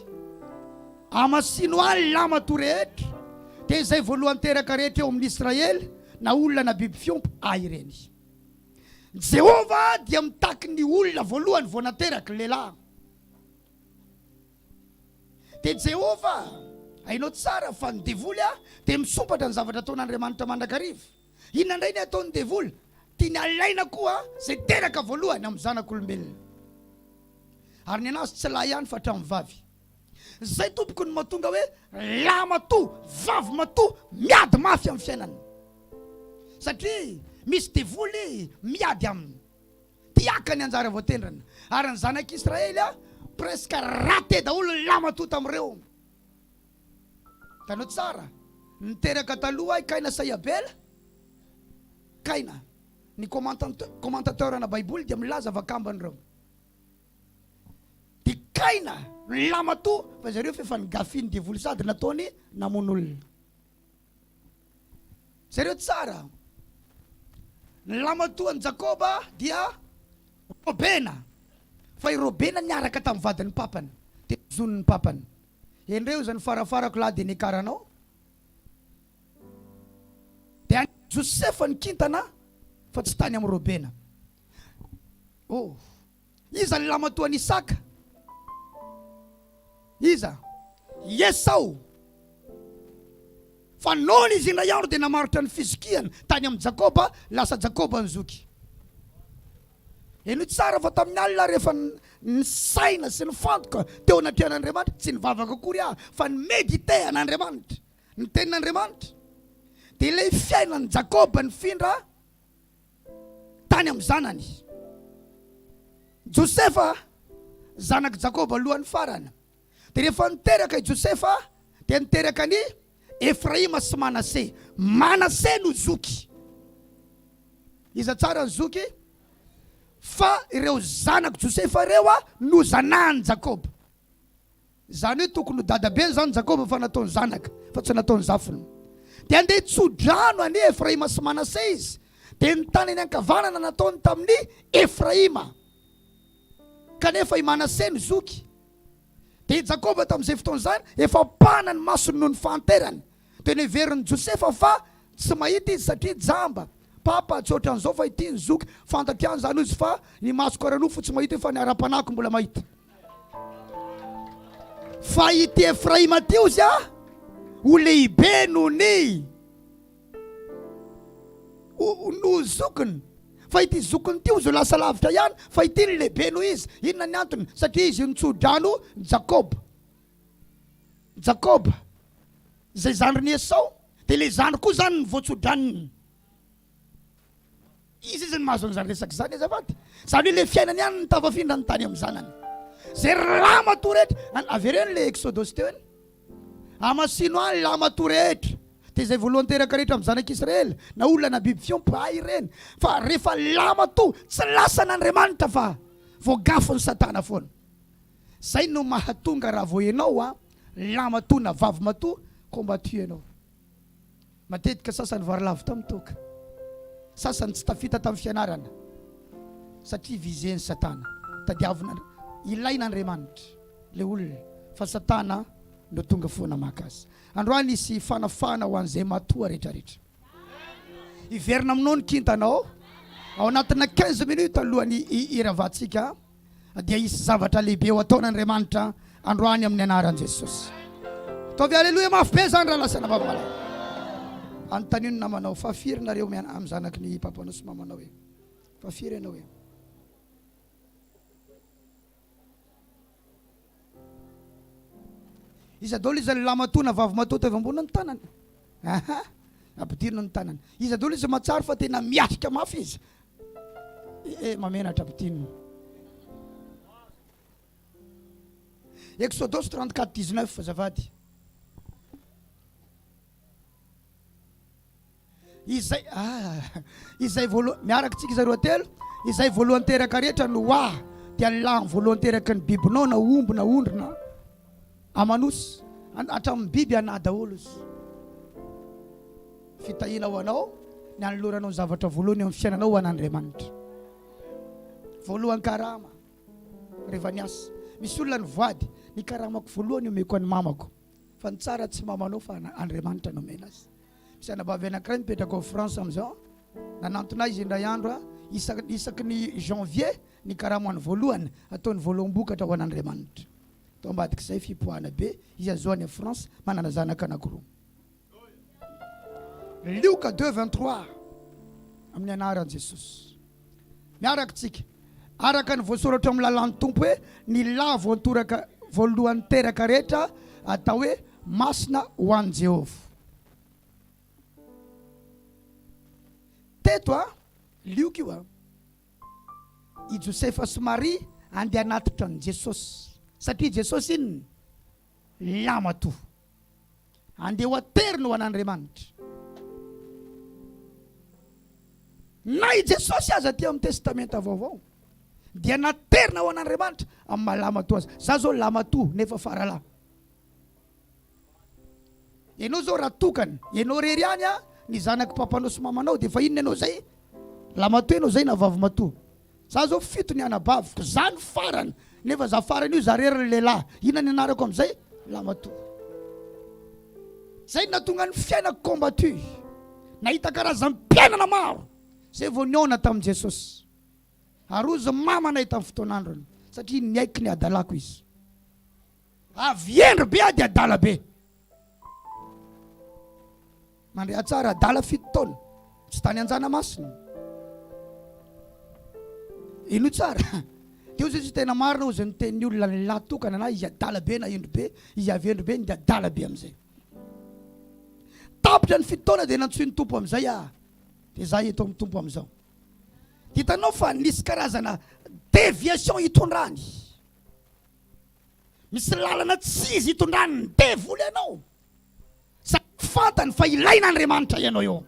Amasino ahy ny lamatoa rehetra, dia izay voalohany teraka rehetra eo amin'ny Israely, na olona na biby fiompy, ahy ireny. Jehovah dia mitaky ny olona voalohany vao nateraky, lehilahy. Dia Jehovah, hainao tsara fa ny devoly dia misompatra ny zavatra ataon'Andriamanitra mandrakariva. Inona indray ny ataon'ny devoly? Tiany halaina koa izay teraka voalohany amin'ny zanak'olombelona. Ary ny anazy tsy lahy ihany fa hatramin'ny vavy. Izay tompoko no mahatonga hoe lahy matoa, vavy matoa miady mafy amin'ny fiainana. Satria misy devoly miady aminy. Tia haka ny anjara voatendriny. Ary ny zanak'Israely presque raté daholo ny lahy matoa tamin'ireo. Hitanao tsara, niteraka taloha i Kaina sa i Abela? Kaina. Ny commentateur ana baiboly dia milaza fa kambana ireo. Dia Kaina ny lamatoa fa zareo f'efa nigafin'ny devoly sady nataony namono olona. Zareo tsara. Ny lamatoan'i Jakoba dia Robena. Fa i Robena niaraka tamin'ny vadin'ny papany. Dia nozonin'ny papany. Endreo izany farafarako lahy dia niakaranao. Dia any Josefa ny kintana fa tsy tany amin'i Robena. Oh. Iza ny lamatoan'i Isaka? Iza? I Esao. Fa nony izy indray andro dia namarotra ny fizokiany tany amin'i Jakoba, lasa Jakoba ny zoky. Henoy tsara fa tamin'ny alina rehefa nisaina sy nifantoka teo anatrehan'Andriamanitra, tsy nivavaka akory aho fa ni-mediter an'Andriamanitra, ny tenin'Andriamanitra, dia ilay fiainan'i Jakoba nifindra tany amin'ny zanany. Josefa, zanak'i Jakoba lohany farany. Dia rehefa niteraka i Josefa dia niteraka an'i Efraima sy Manase. Manase no zoky. Iza tsara ny zoky? Fa ireo zanak'i Josefa ireo no zanahan'i Jakoba. Izany hoe tokony ho dadabeny izany Jakoba fa nataony zanaka fa tsy nataony zafiny. Dia handeha hitso-drano an'i Efraima sy Manase izy. Dia ny tanany ankavanana nataony tamin'i Efraima. Kanefa i Manase no zoky. Dia i Jakoba tamin'izay fotoana izany efa mpana ny masony noho ny fahanterany. Dia neverin'i Josefa fa. Tsy mahita izy satria jamba. Papa, tsy ohatran'izao fa ity ny zoky. Fantatro ihany izany hoy izy fa ny masoko ara-nofo tsy mahita io fa ny ara-panahiko mbola mahita. Fa ity Efraima ity hozy a, ho lehibe noho ny noho ny zokiny. Fa ity zokiny ity hozy ho lasa lavitra ihany, fa ity no lehibe noho izy. Inona ny antony? Satria izy nitso-drano Jakoba. Jakoba, izay zandrin'i Esao, dia ilay zandry koa izany no voatso-dranony. Iza izy no mahazo an'izany resaka izany azafady? Izany hoe ilay fiainany ihany no tafafindrany tany amin'ny zanany. Izay ry lamatoa rehetra, avereno ilay Exodosy teo iny. Hamasino any lamatoa rehetra. Dia izay voalohany teraka rehetra amin'ny zanak'Israely, na olona na biby fiompy, ahy ireny. Fa rehefa lamatoa, tsy lasan'Andriamanitra fa voagafon'i Satana foana. Izay no mahatonga raha vao ianao a, lamatoa na vavimatoa, combattu ianao. Matetika sasany varilavo tamin'ny toaka, sasany tsy tafita tamin'ny fianarana satria visé-n'i Satana. Tadiavina, ilain'Andriamanitra ilay olona fa Satana no tonga foana maka azy. Androany hisy fanafahana ho an'izay matoa rehetrarehetra. Hiverina aminao ny kintanao ao anatina 15 minutes alohan'ny hiravantsika. dia hisy zavatra lehibe ho ataon'Andriamanitra androany amin'ny anaran'i Jesosy. Ataovy aleloia mafy be izany rahalahy sy anabavy malala. Anontanio ny namanao fa firy nareo amin'ny zanaky ny papanao sy mamanao e? Fa firy ianao e? Iza daholo iza ny lamatoa na vavimatoa ataovy ambony ny tanana. Aha, ampidirina ny tanana. Iza daholo iza mahatsary fa tena miatrika mafy izy. Eh, eh mamenatra ampidirina. Exodus 34 19 azafady. Izay ah, izay voalohany miaraka tsika izay roatelo, izay voalohany teraka rehetra no ahy, dia ny lahy voalohany teraky ny bibinao na omby na ondry na aman'osy, hatramin'ny biby anà daholo izy. Fitahiana ho anao ny anoloranao ny zavatra voalohany eo amin'ny fiainanao ho an'Andriamanitra. Voalohany karama rehefa niasa. Misy olona nivoady, ny karamako voalohany omeko an'ny mamako. Fa ny tsara tsy mamanao fa Andriamanitra no omena azy. Misy anabavy anankiray mipetraka ao France amin'izao, nanantona ahy izy indray andro, isak, isaky ny janvier ny karamany voalohany, ataony voaloham-bokatra ho an'Andriamanitra. Tao ambadik'izay fipoahana be, izy azo any France, manana zanaka anankiroa. Lioka 2 23 amin'ny anaran'i Jesosy. Miaraka tsika. Araka ny voasoratra ao amin'ny lalàn'ny Tompo hoe, ny lahy voantoraka voalohany teraka rehetra atao hoe masina ho an'i Jehovah. Teto a, Lioka io a, i Josefa sy Maria andeha hanatitra an'i Jesosy. Satria Jesosy inona? Lamatoa. Andeha ho aterina ho an'Andriamanitra. Na i Jesosy aza aty amin'ny Testamenta Vaovao dia naterina ho an'Andriamanitra amin'ny maha lamatoa azy. Za zao lamatoa nefa faralahy. Ianao zao raha tokana, ianao irery ihany a, ny zanak'i papanao sy mamanao dia efa inona ianao zay? Lamatoa ianao zay na vavimatoa. Za zao fito ny anabaviko, za no farany, nefa za farany io za rery ny lehilahy, inona ny anarako amizay? Lamatoa. Zay no nahatonga ny fiainako combattu, nahita karazam-piainana maro, zay vao nihaona tamin'i Jesosy. Ary hozy mamanay tamin'ny fotoan'androny, satria niaiky ny hadalako izy. Avy hendry be aho dia adala be. Mandrea tsara, adala fito taona, tsy tany Anjanamasina. Ino tsara. Teo zay tsy tena marina ozy ny tenin'ny olona ny lahy tokana na izy adala be na hendry be, izy avy hendry be ny adala be amizay. Tapitra ny fito taona dia nantsoin'ny Tompo amizay aho. Dia za eto amin'ny Tompo amizao. Hitanao fa nisy karazana déviation hitondrany. Misy lalana tsy izy hitondrany ny devoly anao. Sady fantany fa ilain'Andriamanitra ianao eo.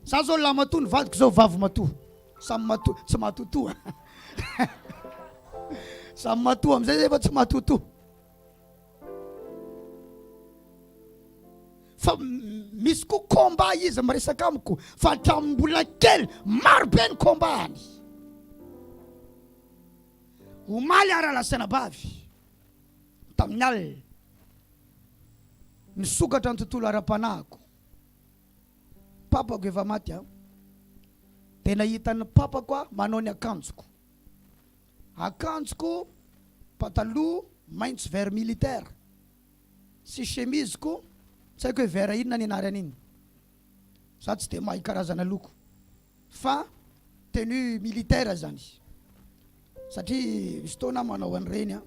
Za zao lamatoa ny vadiko zao vavy matoa. Samy matoa, tsy matotoa. Samy matoa amizay zay fa tsy matotoa. Fa misy koa combat izy miresaka amiko fa hatramin'ny mbola kely maro be ny combat any. Omaly aho rahalahy sy anabavy tamin'ny alina. Nisokatra ny tontolo ara-panahiko. Papako efa maty an. Dia nahita ny papako aho manao ny akanjoko. Akanjoko pataloha maitso vert militaire sy chemise-ko tsy haiko hoe vert inona ny anaran'iny. Za tsy dia mahay karazana loko fa tenue militaire zany satria misy fotoana aho manao an'ireny an,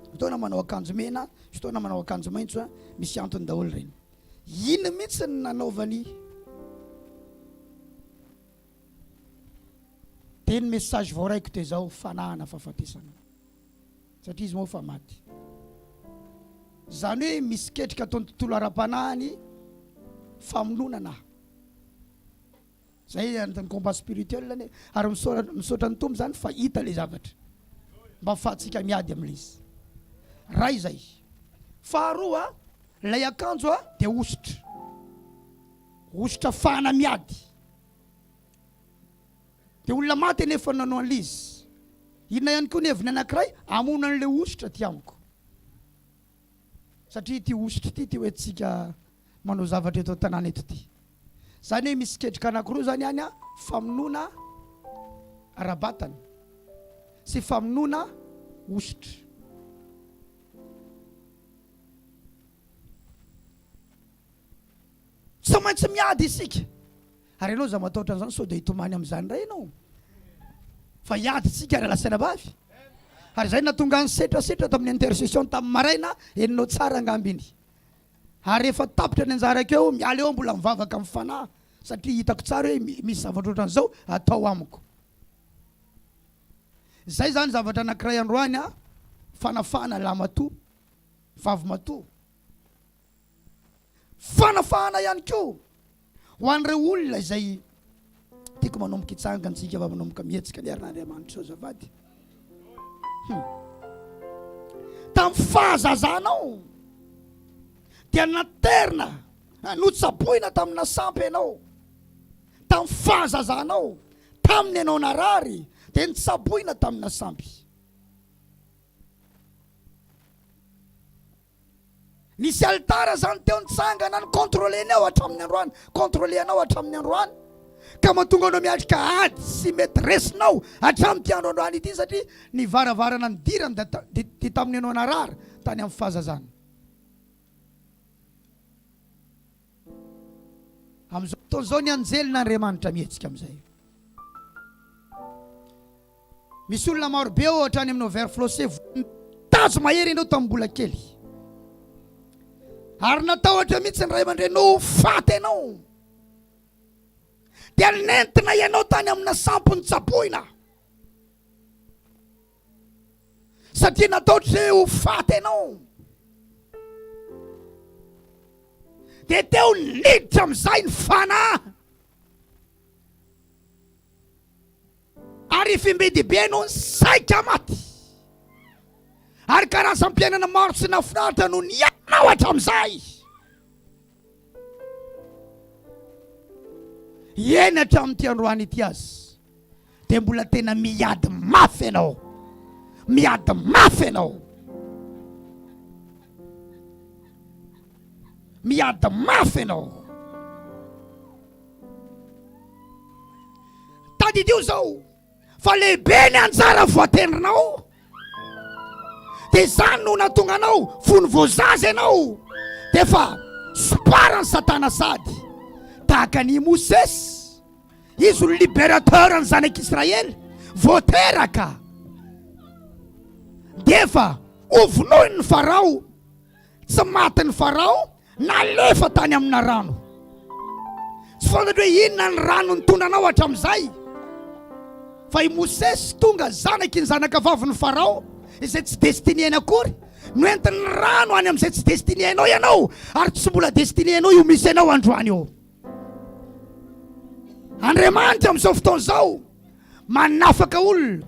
misy fotoana manao akanjo mena, misy fotoana manao akanjo maitso an, misy antony daholo ireny. Iny mihitsy no nanaovany dia ny message voaraiko dia izao fanahana fahafatesana satria izy moa fa maty. Izany hoe misy ketrika ataon'ny tontolo ara-panahy ny famonoana na Zay anatin'ny combat spirituel anie. Ary misaora misaotra ny Tompo zany fa hita le zavatra. Mba afahantsika miady amin'ilay izy. Ray zay. Faharoa, ilay akanjo a dia hosotra. Hosotra afahana miady. Dia olona maty anefa no nanao an'ilay izy. Inona ihany koa ny heviny anankiray? Hamono an'ilay hosotra aty amiko. Satria ity hosotra ity, ity hoentintsika manao zavatra eto an-tanàna eto ity. Zany hoe misy ketrika anankiroa zany any an, famonoana ara-batana sy famonoana hosotra. Tsy maintsy miady isika. Ary ianao aza matahotra an'izany sao dia hitomany amin'izany indray ianao. Fa hiady isika ry lahy sy anabavy. Ary izay nahatonga ny setrasetra tamin'ny intercession tamin'ny maraina, henonao tsara angamba iny. Ary rehefa tapitra ny anjarako eo, miala eo aho mbola mivavaka amin'ny fanahy satria hitako tsara hoe misy zavatra ohatran'izao atao amiko. Izay izany zavatra anankiray androany an, fanafahana lahimatoa, vavimatoa. Fanafahana ihany koa ho an'ireo olona izay tiako manomboka hitsangana tsika fa manomboka mihetsika ny herin'Andriamanitra izao azafady. Hmm. Tamin'ny fahazazanao dia naterina notsaboina tamina sampy ianao. Tamin'ny fahazazanao, tamin'ny ianao narary dia notsaboina tamina sampy. Nisy alitara zany teo nitsangana ni-contrôler-ny ao hatramin'ny androany, contrôler anao hatramin'ny androany. Ka mahatonga anao miatrika ady sy mety resinao hatramin'ity andro androany ity satria ny varavarana nidirany dia dia tamin'ny anao narary tany amin'ny fahazazana. Amin'izao fotoana izao ny anjelin'Andriamanitra mihetsika amin'izay. Misy olona maro be ohatra any amin'ny overflowse tazo mahery ianao tamin'ny mbola kely. Ary natahotra mihitsy ny ray aman-dreninao ho faty ianao. Dia nentina ianao tany amina sampy nitsaboina. Satria natahotra hoe ho faty ianao. Dia teo niditra amin'izay ny fanahy. Ary fimbidibe no saika maty. Ary karazam-piainana maro tsy nahafinaritra no niainanao hatramin'izay. Eny hatramin'ity androany ity aza dia mbola tena miady mafy ianao. Miady mafy ianao. Miady mafy ianao. Tadidio izao fa lehibe ny anjara voatendrinao. Dia izany no nahatonga anao fony vao zaza ianao dia efa somparan'i Satana sady tahaka an'i Mosesy. Izy no libérateur ny zanak'Israely vao teraka dia efa hovonoin'ny Farao. Tsy matin'i Farao Nalefa tany amina rano. Tsy fantatro hoe inona ny rano nitondra anao hatramin'izay. Fa i Mosesy tonga zanaky ny zanakavavin'i Farao, izay tsy destiné-ny akory, noentin'ny rano any amin'izay tsy destiné-nao ianao, ary tsy mbola destiné-nao io misy anao androany io. Andriamanitra amin'izao fotoana izao manafaka olona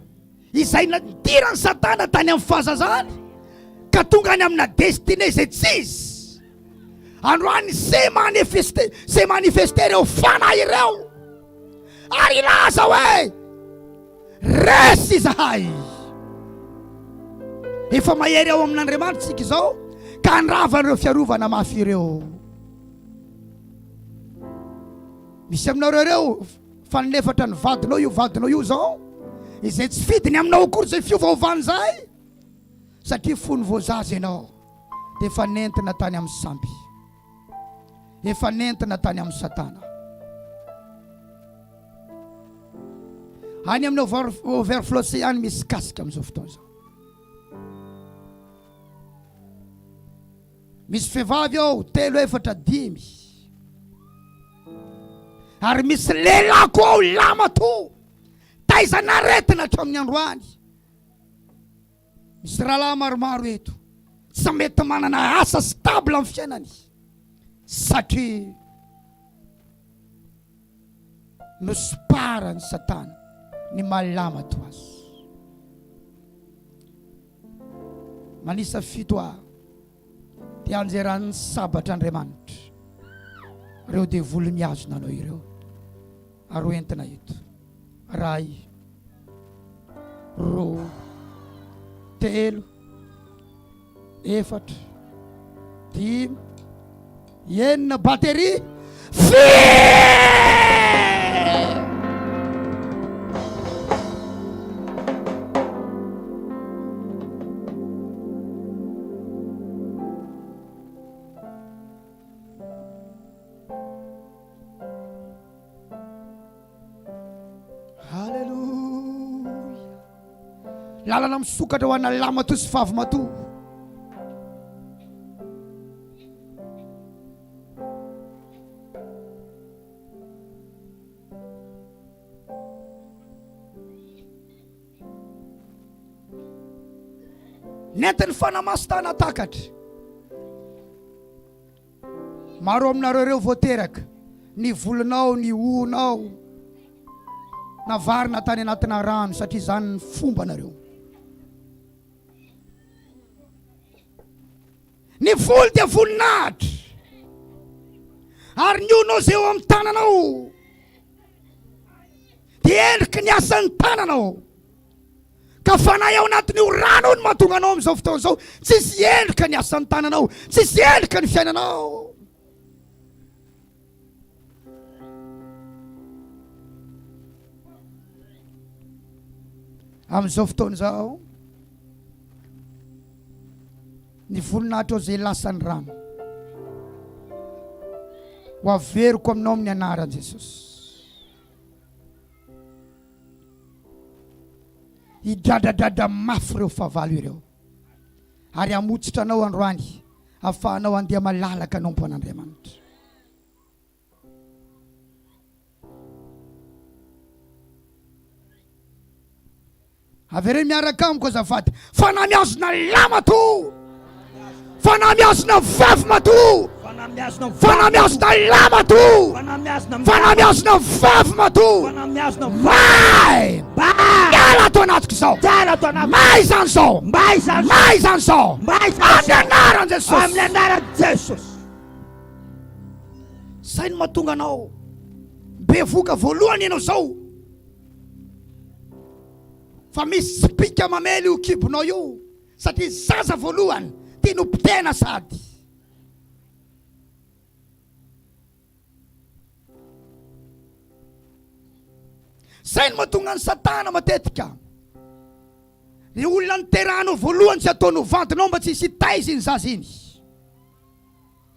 izay nidiran'i Satana tany amin'ny fahazazany ka tonga any amina destinée izay tsy izy. Androany se manifeste, se manifeste ireo fanahy ireo ary hilaza hoe resy izahay. Efa mahery ao amin'Andriamanitra isika izao ka handrava ireo fiarovana mafy ireo. Misy aminareo ireo fa nilefatra ny vadinao io vadinao io zao, izay tsy fidiny aminao akory izay fiovaovana izay, satria fony vao zaza ianao dia efa nentina tany amin'ny sampy, efa nentina tany amin'ny satana. Any amin'ny overflow any misy kasika amin'izao fotoana izao. Misy vehivavy ao, telo, efatra, dimy. Ary misy lehilahy koa ao, lamatoa. Taizana aretina hatramin'ny androany. Misy rahalahy maromaro eto, tsy mety manana asa stable amin'ny fiainany. Satria nosiparan'i Satana ny malama toa azy. Manisa fito aho dia anjeran'ny sabatr'Andriamanitra ireo devoly mihazona anao ireo ary ho entina eto. Ray, roa, telo, efatra, dimy, enina, batterie, fito! Haleloia. Lalana misokatra ho ana lamatoa sy vavy matoa. Nentin'ny Fanahy Masina hanatakatra. Maro aminareo ireo vao teraka, ny volonao, ny hohonao, navarina tany anatina rano satria izany ny fombanareo. Ny volo dia voninahitra, ary ny hohonao izay eo amin'ny tananao dia endriky ny asan'ny tananao. Ka fanahy ao anatin'io rano io no mahatonga anao amin'izao fotoana izao. Tsisy endrika ny asan'ny tananao, tsisy endrika ny fiainanao. Amin'izao fotoana izao, ny voninahitrao izay lasan'ny rano, ho averiko aminao amin'ny anaran'i Jesosy. Hidradradradra mafy ireo fahavalo ireo ary hamotsitra anao androany ahafahanao handeha malalaka hanompo an'Andriamanitra. Avereno miaraka amiko azafady. Fanahy mihazona lahy matoa. Fanahy mihazona vavy matoa. Fanahy mihazona lahy matoa. Fanahy mihazona vavy matoa. May! Miala ato anatiko izao. May izany izao. May izany izao. Amin'ny anaran'i Jesosy. Amin'ny anaran'i Jesosy. Zay no mahatonga anao bevoka voalohany ianao izao. Fa misy tsipìka mamely io kibonao io satria zaza voalohany tiany ho potehina sady. Zay no mahatonga an'i Satana matetika. Ny olona niterahanao voalohany tsy ataony ho vadinao mba tsy hisy hitaiza iny zaza iny.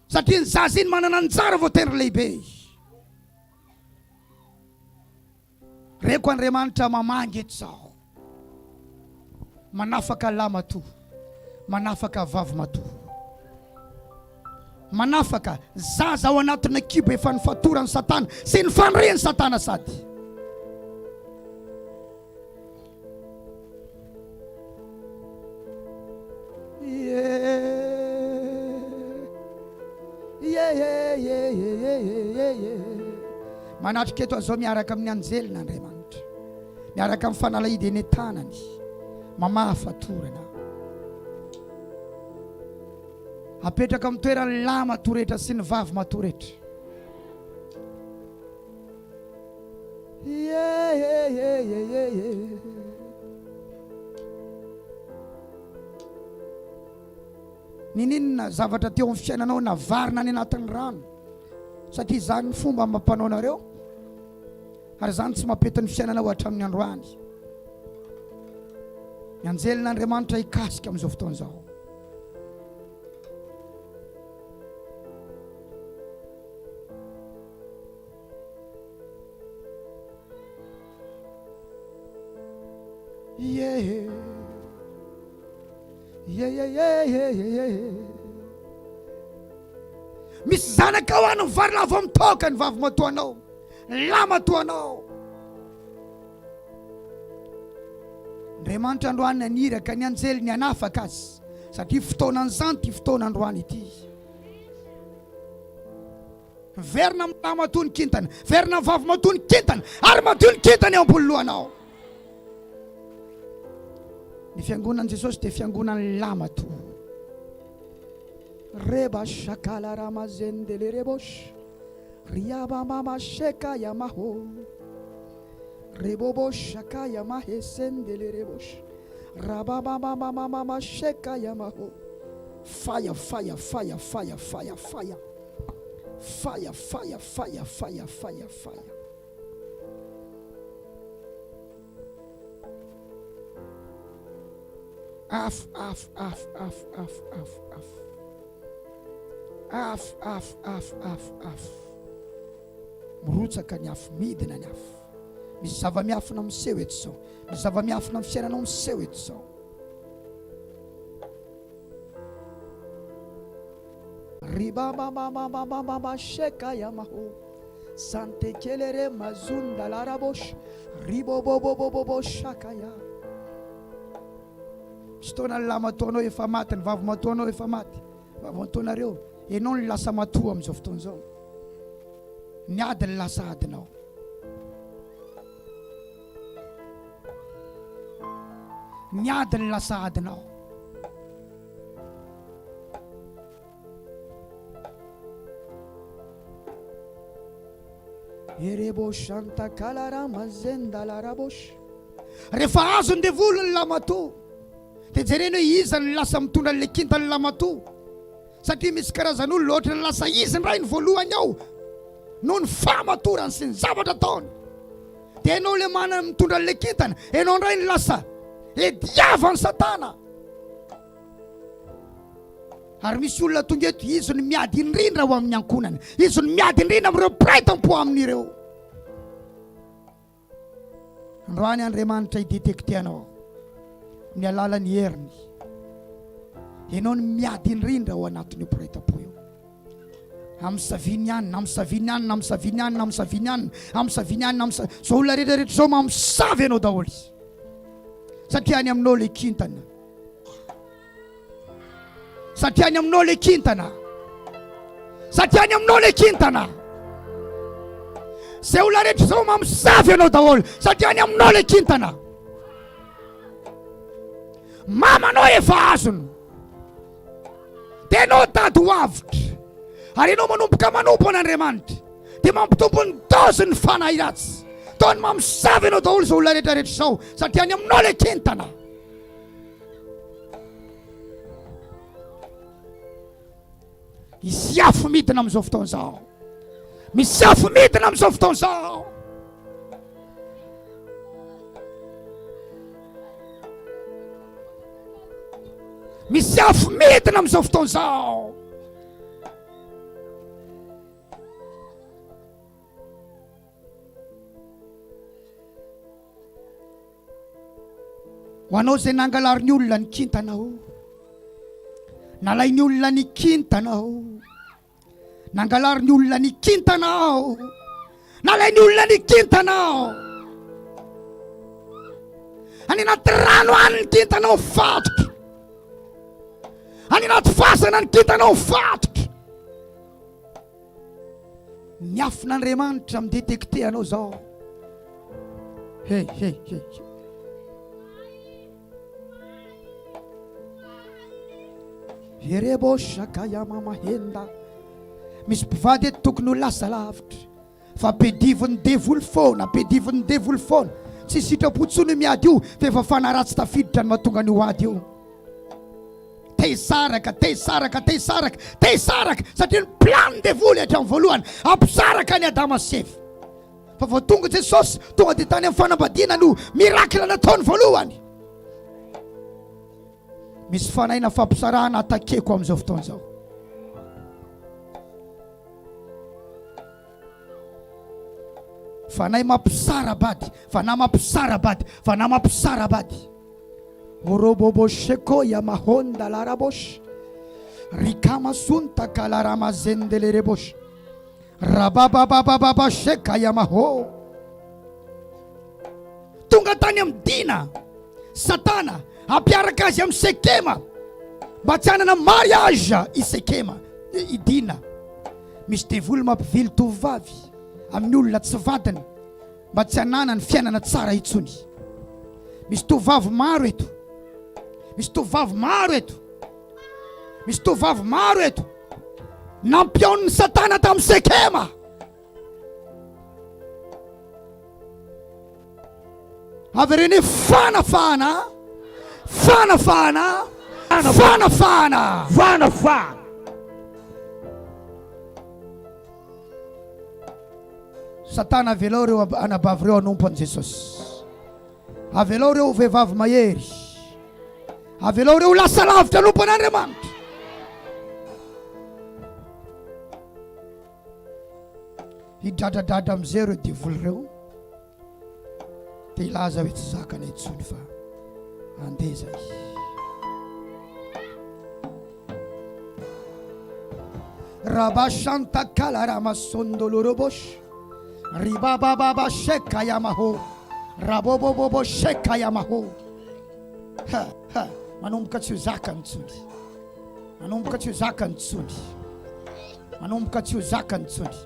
Satria ny zaza iny manana anjara voatendry lehibe. Reko Andriamanitra mamangy eto zaho. Manafaka lahy matoa, manafaka vavy matoa. Manafaka zaza ao anatina kibo efa nifatoran'i Satana sy nifanirian'i Satana sady. Manatrika eto azao miaraka amin'ny anjelin' Andriamanitra, miaraka amin'ny fanalahidy eny an-tanany, mamaha fatorana. Apetraka amin'ny toeran'ny lahy matoretra sy ny vavy matoretra. Niniana zavatra teo amin'ny fiainanao navarina any anatin'ny rano satria izany ny fomba amam-panaonareo. Ary izany tsy mampety ny fiainanao hatramin'ny androany. Ny anjelin'Andriamanitra hikasika amin'izao fotoana izao. Yeah. Yeah, yeah, yeah, yeah, yeah, yeah. Misy zanakao any mivarilavo amin'ny toaka ny vavimatoanao, ny lamatoanao. Andriamanitra androany naniraka ny anjeliny hanafaka azy satria fotoanan'izany ity fotoana androany ity. Miverina amin'ny lahy matoa ny kintana, miverina amin'ny vavy matoa ny kintana, ary madio ny kintana eo ambony lohanao. Ny fiangonan'i Jesosy dia fiangonan'ny lahy matoa. Reba shakala ramazendele rebosh riaba mama sheka yamaho rebobo shaka yamahe sendele rebosh rababa mama mama sheka yamaho fire fire fire fire fire fire Fire, fire, fire, fire, fire, fire. Afo, afo, afo, afo, afo, afo, afo. Afo, afo, afo, afo, afo. Mirotsaka ny afo, midina ny afo. Misy zava-miafina miseho eto izao. Misy zava-miafina amin'ny fiainanao miseho eto izao. Ribababababababa sheka yamaho sante kelere mazunda larabosh ribobobobobobo shaka ya. Misy taona ny lamatoanao efa maty, ny vavimatoanao efa maty, vavimatoanareo, ianao no lasa matoa amin'izao fotoana izao. Ny ady ny lasa adinao. Ny ady ny lasa adinao. Erebo shanta kalara mazenda larabosh. Rehefa azon'ny devoly ny lamatoa dia jerena hoe iza no lasa mitondra an'ilay kintan'ny lamatoa satria misy karazan'olona ohatran'ny lasa izy indray ny voalohany ao noho ny fahamatorany sy ny zavatra ataony. Dia ianao ilay manana mitondra an'ilay kintana, ianao indray no lasa ediavan'i Satana. Ary misy olona tonga eto, izy no miady indrindra ho amin'ny ankohonany, izy no miady indrindra amin'ireo mpiray tampo aminy ireo. Androany Andriamanitra hi-detecter anao amin'ny alalan'ny heriny. Ianao no miady indrindra ao anatin'io mpiray tampo io. Amosaviny anona, amosaviny anona, amosaviny anona, amosaviny anona, amosaviny anona, amosaviny. Zao olona rehetra rehetra zao mamosavy anao daholo. Satria any aminao le kintana. Satria any aminao le kintana. Satria any aminao le kintana. Zay olona rehetra zao mamosavy anao daholo. Satria any aminao le kintana. Mamanao efa azony. Dia ianao tady ho avotra. Ary ianao manomboka manompo an'Andriamanitra. Dia mampitombo ny dose ny fanahy ratsy. Toa ny mamosavy anao daholo izao olona rehetra rehetra izao. Satria any aminao ilay kintana. Hisy afo midina amin'izao fotoana izao. Misy afo midina amin'izao fotoana izao. Misy afo midina amin'izao fotoana izao. Ho anao izay nangalarin'ny olona ny kintanao, nalain'ny olona ny kintanao. Nangalarin'ny olona ny kintana aho. Nalain'ny olona ny kintana aho. Any anaty rano any ny kintana ao fatotra. Any anaty fasana ny kintana ao fatotra. Ny afon'Andriamanitra midétecter anao zao. Hey, hey, hey. Erebo shakaya mama henda. Misy mpivady eto tokony ho lasa lavitra fa ampedivon'ny devoly foana, ampedivon'ny devoly foana. Tsy sitrapo intsony io miady io fa efa fanahy ratsy tafiditra no mahatonga an'io ady io. Te hisaraka, te hisaraka, te hisaraka, te hisaraka satria ny plan-n'ny devoly hatramin'ny voalohany hampisaraka an'i Adama sy Eva. Fa vao tonga Jesosy, tonga dia tany amin'ny fanambadiana no miracle nataony voalohany. Misy fanaina fampisarahana atakeko amin'izao fotoana izao. Fanahy mampisara-bady, fanahy mampisara-bady, fanahy mampisara-bady. Orobobosheko yamahonda larabosh. Rikama sunta kalarama zendelerebosh. Rabababababa sheka yamaho. Tonga tany amin'ny Dina, Satana hampiaraka azy amin'ny Sekema mba tsy hanana mariage i Sekema, i Dina. Misy devoly mampivily tovovavy amin'ny olona tsy vadiny mba tsy hananany fiainana tsara intsony. Misy tovovavy maro eto. Misy tovovavy maro eto. Misy tovovavy maro eto. Nampihaonin'i Satana tamin'i Sekema. Avereno hoe fanafahana, fanafahana, fanafahana. Fanafahana. Satana avelao ireo anabavy ireo hanompo an'i Jesosy. Avelao ireo vehivavy mahery. Avelao ireo lasa lavitra hanompo an'Andriamanitra. Hidradradradra amin'izay ireo devoly ireo. Dia hilaza hoe tsy zakana intsony fa andeha izay. Rabashanta kalaramassondolorobosh ribabababa shekayamaho rabobobobo shekayamaho. Ha ha manomboka tsy ho zakany intsony. Manomboka tsy ho zakany intsony. Manomboka tsy ho zakany intsony.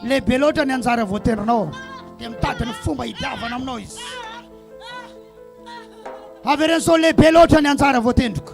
Lehibe loatra ny anjara voatendrinao dia mitady ny fomba hidiavana aminao izy. Avereno sao lehibe loatra ny anjara voatendriko.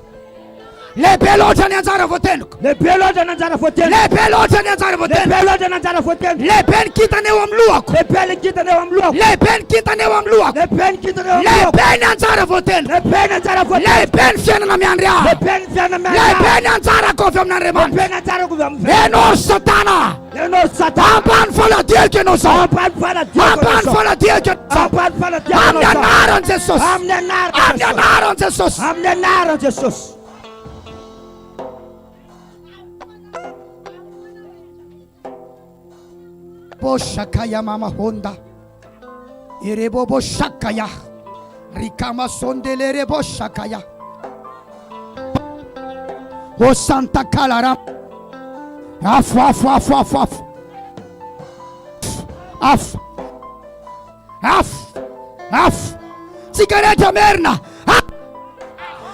Lehibe loatra ny anjara voatendriko. Lehibe loatra ny anjara voatendriko. Lehibe loatra ny anjara voatendriko. Lehibe loatra ny anjara voatendriko. Lehibe ny kintana eo amin'ny lohako. Lehibe ny kintana eo amin'ny lohako. Lehibe ny kintana eo amin'ny lohako. Lehibe ny kintana eo amin'ny lohako. Lehibe ny anjara voatendriko. Lehibe ny anjara voatendriko. Lehibe ny fiainana miandry ahy. Lehibe ny fiainana miandry ahy. Lehibe ny anjarako avy amin'Andriamanitra. Lehibe ny anjarako avy amin'ny Ianao ry Satana. Ianao ry Satana. Ambany faladiako ianao izao. Ambany faladiako Ambany faladiako ianao izao. Ambany faladiako Amin'ny anaran'i Jesosy. Amin'ny anaran'i Amin'ny anaran'i Jesosy. Amin'ny anaran'i Jesosy. Boshakaya mama honda. Erebobo shakaya. Rikama sondelere boshakaya. O Santa Kalara. Afo afo afo afo afo. Afo. Afo. Afo. Tsika rehetra merina. Afo.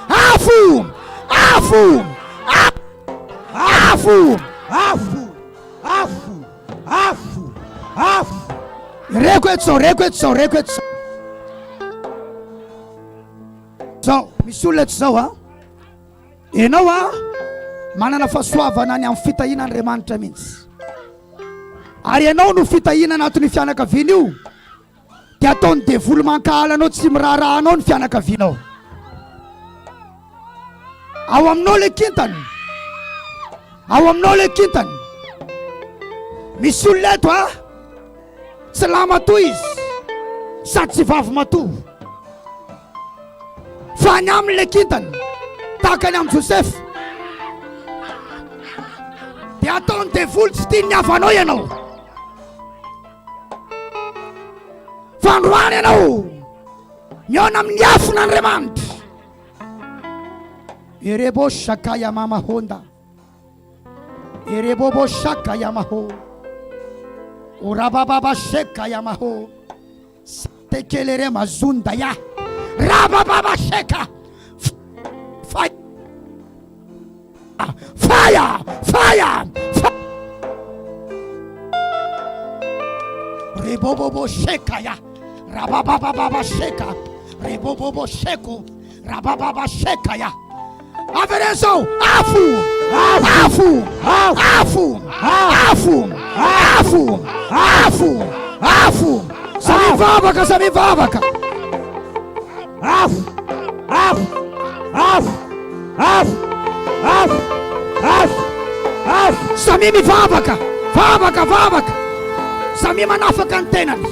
Afo. Afo. Afo. Afo! Afo! Afo! Reko eto zao, reko eto zao, reko eto zao. Zao, misy olona eto zao a. Ianao a, manana fahasoavana any amin'ny fitahiana Andriamanitra mihitsy. Ary ianao no fitahiana anatin'io fianakaviana io. Dia ataon'ny devoly mankahala anao tsy miraharaha anao ny fianakavianao. Ao aminao le kintana. Ao aminao le kintana. Misy olona eto a. Tsy lahy matoa izy sady tsy vavy matoa. Fa any aminy le kintana tahaka ny amin'i Josefa. Dia ataon'ny devoly tsy tian'ny havanao ianao. Fa androany ianao mihaona amin'ny afon'Andriamanitra. Erebo shakaya mama honda. Erebobo shakaya maho. Orabababa shekaya maho. Tekelere mazunda ya. Rabababa sheka. Fire. Fire! Fire! Rebobobo sheka ya. Rabababa sheka. Rebobobo sheko. Rabababa sheka ya. Averezao afo! Afo! Afo! Afo! Afo! Afo! Afo! Samy mivavaka, samy mivavaka. Afo! Afo! Afo! Afo! Afo! Afo! Afo! Samia mivavaka! Vavaka, vavaka! Samia manafaka ny tenany.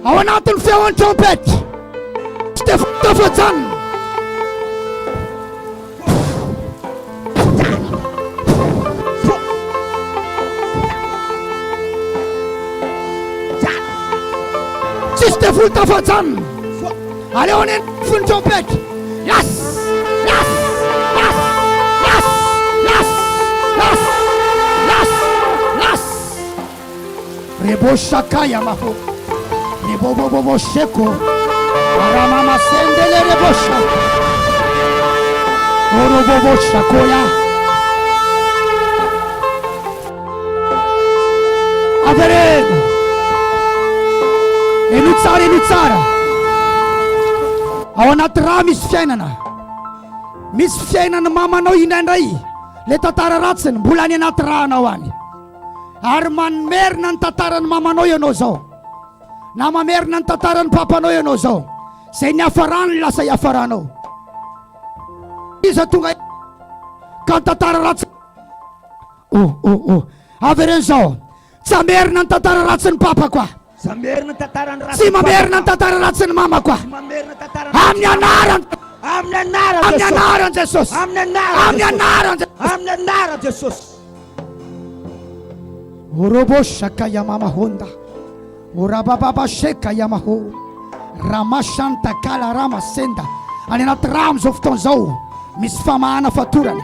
Ao anatin'ny feon'ny trompetra, tsy dia tafajanona. Tsisy devoly tafajanona. Aleo any fony trompetra. Las! Las! Las! Las! Las! Las! Las! Las! Rebo shakaya maho. Rebo bo bo bo sheko. Aramama sendele rebo shaka. Oro bo bo shakoya. Avereno. Henoy tsara, henoy tsara. Ao anaty rà misy fiainana. Misy fiainana mamanao indraindray. Le tantara ratsiny mbola any anaty rànao any. Ary mamerina ny tantaran'ny mamanao ianao izao. Na mamerina ny tantaran'ny papanao ianao izao. Izay niafarany lasa iafaranao. Iza tonga ka ny tantara ratsy. Oh oh oh. Avereno izao. Tsy hamerina ny tantara ratsin'ny papako aho. Tsy hamerina ny tantaran'ny Tsy mamerina ny tantara ratsin'ny mamako aho. Tsy mamerina ny tantara Amin'ny anaran'i Amin'ny anaran'i Amin'ny Jesosy. anaran'i Jesosy. Amin'ny anaran'i Amin'ny Jesosy. anaran'i Jesosy. Amin'ny anaran'i Jesosy. Orobo shaka yamama honda. Orabababa sheka yamaho. Ramashanta kala rama senda. Any anaty rà amin'izao fotoana izao misy famahana fatorana.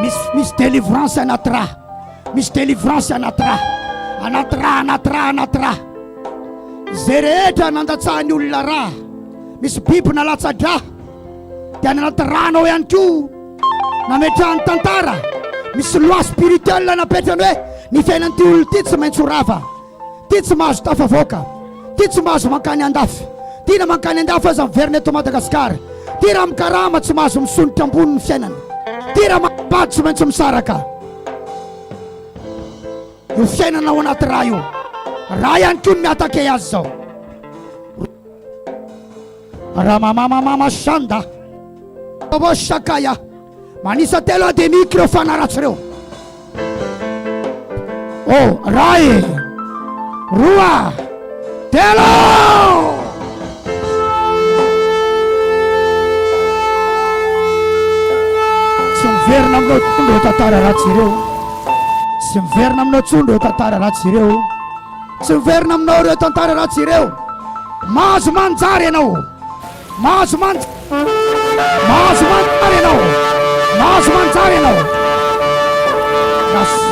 Misy misy délivrance anaty rà. Misy délivrance anaty rà. Anaty rà, anaty rà, anaty rà. Izay rehetra nandatsahan'ny olona rà. Misy biby nalatsa-drà. Dia any anaty rànao ihany koa nametrahany tantara. Misy loi spirituelle napetrany hoe ny fiainan'ity olona ity tsy maintsy ho rava. Ty tsy mahazo tafavoaka. Ty tsy mahazo mankany andafy. Ty na mankany andafy aza miverina eto Madagascar. Ty raha mikarama tsy mahazo misondrotra ambony ny fiainana. Ty raha manambady tsy maintsy misaraka. Io fiainana ao anaty rà io. Rà ihany koa no mi-attaquer azy zao. Ramamamamama shanda. Bobo shakaya. Manisa telo ademiky ireo fanahy ratsy ireo. Oh, ray, roa, telo. Tsy miverina aminao intsony ireo tantara ratsy ireo. Tsy miverina aminao intsony ireo tantara ratsy ireo. Tsy miverina aminao ireo tantara ratsy ireo. Mahazo manjary ianao. Mahazo manjary. Mahazo manjary ianao. Mahazo manjary ianao. Lasa.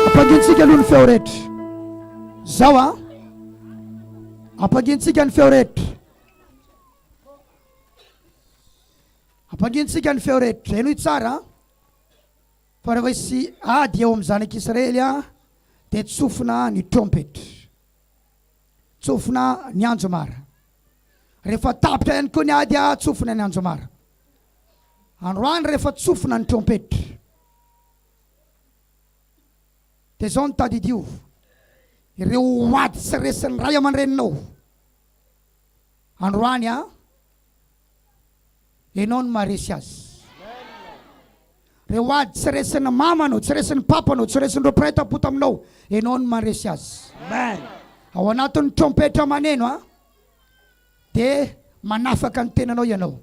Ampangintsika aloha ny feo rehetra. Zao a. Ampangintsika ny feo rehetra. Ampangintsika ny feo rehetra. Henoy tsara. Fa rehefa hisy ady eo amin'ny zanak'Israely dia tsofina ny trompetra. Tsofina ny anjomara. Rehefa tapitra ihany koa ny ady, tsofina ny anjomara. Androany rehefa tsofina ny trompetra. Dia izao no tadidio, ireo ady tsy resin'ny ray aman-dreninao. Androany an, Enao no maharesy azy. Reo ady tsy resin'ny mamanao, tsy resin'ny papanao, tsy resin'ireo mpiray tampo taminao, enao no maharesy azy. Amen. Ao anatin'ny trompetra maneno a, dia manafaka ny tenanao ianao.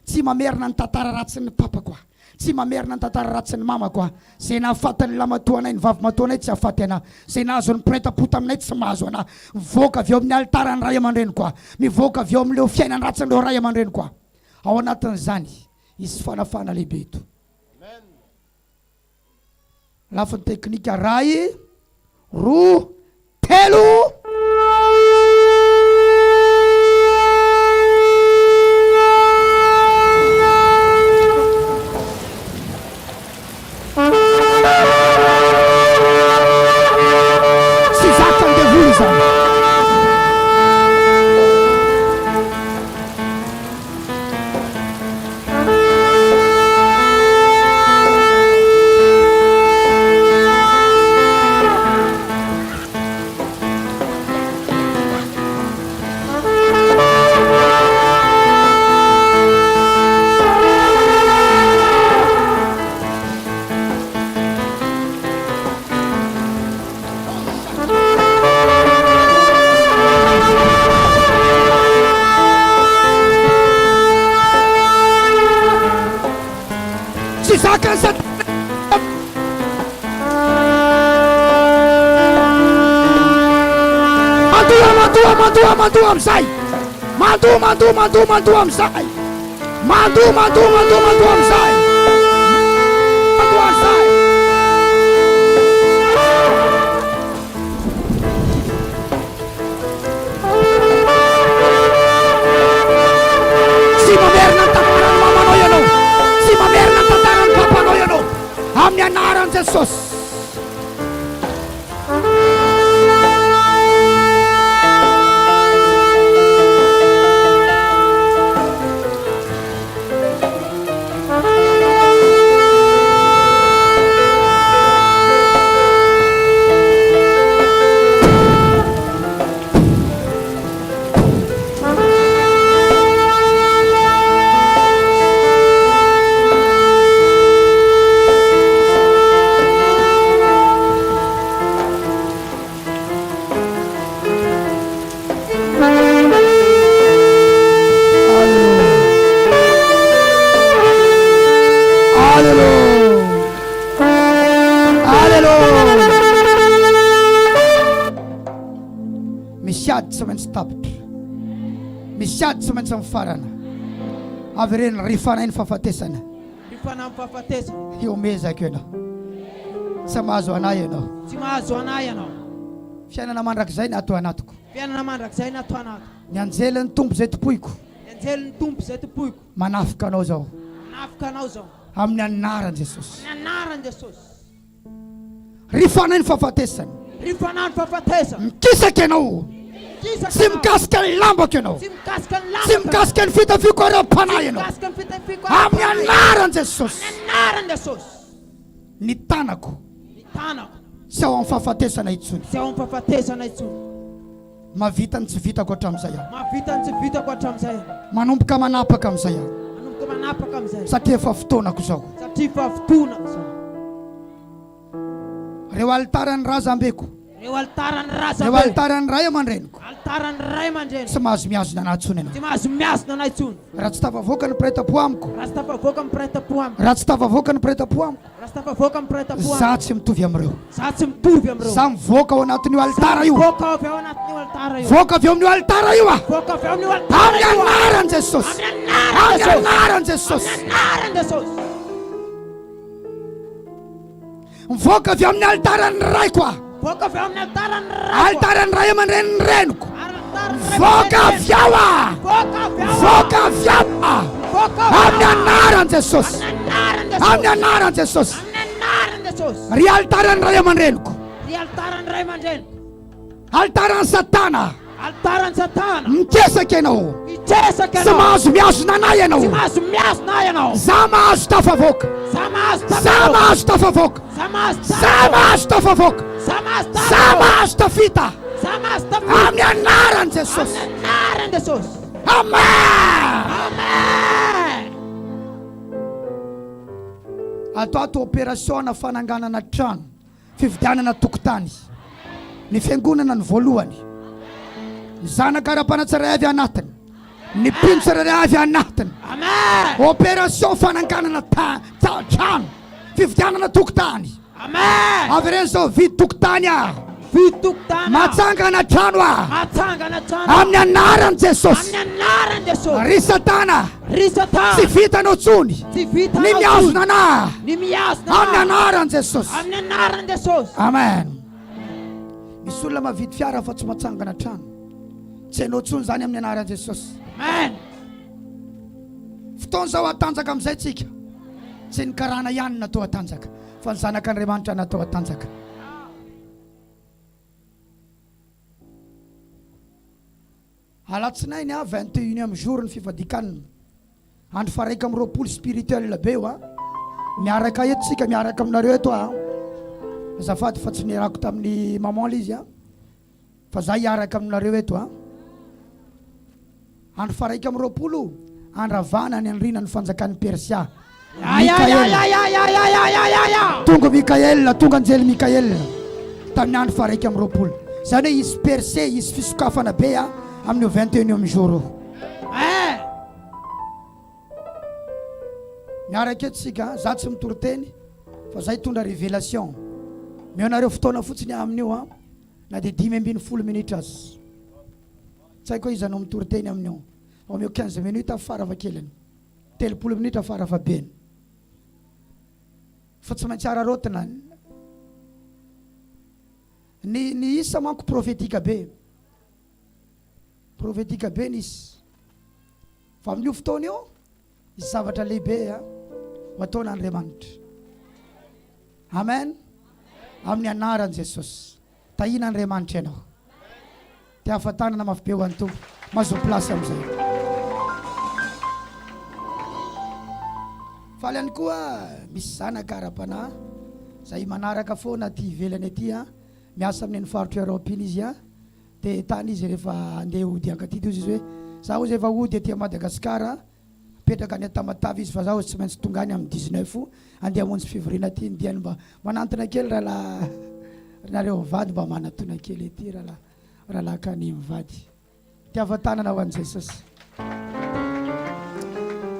Tsy mamerina ny tantara ratsin'ny papako aho. Tsy mamerina ny tantara ratsin'ny mamako aho. Izay nahafaty ny lamatoanay, ny vavimatoanay tsy hahafaty anah. Izay nahazo ny mpiray tampo taminay tsy mahazo anah. Mivoaka avy eo amin'ny alitaran'ny ray aman-dreniko aho. Mivoaka avy eo amin'ireo fiainan-dratsin'ireo ray aman-dreniko aho. Ao anatin'izany, hisy fanafahana lehibe eto. Lafiny teknika, Ray, roa, telo. Tsy zakan'ny devoly izany. Mandoa, mandoa, mandoa, mandoa amin'izay. Mandoa, mandoa, mandoa, mandoa amin'izay. Mandoa, mandoa, mandoa, mandoa amin'izay. Mandoa amin'izay. Tsy mamerina ny tantaran'ny mamanao ianao. Tsy mamerina ny tantaran'ny papanao ianao. Amin'ny anaran'i Jesosy. Misy ady tsy maintsy tapitra. Misy ady tsy maintsy mifarana. Avereno ry fanahy ny fahafatesana. Ry fanahy ny fahafatesana. Hihomezako ianao. Tsy mahazo anay ianao. Tsy mahazo anay ianao. Fiainana mandrakizay ny ato anatiko. Fiainana mandrakizay ny ato anatiko. Ny anjelin'ny Tompo izay tompoiko. Ny anjelin'ny Tompo izay tompoiko. Manafika anao izao. Manafika anao izao. Amin'ny anaran'i Jesosy. Amin'ny anaran'i Jesosy. Ry fanahy ny fahafatesana. Ry fanahy ny fahafatesana. Mikisaka ianao. Mikisaka Tsy mikasika ny lambako ianao. Tsy mikasika ny lambako. Tsy mikasika ny fitafiako ara-panahy ianao. Tsy mikasika ny fitafiako Amin'ny anaran'i Jesosy. Amin'ny anaran'i Jesosy. Ny tanako. Ny tanako. Tsy ao amin'ny fahafatesana intsony. Tsy ao amin'ny fahafatesana intsony. Mahavita ny tsy vitako hatramin'izay aho. Mahavita ny tsy vitako hatramin'izay aho. Manomboka manapaka amin'izay aho. Manomboka manapaka amin'izay. Satria efa fotoanako izao. Satria efa fotoanako izao. Ireo alitaran'ny razambeko. Ireo alitaran'ny razambeko. Ireo alitaran'ny ray aman-dreniko. Alitaran'ny ray aman-dreniko. Tsy mahazo mihazona anah intsony ianao. Tsy mahazo mihazona anah intsony. Raha tsy tafavoaka ny mpiray tampo amiko. Raha tsy tafavoaka ny mpiray tampo amiko. Raha tsy tafavoaka ny mpiray tampo amiko. Raha tsy tafavoaka ny mpiray tampo amiko. Za tsy mitovy amin'ireo. Za tsy mitovy amin'ireo. Za mivoaka ao anatin'io alitara io. Za mivoaka avy ao anatin'io alitara io. Mivoaka avy ao amin'io alitara io aho. Mivoaka avy ao amin'io alitara io aho. Amin'ny anaran'i Jesosy. Amin'ny anaran'i Jesosy. Amin'ny anaran'i Jesosy. Mivoaka avy amin'ny alitaran'ny raiko aho. Mivoaka avy ao amin'ny alitaran'ny raiko aho. Alitaran'ny ray aman-drenin'ny reniko. Alitaran'ny ray Mivoaka aman-drenin'ny avy ao aho. Mivoaka avy ao aho. Mivoaka avy ao aho. Mivoaka avy ao Amin'ny aho. anaran'i Jesosy. Amin'ny anaran'i Jesosy. Amin'ny anaran'i Jesosy. Amin'ny anaran'i Jesosy. Ry alitaran'ny ray aman-dreniko. Ry alitaran'ny ray aman-dreniko. Alitaran'i Satana. Alitaran'i Satana. Mikesaka ianao. Mikesaka Tsy ianao. mahazo mihazona anay ianao. Tsy mahazo mihazona ahy ianao. Za mahazo tafavoaka. Za mahazo Za tafavoaka. mahazo tafavoaka. Za mahazo Za tafavoaka. mahazo tafavoaka. Za mahazo Za tafavoaka. mahazo tafita. Za mahazo tafita. Amin'ny anaran'i Jesosy. Amin'ny anaran'i Jesosy. Amen. Amen. Ato ato opération na fananganana trano. Fividianana tokotany. Ny fiangonana no voalohany. Ny zanaka ara-panahy tsirairay avy anatiny. Ny mpino tsirairay avy anatiny. Amen. Opération fananganana ta- ta- trano. Fividianana tokotany. Amen. Avereno zao vidy tokotany aho. Vidy tokotany aho. Matsangana trano aho. Matsangana trano aho. Amin'ny anaran'i Jesosy. Amin'ny anaran'i Jesosy. Ry Satana. Ry Satana. Tsy vitanao tsony. Tsy vitanao Ny mihazona anah. Ny mihazona anah. Amin'ny anaran'i Jesosy. Amin'ny anaran'i Jesosy. Amen. Misy olona mavidy fiara fa tsy matsangana trano. Tsy hainao tsony zany amin'ny anaran'i Jesosy. Amen. Fotoana izao hatanjaka amin'izay tsika. Tsy ny karana ihany natao hatanjaka fa ny zanak'Andriamanitra natao hatanjaka. Alatsinainy a, 21 ème jour ny fifadikanina. Andro faha 21 spirituel be io a. Miaraka eto tsika, miaraka aminareo eto a. Azafady fa tsy nirako tamin'ny maman le izy a. Fa za hiaraka aminareo eto a. Andro faha 21 andravana ny andrinan'ny fanjakan'i Persia. Mikaela. Tonga Mikaela, tonga anjely Mikaela tamin'ny andro faha 21. Izany hoe hisy percée, hisy fisokafana be a amin'io 21 jour io. Miaraka eto isika, za tsy mitory teny fa za hitondra révélation. Omeo anareo fotoana fotsiny aho amin'io a, na dia 15 minitra aza. Tsy haiko hoe iza no mitory teny amin'io. Omeo 15 minutes farafahakeliny. 30 minitra farafahabeny. Fa tsy maintsy araraotina. Ny ny isa manko prophetique be. Prophetique be ny isa. Fa amin'io fotoana io, hisy zavatra lehibe ho ataon'Andriamanitra. Amen. Amin'ny anaran'i Jesosy. Tahian'Andriamanitra ianao. Dia afa-tanana mafy be ho an'ny Tompo. Mahazoa place amin'izay. Faly ihany koa misy zanaka ara-panahy izay manaraka foana aty ivelany aty an. Miasa amin'iny faritra Europe iny izy an. Dia tany izy rehefa handeha hody hankaty dia hozy izy hoe za hozy efa hody aty Madagascar an. Mipetraka any Tamatave izy fa za hozy tsy maintsy tonga any amin'ny 19 handeha hamonjy fivoriana aty ny diany mba manantona kely rahalahy ry nareo mivady mba manatona kely aty rahalahy rahalahy Kani mivady. Fitiavan-tanana ho an'i Jesosy.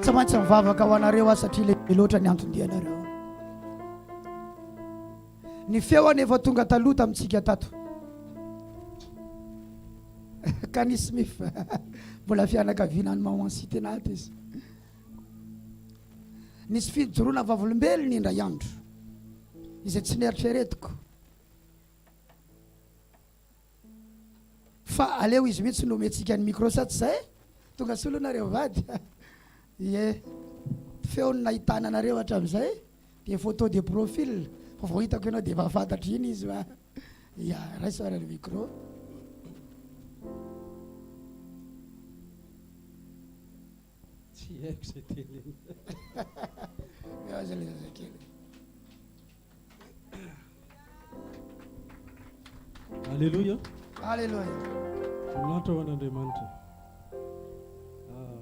Tsy maintsy mivavaka ho anareo aho satria lehibe loatra ny anton-dianareo. Ny feo anefa tonga taloha tamintsika tato. Kani Smith, mbola fianakaviana any Maman Sitenat izy. Nisy fijoroana vavolombelona indray andro izay tsy neritreretiko. Fa aleo izy mihitsy no omentsika ny micro sa tsy zay e? Tonga soa aloha nareo vady a! Ie, feo no nahitana anareo hatramin'izay dia photo de profil fa vao hitako ianao dia efa fantatro iny izy fa ya, raiso ary ny micro. Tsy haiko izay tenenina. Eo aza ilay zazakely. Aleloia. Aleloia. Voninahitra ho an'Andriamanitra. Ah,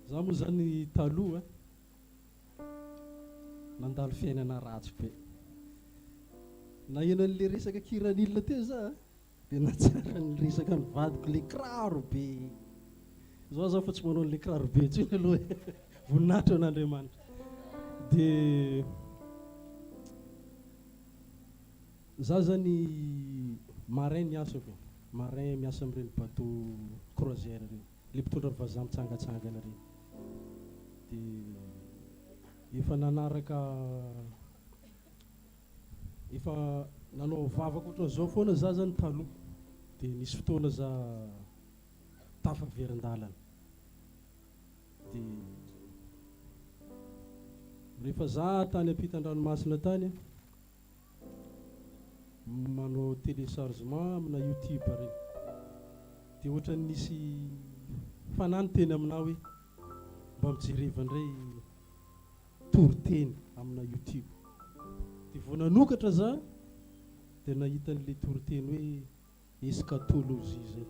za moa zany taloha nandalo fiainana ratsy be. Naheno an'le resaka kiranil teo za Dia nahatsiaro ny resaka ny vadiko le kiraro be. Zao aho fa tsy manao an'le kiraro be intsony aloha e. Voninahitra ho an'Andriamanitra. Dia za zany marin ny asako e. Marin miasa amin'ireny bateau croisière ireny. Le mpitondra vazaha mitsangatsangana ireny. Dia efa nanaraka Efa nanao vavaka ohatran'izao foana za zany taloha dia nisy fotoana za tafaverin-dalana dia rehefa za tany ampitan-dranomasina tany manao téléchargement amina youtube regny dia ohatran'ny nisy fanahy niteny aminah hoe mba mijereva indray toriteny amina youtube dia vao nanokatra za dia nahita an'ilay toriteny hoe eschatologie zay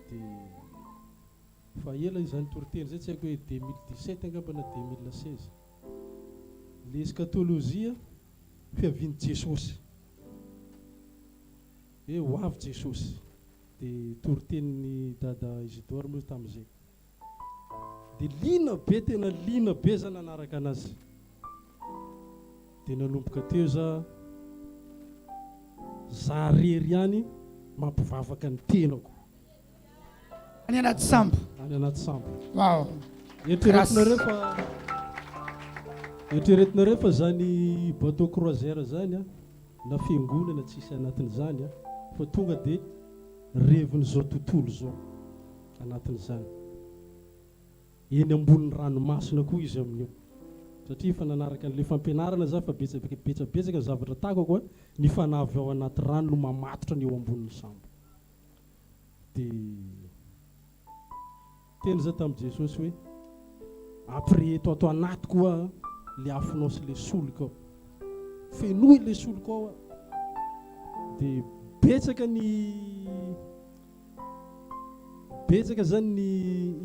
dia fa ela izany toriteny zay tsy haiko hoe 2017 angamba na 2016 le eschatologie fiavian'i Jesosy hoe ho avy Jesosy dia toritenin'i dada Isidore moa tamin'izay Dia liana be, tena liana be za nanaraka anazy. Dia nanomboka teo za, za rery ihany mampivavaka ny tenako. Any anaty sambo. Any anaty sambo. Wow. Eritreretinareo fa eritreretinareo fa zany bateau croisière zany a, na fiangonana tsisy anatin'izany a, fa tonga dia revin'izao tontolo izao. anatin'izany. Eny ambonin'ny ranomasina koa izy amin'io. Satria efa nanaraka an'ilay fampianarana za fa betsaka betsabetsaka ny zavatra takako a, ny fanahy avy ao anaty rano no mamatotra ny eo ambonin'ny sambo. Dia niteny za tamin'i Jesosy hoe ampireheto ato anatiko aho le afonao sy le solika ao. Fenoy le solika ao aho. Dia betsaka ny Betsaka zany ny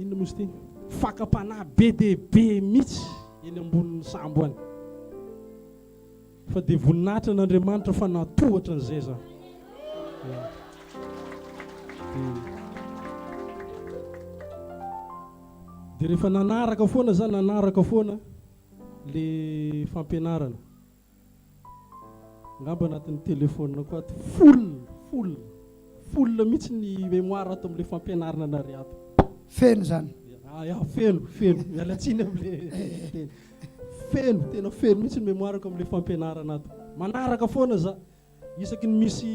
inona moa izy ity? Fakam-panahy be dia be mihitsy eny ambonin'ny sambo any. Fa dia voninahitra an'Andriamanitra fa natohatra an'izay za. Dia rehefa nanaraka foana za, nanaraka foana le fampianarana. Angamba anatin'ny téléphone-ko ato full, Full. Full mihitsy ny mémoire ato amin'ilay fampianarana anareo ato. Feno izany. Ah, ya, feno, feno. Miala tsiny amin'ilay teny. Feno, tena feno mihitsy ny mémoire-ko amin'ilay fampianarana ato. Manaraka foana za. Isaky ny misy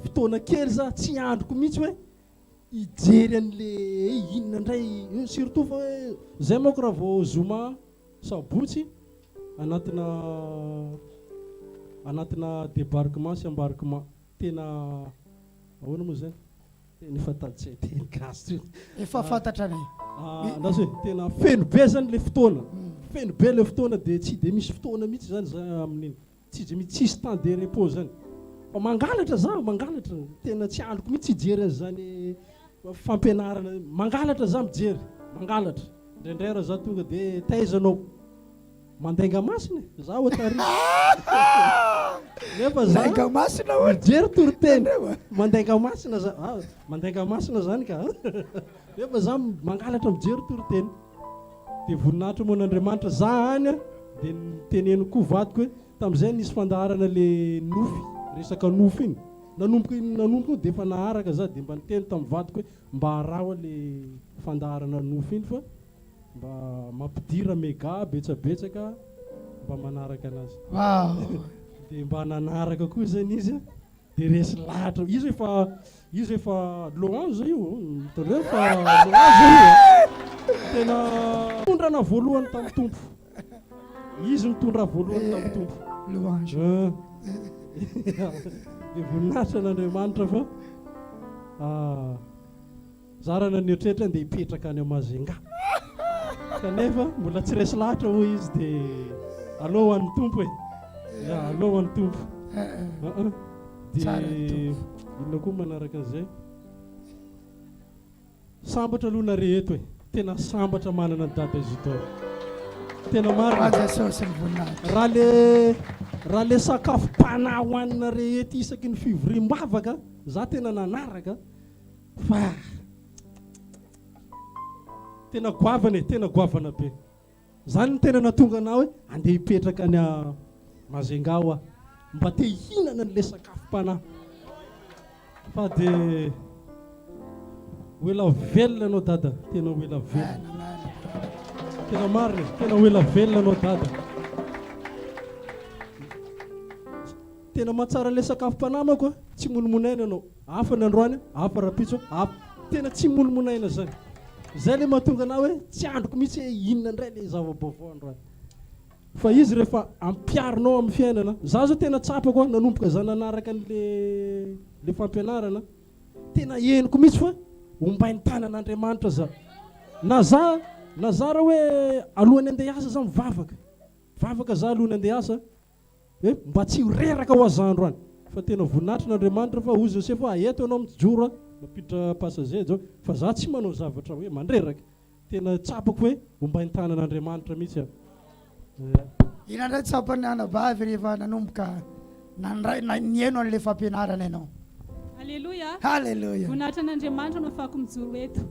fotoana kely za, tsy andriko mihitsy hoe hijery an'le inona indray, surtout fa hoe zay manko raha vao zoma, sabotsy, anatina anatina débarquement sy embarquement. Tena ahoana moa zany? Tena efa tady tsy hay teny gasy tsony. Efa fantatra anay. Andraso e, tena feno be zany le fotoana. Feno be le fotoana dia tsy dia misy fotoana mihitsy zany za amin'iny. Tsy dia misy tsisy temps de repos zany. Fa mangalatra za, mangalatra. Tena tsy andriko mihitsy hijery an'izany fampianarana. Mangalatra za mijery, mangalatra. Indraindray raha za tonga dia taiza anao? Mandainga masina e! Za ho tary. Nefa za Mandainga masina hono. mijery toriteny. Mandainga masina za. Ah, mandainga masina zany ka. Nefa za mangalatra mijery toriteny. Dia voninahitra moa an'Andriamanitra. Za any a, dia niteneniko koa vadiko hoe tamin'izay nisy fandaharana le nofy, resaka nofy iny. Nanomboka iny nanomboka iny dia efa naharaka za dia mba niteny tamin'ny vadiko hoe mba araho le fandaharana nofy iny fa Mba mampidira mega betsabetsaka mba manaraka anazy. Wow. Dia mba nanaraka koa zany izy a. Dia resy lahatra. Izy efa izy efa louange io. Hitanareo fa louange io. Tena nitondrana voalohany tamin'ny Tompo. Izy nitondra voalohany tamin'ny Tompo. Louange. Dia voninahitra an'Andriamanitra fa ah, Za raha naneritreritra andeha hipetraka any Majunga kanefa mbola tsy resy lahatra hoy izy dia aleo ho an'ny Tompo e. Ya, aleo ho an'ny Tompo. Aa. Dia inona koa manaraka an'izay? Sambatra aloha nareo eto e. Tena sambatra manana an'i Dada Isidore. Tena marina. Jesosy ny voninahitra. Raha le raha le sakafom-panahy hohaninareo eto isaky ny fivoriam-bavaka, za tena nanaraka. Fa tena goavana e, tena goavana be. Zany no tena nahatonga anah hoe andeha hipetraka any Majunga aho. Mba te hihinana an'ilay sakafom-panahy. Fa dia ho ela velona ianao dada, tena ho ela velona. Tena marina e, tena ho ela velona ianao dada. Tena mahatsara ilay sakafom-panahy manko a, tsy monomonaina ianao. Hafa ny androany, hafa rahampitso, hafa. Tena tsy monomonaina izany. Izay ilay mahatonga anah hoe tsy andriko mihitsy hoe inona indray ilay zava-baovao androany. Fa izy rehefa ampiharinao amin'ny fiainana, za zao tena tsapako a, nanomboka za nanaraka an'le le fampianarana, tena henoko mihitsy fa ombain'ny tanan'Andriamanitra za. Na za, na za raha hoe alohan'ny andeha hiasa za mivavaka. Mivavaka za alohan'ny andeha hiasa. Hoe mba tsy ho reraka hoa za androany. Fa tena voninahitry n'Andriamanitra fa hozy ny sefo hoe eto ianao mijoro a, mampiditra passager zao, fa za tsy manao zavatra hoe mandreraka. Tena tsapako hoe ombain'ny tanan'Andriamanitra mihitsy aho. Yeah. Inona indray tsapan'ny anabavy rehefa nanomboka nandray na nihaino an'ilay fampianarana ianao? Aleloia! Haleloia! Voninahitra an'Andriamanitra no afahako mijoro eto.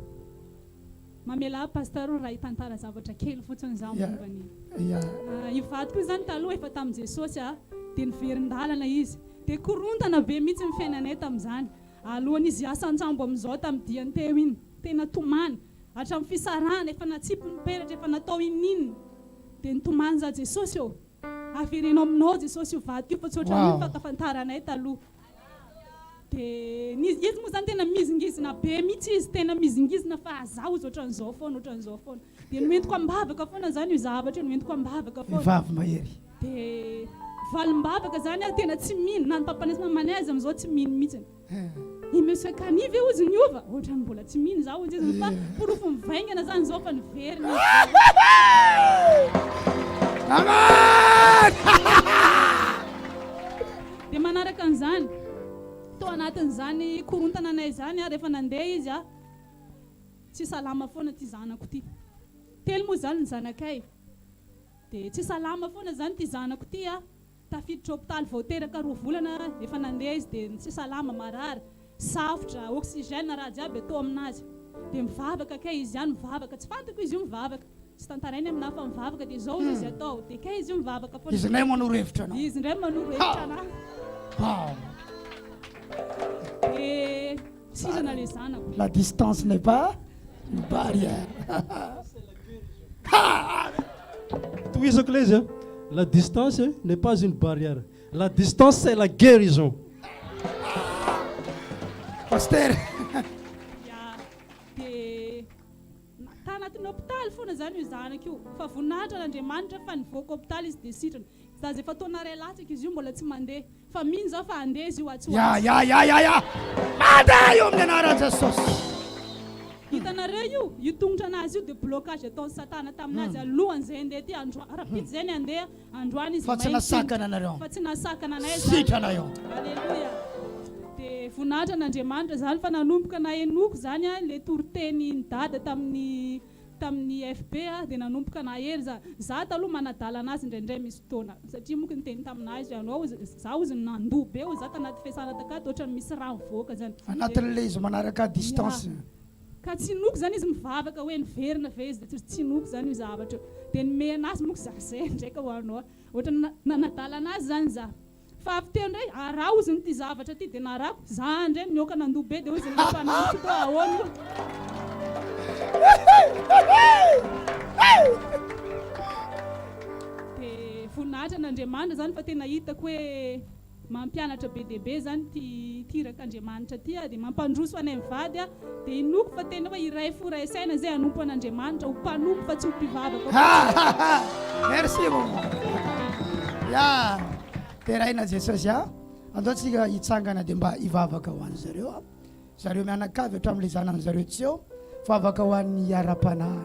Mamelà ahy Pasteur raha hitantara zavatra kely fotsiny za momba ny io vadiko io zany taloha efa tamin'i Jesosy a dia niverin-dalana izy dia korontana be mihitsy ny fiainanay tamin'izany alohan'izy hiasa an-tsambo amin'izao tamin'ny diany teo iny tena tomany hatramin'ny fisarahana efa natsipy ny peratra efa natao ininona dia nitomany za Jesosy ô avereno aminao Jesosy io vadiko io fa tsy ohatran'io ny fankafantaranay taloha Dia ny izy moa izany tena mihizingizina be mihitsy izy, tena mihizingizina fa zaho izy ohatran'izao foana, ohatran'izao foana. Dia noentiko am-bavaka foana izany io zavatra io, noentiko am-bavaka foana. Vehivavy mahery. Dia valim-bavaka izany aho tena tsy mino, na ny papanay sy mamanay aza amin'izao tsy mino mihitsy. I Monsieur Kani ve hozy niova? Ohatran'ny mbola tsy mino izaho hozy izy fa porofo mivaingana izany izao fa niverina izy. Amen! Dia manaraka an'izany, tao anatin'izany korontana anay izany aho, rehefa nandeha izy aho, tsy salama foana ity zanako ity. Telo moa izany ny zanakay. Dia tsy salama foana izany ity zanako ity aho. Tafiditra hopitaly vao teraka roa volana efa nandeha izy dia tsy salama, marary, safotra, oxygène, raha jiaby atao aminazy. Dia mivavaka kay izy ihany mivavaka, tsy fantako izy io mivavaka. Tsy tantarainy aminà fa mivavaka dia izao izy atao dia kay izy io mivavaka foana. Izy indray manoro hevitra anao. Izy indray manoro hevitra anà. Wow. Dia sitrana le zanako. La distance n'est pas une barrière. Tohizako ilay izy a. La distance n'est pas une barrière. La distance c'est la guérison. Pasteur. Ya, dia tanatin'ny hopitaly foana zany io zanako io. Fa voninahitra an'Andriamanitra fa nivoaka hopitaly izy dia sitrana. Zaza efa taona iray latsaka izy io mbola tsy mandeha. Fa mino zaho fa handeha izy io atsy ho Ya atsy. ya ya ya ya. Mandeha io amin'ny anaran'i Jesosy. Hitanareo io, io tongotra anazy io dia blocage ataon'i satana taminazy alohan'izay handeha aty andro, rahampitso izay ny handeha, androany izy Fa tsy may ny tongotra. nasakana anareo. Fa tsy nasakana anay izany. Sitrana io. Aleloia. Dia voninahitra an'Andriamanitra izany fa nanomboka nahenoako izany an, ilay toritenin'i Dada tamin'ny Tamin'ny FB aho dia nanomboka nahery za. Za taloha manadala anazy indraindray misy fotoana. Satria monko niteny taminah izy hoe anao ozy, za ozy nandoa be ozy za tanaty fiasana takato ohatran'ny misy rà mivoaka zany. Anatin'ilay izy manaraka distance. Ya. Ka tsy inoako zany izy mivavaka hoe niverina ve izy dia tsy inoako zany io zavatra io. Dia nomey anazy monko za zay ndraika ho anao. Ohatran'ny nanadala anazy zany za. Fa avy teo indray, araho hozy ity zavatra ity dia narako, za indray nihoaka nandoa be dia hozy ilay mpanampy toa ahoana io. Dia voninahitra an'Andriamanitra izany fa tena hitako hoe mampianatra be dia be izany ity ity irak'Andriamanitra ity dia mampandroso anay mivady aho dia inoako fa tena hoe iray fo iray saina izay hanompo an'Andriamanitra, ho mpanompo fa tsy ho mpivavaka fotsiny. Merci maman. Ya, deraina Jesosy a. Andao tsika hitsangana dia mba hivavaka ho an'ny zareo a. Zareo mianakavy hatramin'ilay zanany zareo tsy eo. Vavaka ho an'ny ara-panahiny,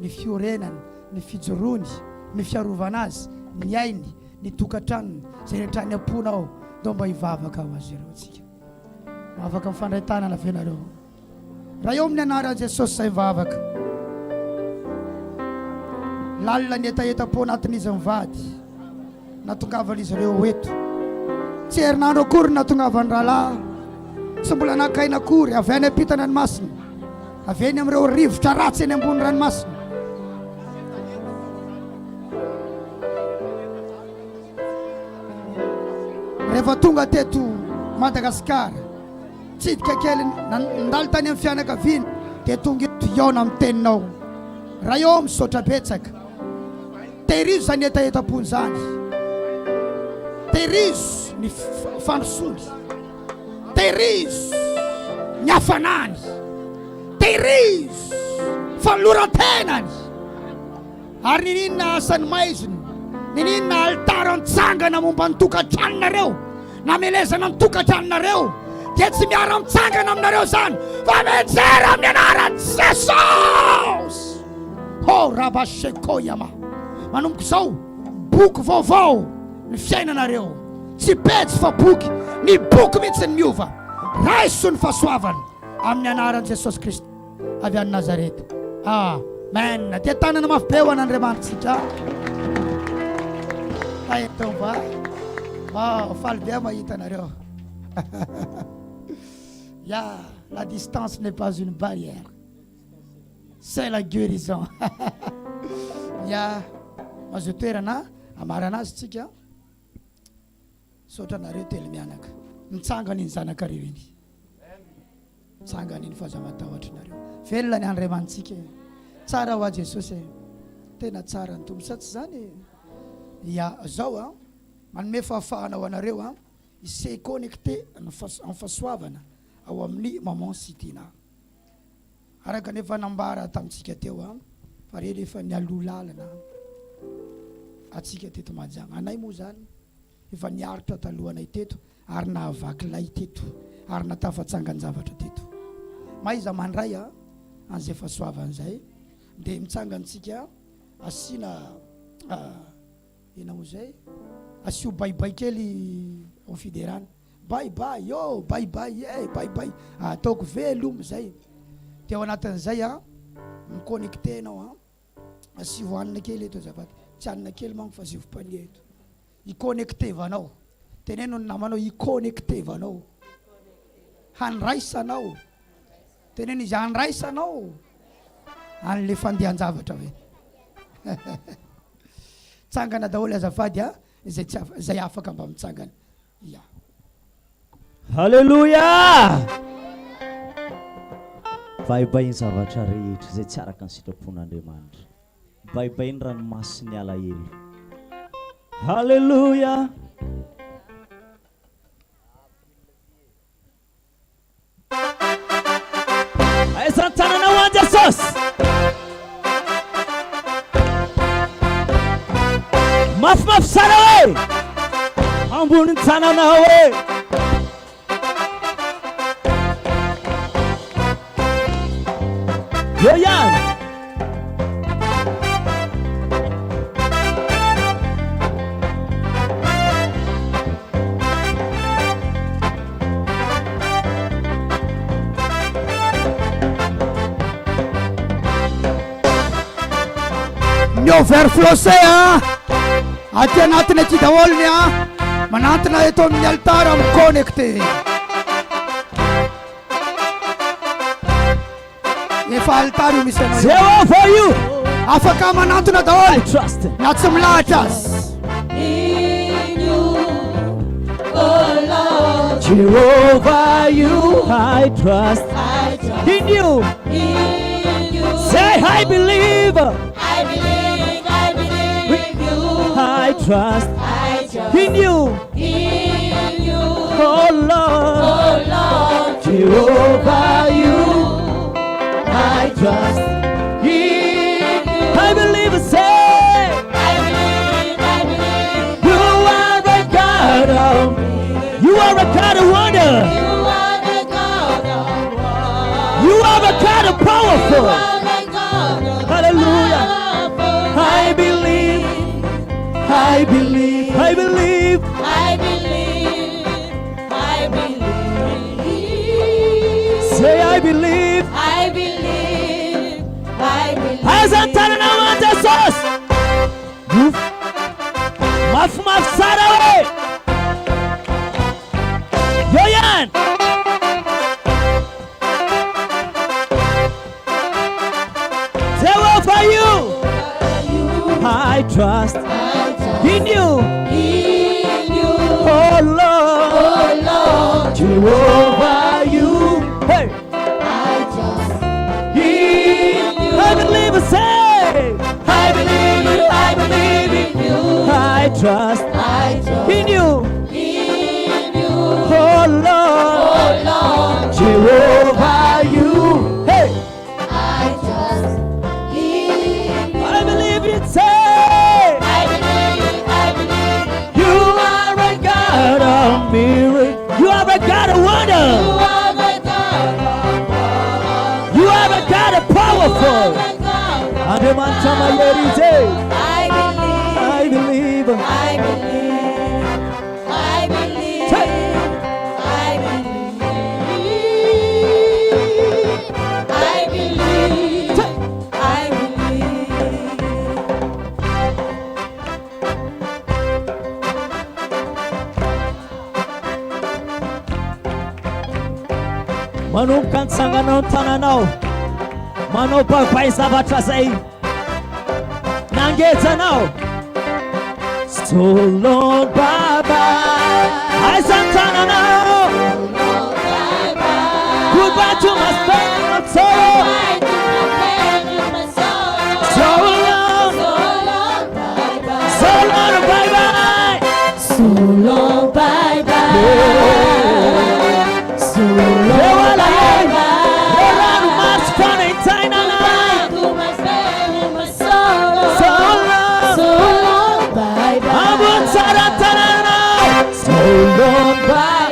ny fiorenany, ny fijoroany, ny fiarovana azy, ny ainy, ny tokantranony, izay rehetra any am-ponao. Ndao mba hivavaka ho azy ireo tsika. Afaka mifandray tanana ve nareo? Ray eo amin'ny anaran'i Jesosy izay mivavaka. Lalina ny hetaheta-po anatin'izy mivady. Natongavan'izy ireo ho eto. Tsy herinandro akory ny natongavan'ny rahalahy. Tsy mbola nakaina akory avy any am-pitana ny masina. Avy eny amin'ireo rivotra ratsy eny ambony ranomasina. Rehefa tonga teto Madagasikara, tsidika kely nandalo tany amin'ny fianakaviana dia tonga eto hihaona amin'ny teninao. Ray ô, misaotra betsaka. Tehirizo izany hetahetam-pony izany. Tehirizo ny fandrosoany. Tehirizo ny hafanany. Tehirizo fanoloran-tenany. Ary niniana asan'ny maizina, niniana alitara nitsangana momba ny tokantranonareo, namelezana ny tokantranonareo, dia tsy miara-mitsangana aminareo izany, fa mianjera amin'ny anaran'i Jesosy. Ho rabashekoyama. Manomboka izao, boky vaovao ny fiainanareo. Tsy pejy fa boky, ny boky mihitsy ny miova. Raiso ny fahasoavana amin'ny anaran'i Jesosy Kristy. avy any Nazareta. Amen. Dia tanana mafy be ho an'Andriamanitsika. Tahitomba. Wow, faly be mahita anareo. Ya, la distance n'est pas une barrière. C'est la guérison. Ya, mahazo toerana amarana azy tsika. Misaotra anareo telo mianaka. Mitsangana iny zanakareo iny. Mitsangana iny fa aza matahotra nareo. Velona ny Andriamanitsika e. Tsara hoa Jesosy e. Tena tsara ny Tompo. Sa tsy zany e? Ya, zao a, manome fahafahana ho anareo a, hi-se connecter amin'ny fahasoavana ao amin'ny Maman Sitina. Araka ny efa nambara tamintsika teo a, fa reny efa nialoha lalana antsika teto Mahajanga. Anay moa zany efa niaritra talohanay teto ary nahavaky lay teto ary natafatsangan-javatra teto. Mahaiza mandray a an'izay fahasoavana izay dia mitsangantsika asiana inona moa izay asio baibay kely ao fiderana bay bay ô bay bay e bay bay ataoko veloma izay dia ao anatin'izay a mi-connecter ianao a Asivo hanina kely eto azafady. Tsy hanina kely manko fa asivo panier eto. Hi-connectevanao. Teneno ny namanao hi-connectevanao. Handraisanao. Teneno izy handraisanao an'le fandehan-javatra ve. Tsangana daholo azafady a, izay tsy izay afaka mba mitsangana. Ya. Haleloia! Baibay ny zavatra rehetra izay tsy araka ny sitrapon'Andriamanitra. Baibay ny ranomasin'ny alahelo. Haleloia! Aiza ny tanana ho an'i Jesosy? Mafimafy tsara hoe! Ambony ny tanana hoe! Eo ihany! Ny overflowse a! Aty anatiny aty daholo ny a! Manantona eto amin'ny alitara mi-connecté. Efa alitara io misy anao io. Jehovah io! Afaka manantona daholo I trust. na tsy milahatra aza. In you, oh Lord, Jehovah you I trust. I trust In you. in you. Say I believe. I believe, I believe you. I trust. I trust In you. in you, Oh Lord. oh Lord. Jehovah you I trust. In I believe say I believe, I believe you are a God of you are a God of wonder. you are the God of war. You are a God of You powerful. are the God of Hallelujah. powerful. I believe, I believe, I believe. I believe, I believe. Say I believe. I believe, I believe. Aiza ny tanana ho an'i Jesosy? Mafimafy tsara hoe. Eo ihany. Jehovah you, I trust in you, In you, oh Lord. oh Lord, Jehovah you, hey. I trust In I believe, say, I believe, I believe in you. I trust I trust in you, in you, oh Lord. oh Lord. Jehovah you, hey. I trust in you. I believe it, say, I believe, I believe you are a God of miracles. You are a God of you wonder. are the God of war. You are a God of You are powerful. the God of Andriamanitra mahery izy. I believe, I believe. I believe, I believe, Say. I believe, I believe, Say. I believe. Manomboka ny tsanganao ny tananao. Manao bye-bye zavatra zay nangeja anao. So long bye bye. Aiza ny tananao. Goodbye to my pain, my sorrow. Bye to my pain and my sorrow. So long, So long, bye bye. so long, bye bye. So long, bye bye. So long, bye bye. Ranomasy fanaintainana. Goodbye to my pain and my sorrow. So long. So long, bye bye. Ambony tsara tanana. So long, bye.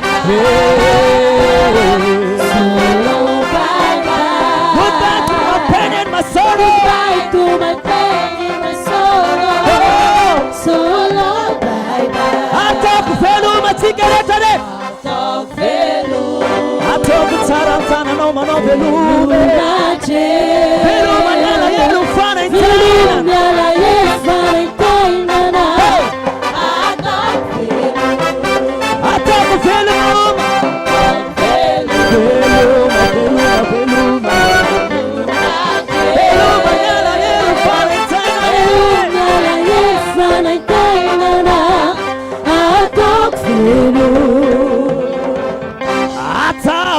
So long, bye bye. Goodbye to my pain and my sorrow. Goodbye to my pain and my sorrow. Oh. So long, bye bye. Ataoko veloma tsika rehetra rehetra. Ataoko veloma. Ataoko tsara ny tananao manao veloma. Veloma ny alahelo fanaintainana. Veloma alahelo fanaintainana. Hey. Ataoko veloma. Ataoko veloma. Veloma, veloma, veloma. Veloma ny alahelo fanaintainana. Veloma alahelo fanaintainana. Ataoko veloma.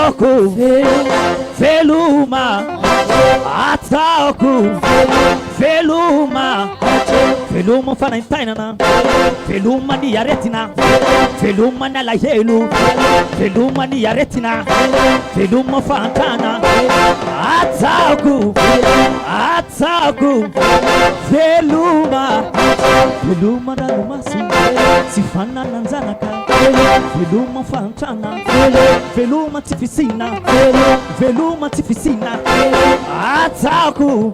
Ataoko veloma, ataoko veloma, veloma ny fanaintainana, veloma ny aretina, veloma ny alahelo, veloma ny aretina, veloma fahantrana, ataoko, ataoko veloma, veloma ranomaso, tsy fananan-janaka, veloma fahantrana. Veloma tsy fisiana, veloma tsy fisiana, ataoko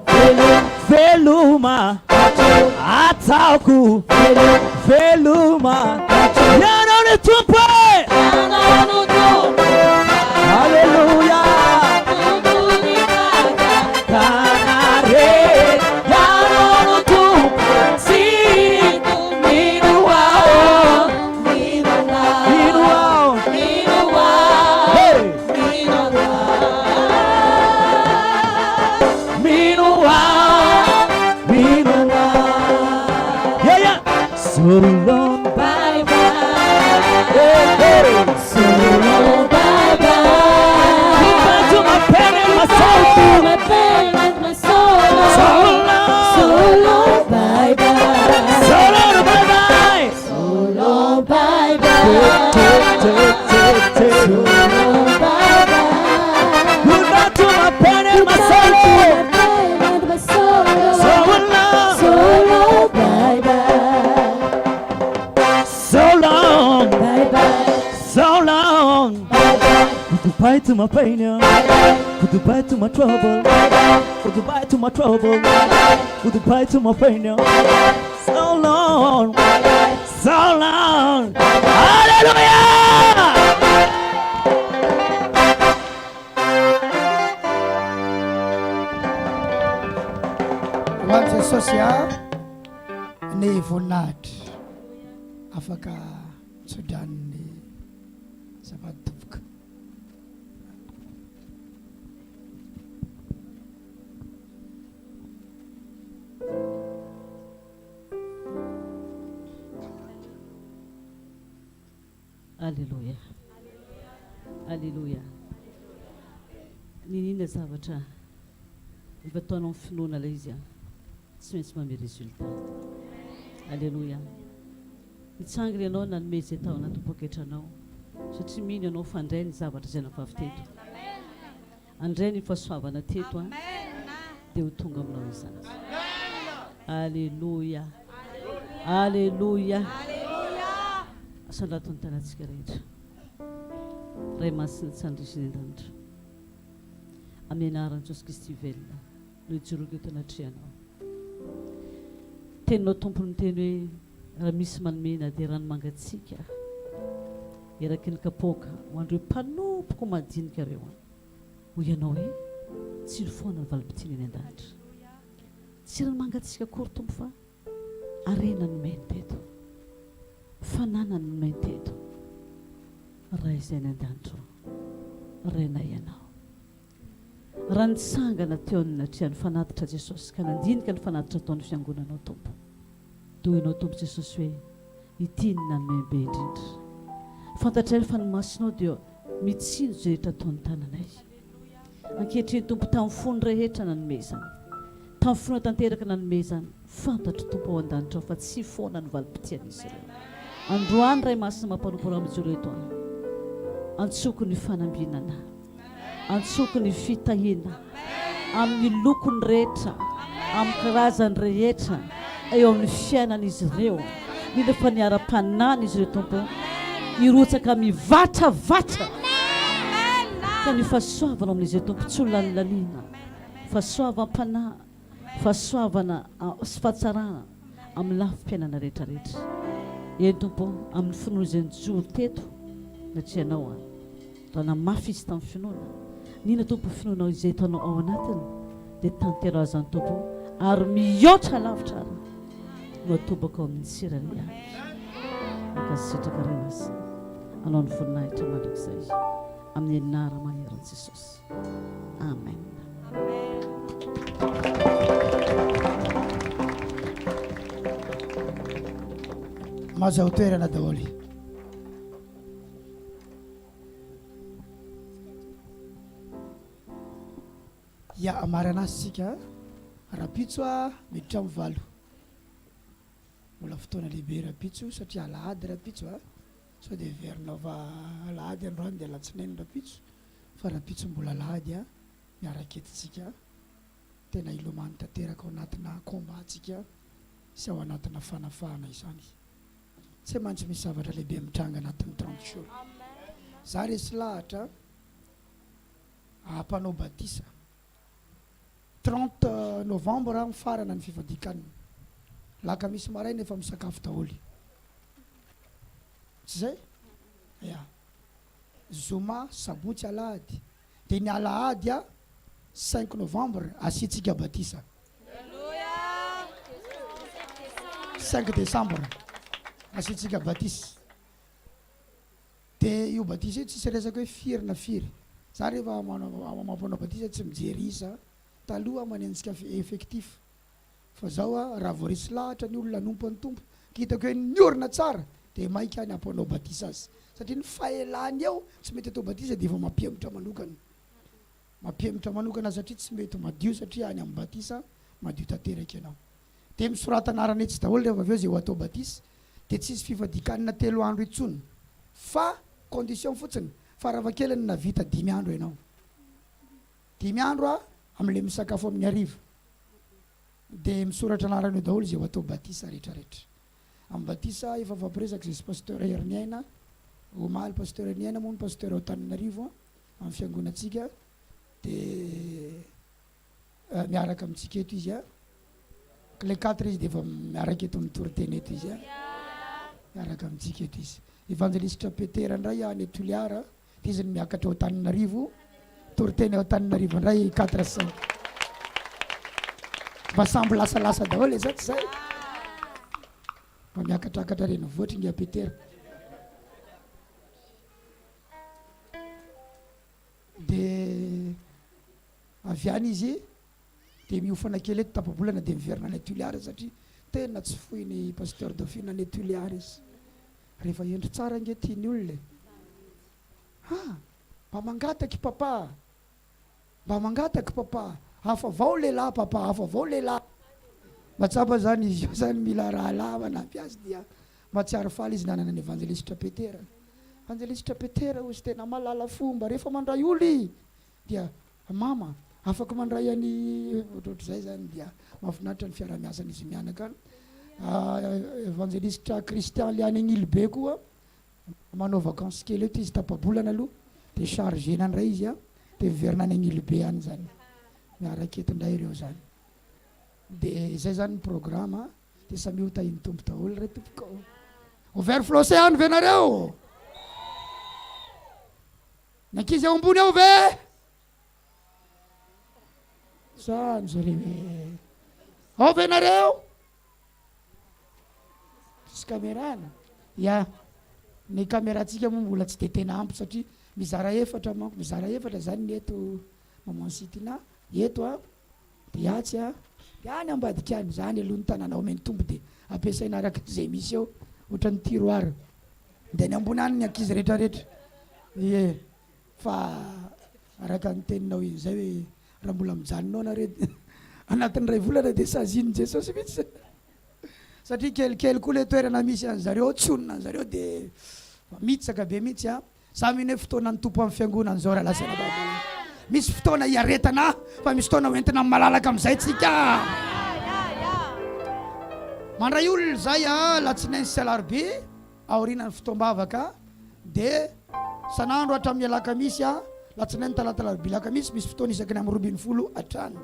veloma, ataoko veloma, Ianao no Tompo e! Ianao no Tompo. Aleloia. Tompon'ny fahagagana. Re, Ianao no Tompo, tsy mino aho. Mino aho. Mino aho. Hey. Mino aho. Mino aho. Mino aho. Yeah, yeah. So long. Bye bye. Hey, hey. So long, bye bye. Goodbye to my pain and my sorrow. My pain and my sorrow. So long. So long, bye bye. So long, bye bye. So long, bye bye. Take, take, take, take. So long, bye bye. Goodbye to my pain and my Goodbye to sorrow. my pain and my sorrow. So long. So long, bye bye. So long. Bye bye. So long. Bye bye. Goodbye to my pain. Goodbye to my trouble. Goodbye to my trouble. Goodbye to my pain. So long. So long. Hallelujah. Ho an'i Jesosy a ny voninahitra. Afaka tso-dranon'ny zava-doboka. Aleloia. Aleloia. Niniana zavatra efa ataonao amin'ny finoana ilay izy an. Tsy maintsy manome résultat. Aleloia. Nitsangana ianao nanome izay tao anaty poketranao satria mino ianao fa handray ny zavatra izay navavy teto. Handray ny fahasoavana teto an. Dia ho tonga aminao izany. Aleloia. Aleloia. Asandrato ny tanantsika rehetra. Ray masina tsy andrisy ny an-danitra. Amin'ny anaran'i Jesosy Kristy velona no ijoroako eto anatrehanao. Teninao Tompo niteny hoe raha misy manome na dia rano mangatsiaka eraky ny kapoaka ho an'ireo mpanompoko madinika ireo an. Hoy ianao hoe tsilo foana ny valim-pitiana eny an-danitra. Tsy rano mangatsiaka akory Tompo fa harena nomeny teto. Fananany nomeny teto. Ray izay any an-danitra ô, Rainay Ianao. Raha nitsangana teo anatrehan'ny fanatitra Jesosy ka nandinika ny fanatitra ataon'ny fiangonanao Tompo, dia hoy Ianao Tompo Jesosy hoe, Ity ny nanome be indrindra. Fantatray fa ny masonao dia mitsinjo izay rehetra ataon'ny tananay. Ankehitriny Tompo tamin'ny fony rehetra nanome izany. Tamin'ny finoana tanteraka nanome izany. Fantatro Tompo ao an-danitra ao fa tsy foana ny valim-pitian'izy ireo. Androany Ray Masina mampanompo Anao mijoro eto aho. Antsoko ny fanambinana. Antsoko ny fitahiana amin'ny lokony rehetra, amin'ny karazany rehetra eo amin'ny fiainan'izy ireo. Indrindra fa ny ara-panahin'izy ireo Tompo hirotsaka mivatravatra ka ny fahasoavana amin'izy ireo Tompo tsy ho lanilaniana. Fahasoavam-panahy, fahasoavana sy fahatsarana amin'ny lafim-piainana rehetra rehetra. Eny Tompo ô, amin'ny finoana izay nijoro teto natrehanao aho. Raha namafy izy tamin'ny finoana, nino Tompo finoanao izay hitanao ao anatiny dia tanteraho izany Tompo ary mihoatra lavitra ary no atobako ao amin'ny tsirairay avy. Mankasitraka Ray Masina anao ny voninahitra mandrakizay amin'ny anara-maheran'i Jesosy. Amen. Mahazo toerana daholo. Ya, hamarana azy isika rahampitso a, miditra amin'ny valo. Mbola fotoana lehibe rahampitso satria alahady rahampitso a. Sao dia heverinao fa alahady androany dia alatsinainy rahampitso, fa rahampitso mbola alahady a, miaraka eto tsika. Tena hilomano tanteraka ao anatina combat tsika sy ao anatina fanafahana izany. Tsy maintsy misy zavatra lehibe mitranga anatin'ny 30 jours. Za resy lahatra mpanao batisa. 30 novembre mifarana ny fifadian-kanina. Lakamisy maraina efa misakafo daholo. Tsy zay? Ya. Zoma, sabotsy, alahady. Dia ny alahady a cinq novembre asiantsika batisa. Cinq décembre asiantsika batisa. Dia io batisa io tsisy resaka hoe firy na firy. Za rehefa manao mampanao batisa tsy mijery isa. Taloha manenjika effectif. Fa zao a raha vao resy lahatra ny olona hanompo an'i Tompo ka hitako hoe niorina tsara dia maika ny hampanao batisa azy. Satria ny fahelany eo tsy mety atao batisa dia efa mampihemotra manokana. Mampihemotra manokana satria tsy mety madio satria any amin'ny batisa madio tanteraka ianao. Dia misorata anarana etsy daholo rehefa avy eo izay ho atao batisa dia tsy hisy fifadian-kanina telo andro intsony fa condition fotsiny farafahakeliny nahavita dimy andro ianao. Dimy andro a amin'ilay misakafo amin'ny hariva. Dia misoratra anarana eo daholo izay ho atao batisa rehetra rehetra. Amin'ny batisa efa mifampiresaka izay sy Pasteur Heriniaina omaly. Pasteur Heriniaina moa no Pasteur ao Antananarivo amin'ny fiangonantsika dia miaraka amintsika eto izy a. Clé quatre izy dia efa miaraka eto mitory teny eto izy a. Miaraka amintsika eto izy. Evanjelistra Petera indray any Toliara. Dia izy no miakatra ao Antananarivo, toriteny ao Antananarivo indray quatre cinq. Mba samby lasalasa daholo e, zay tsy zay? Mba miakatrakatra renivohitra ingahy Petera. Dia avy any izy dia miofana kely eto tapa-bolana dia miverina any Toliara satria tena tsy foin'i Pasteur Dauphine any Toliara izy. Rehefa hendry tsara ange tian'ny olona e! Ha! Mba mangataka i Papa! Mba mangataka i Papa! Hafa avao lehilahy Papa, hafa avao lehilahy! Mahatsapa zany izy io zany mila rahalahy manampy azy dia mahatsiaro faly izy nanana ny Evanjelisitra Petera. Evanjelisitra Petera hozy tena mahalala fomba rehefa mandray olo i dia Mama, afaka mandray an'i ohatrohatr'izay zany dia mahafinaritra ny fiarahamiasan'izy mianaka. Evanjelistra Christian le any Agnilibe koa manao vacances kely eto izy tapa-bolana aloha dia chargena indray izy a dia miverina any Agnilibe any zany. Miaraka eto indray ireo zany. Dia izay zany ny programme dia samia ho tahin'ny Tompo daholo re tompoko. Overflow-se any ve nareo? Ny ankizy ao ambony ao ve? Zany zareo e. Ao ve nareo? Tsisy caméra na? Ya. Ny caméra-tsika moa mbola tsy dia tena ampy satria mizara efatra manko, mizara efatra zany ny eto Maman Sitina, eto a, dia atsy a, dia any ambadika any. Zany aloha ny tanàna omen'ny Tompo dia ampiasaina araka izay misy eo, ohatran'ny tiroir. Dia any ambony any ny ankizy rehetra rehetra. Ie, fa araka ny teninao iny izay hoe raha mbola mijanona ao nareo anatin'ny iray volana dia sazian'i Jesosy mihitsy. Satria kelikely koa ilay toerana misy an'zareo ao, tsy honina an'zareo dia mitsaka be mihitsy an. Za mino hoe fotoanan'ny Tompo amin'ny fiangonana izao rahalahy sy anabavy malala. Misy fotoana hiaretana fa misy fotoana hoentina amin'ny malalaka amin'izay tsika. Mandray olona izay alatsinainy sy alarobia aorianan'ny fotoam-bavaka dia isan'andro hatramin'ny alakamisy latsinainy talata alarobia alakamisy misy fotoana isaky ny amin'ny 12 hatrany.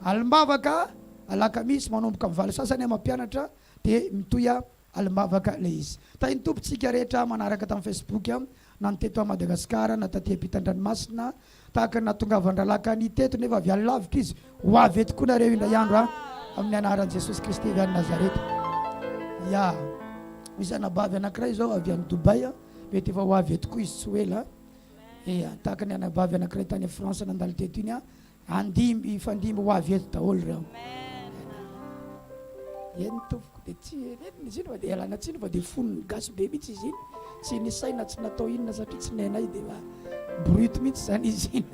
Alim-bavaka alakamisy manomboka amin'ny valo sasany mampianatra dia mitohy Alim-bavaka ilay izy. Tahin'ny Tompo tsika rehetra manaraka tamin'ny Facebook na ny teto Madagascar na taty ampitan-dranomasina. Tahaka ny nahatongavan-drahalahy Kani teto nefa avy any lavitra izy. Ho avy eto koa nareo indray andro a! Amin'ny anaran'i Jesosy Kristy avy any Nazareta. Ya. Misy anabavy anankiray izao avy any Dubaï a, mety efa ho avy eto koa izy tsy ho ela. Ya, tahaka ny anabavy anankiray tany France nandalo teto iny a, Handimby hifandimby ho avy eto daholo ireo. Eny tompoko dia tsy eny izy iny fa dia ialana tsiny fa dia fonony gasy be mihitsy izy iny. Tsy nisaina tsy natao inona satria tsy nenay dia mba brut mihitsy izany izy iny.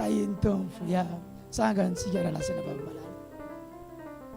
Tahin'ny Tompo. Ya. Tsangantsika rahalahy sy anabavy malala.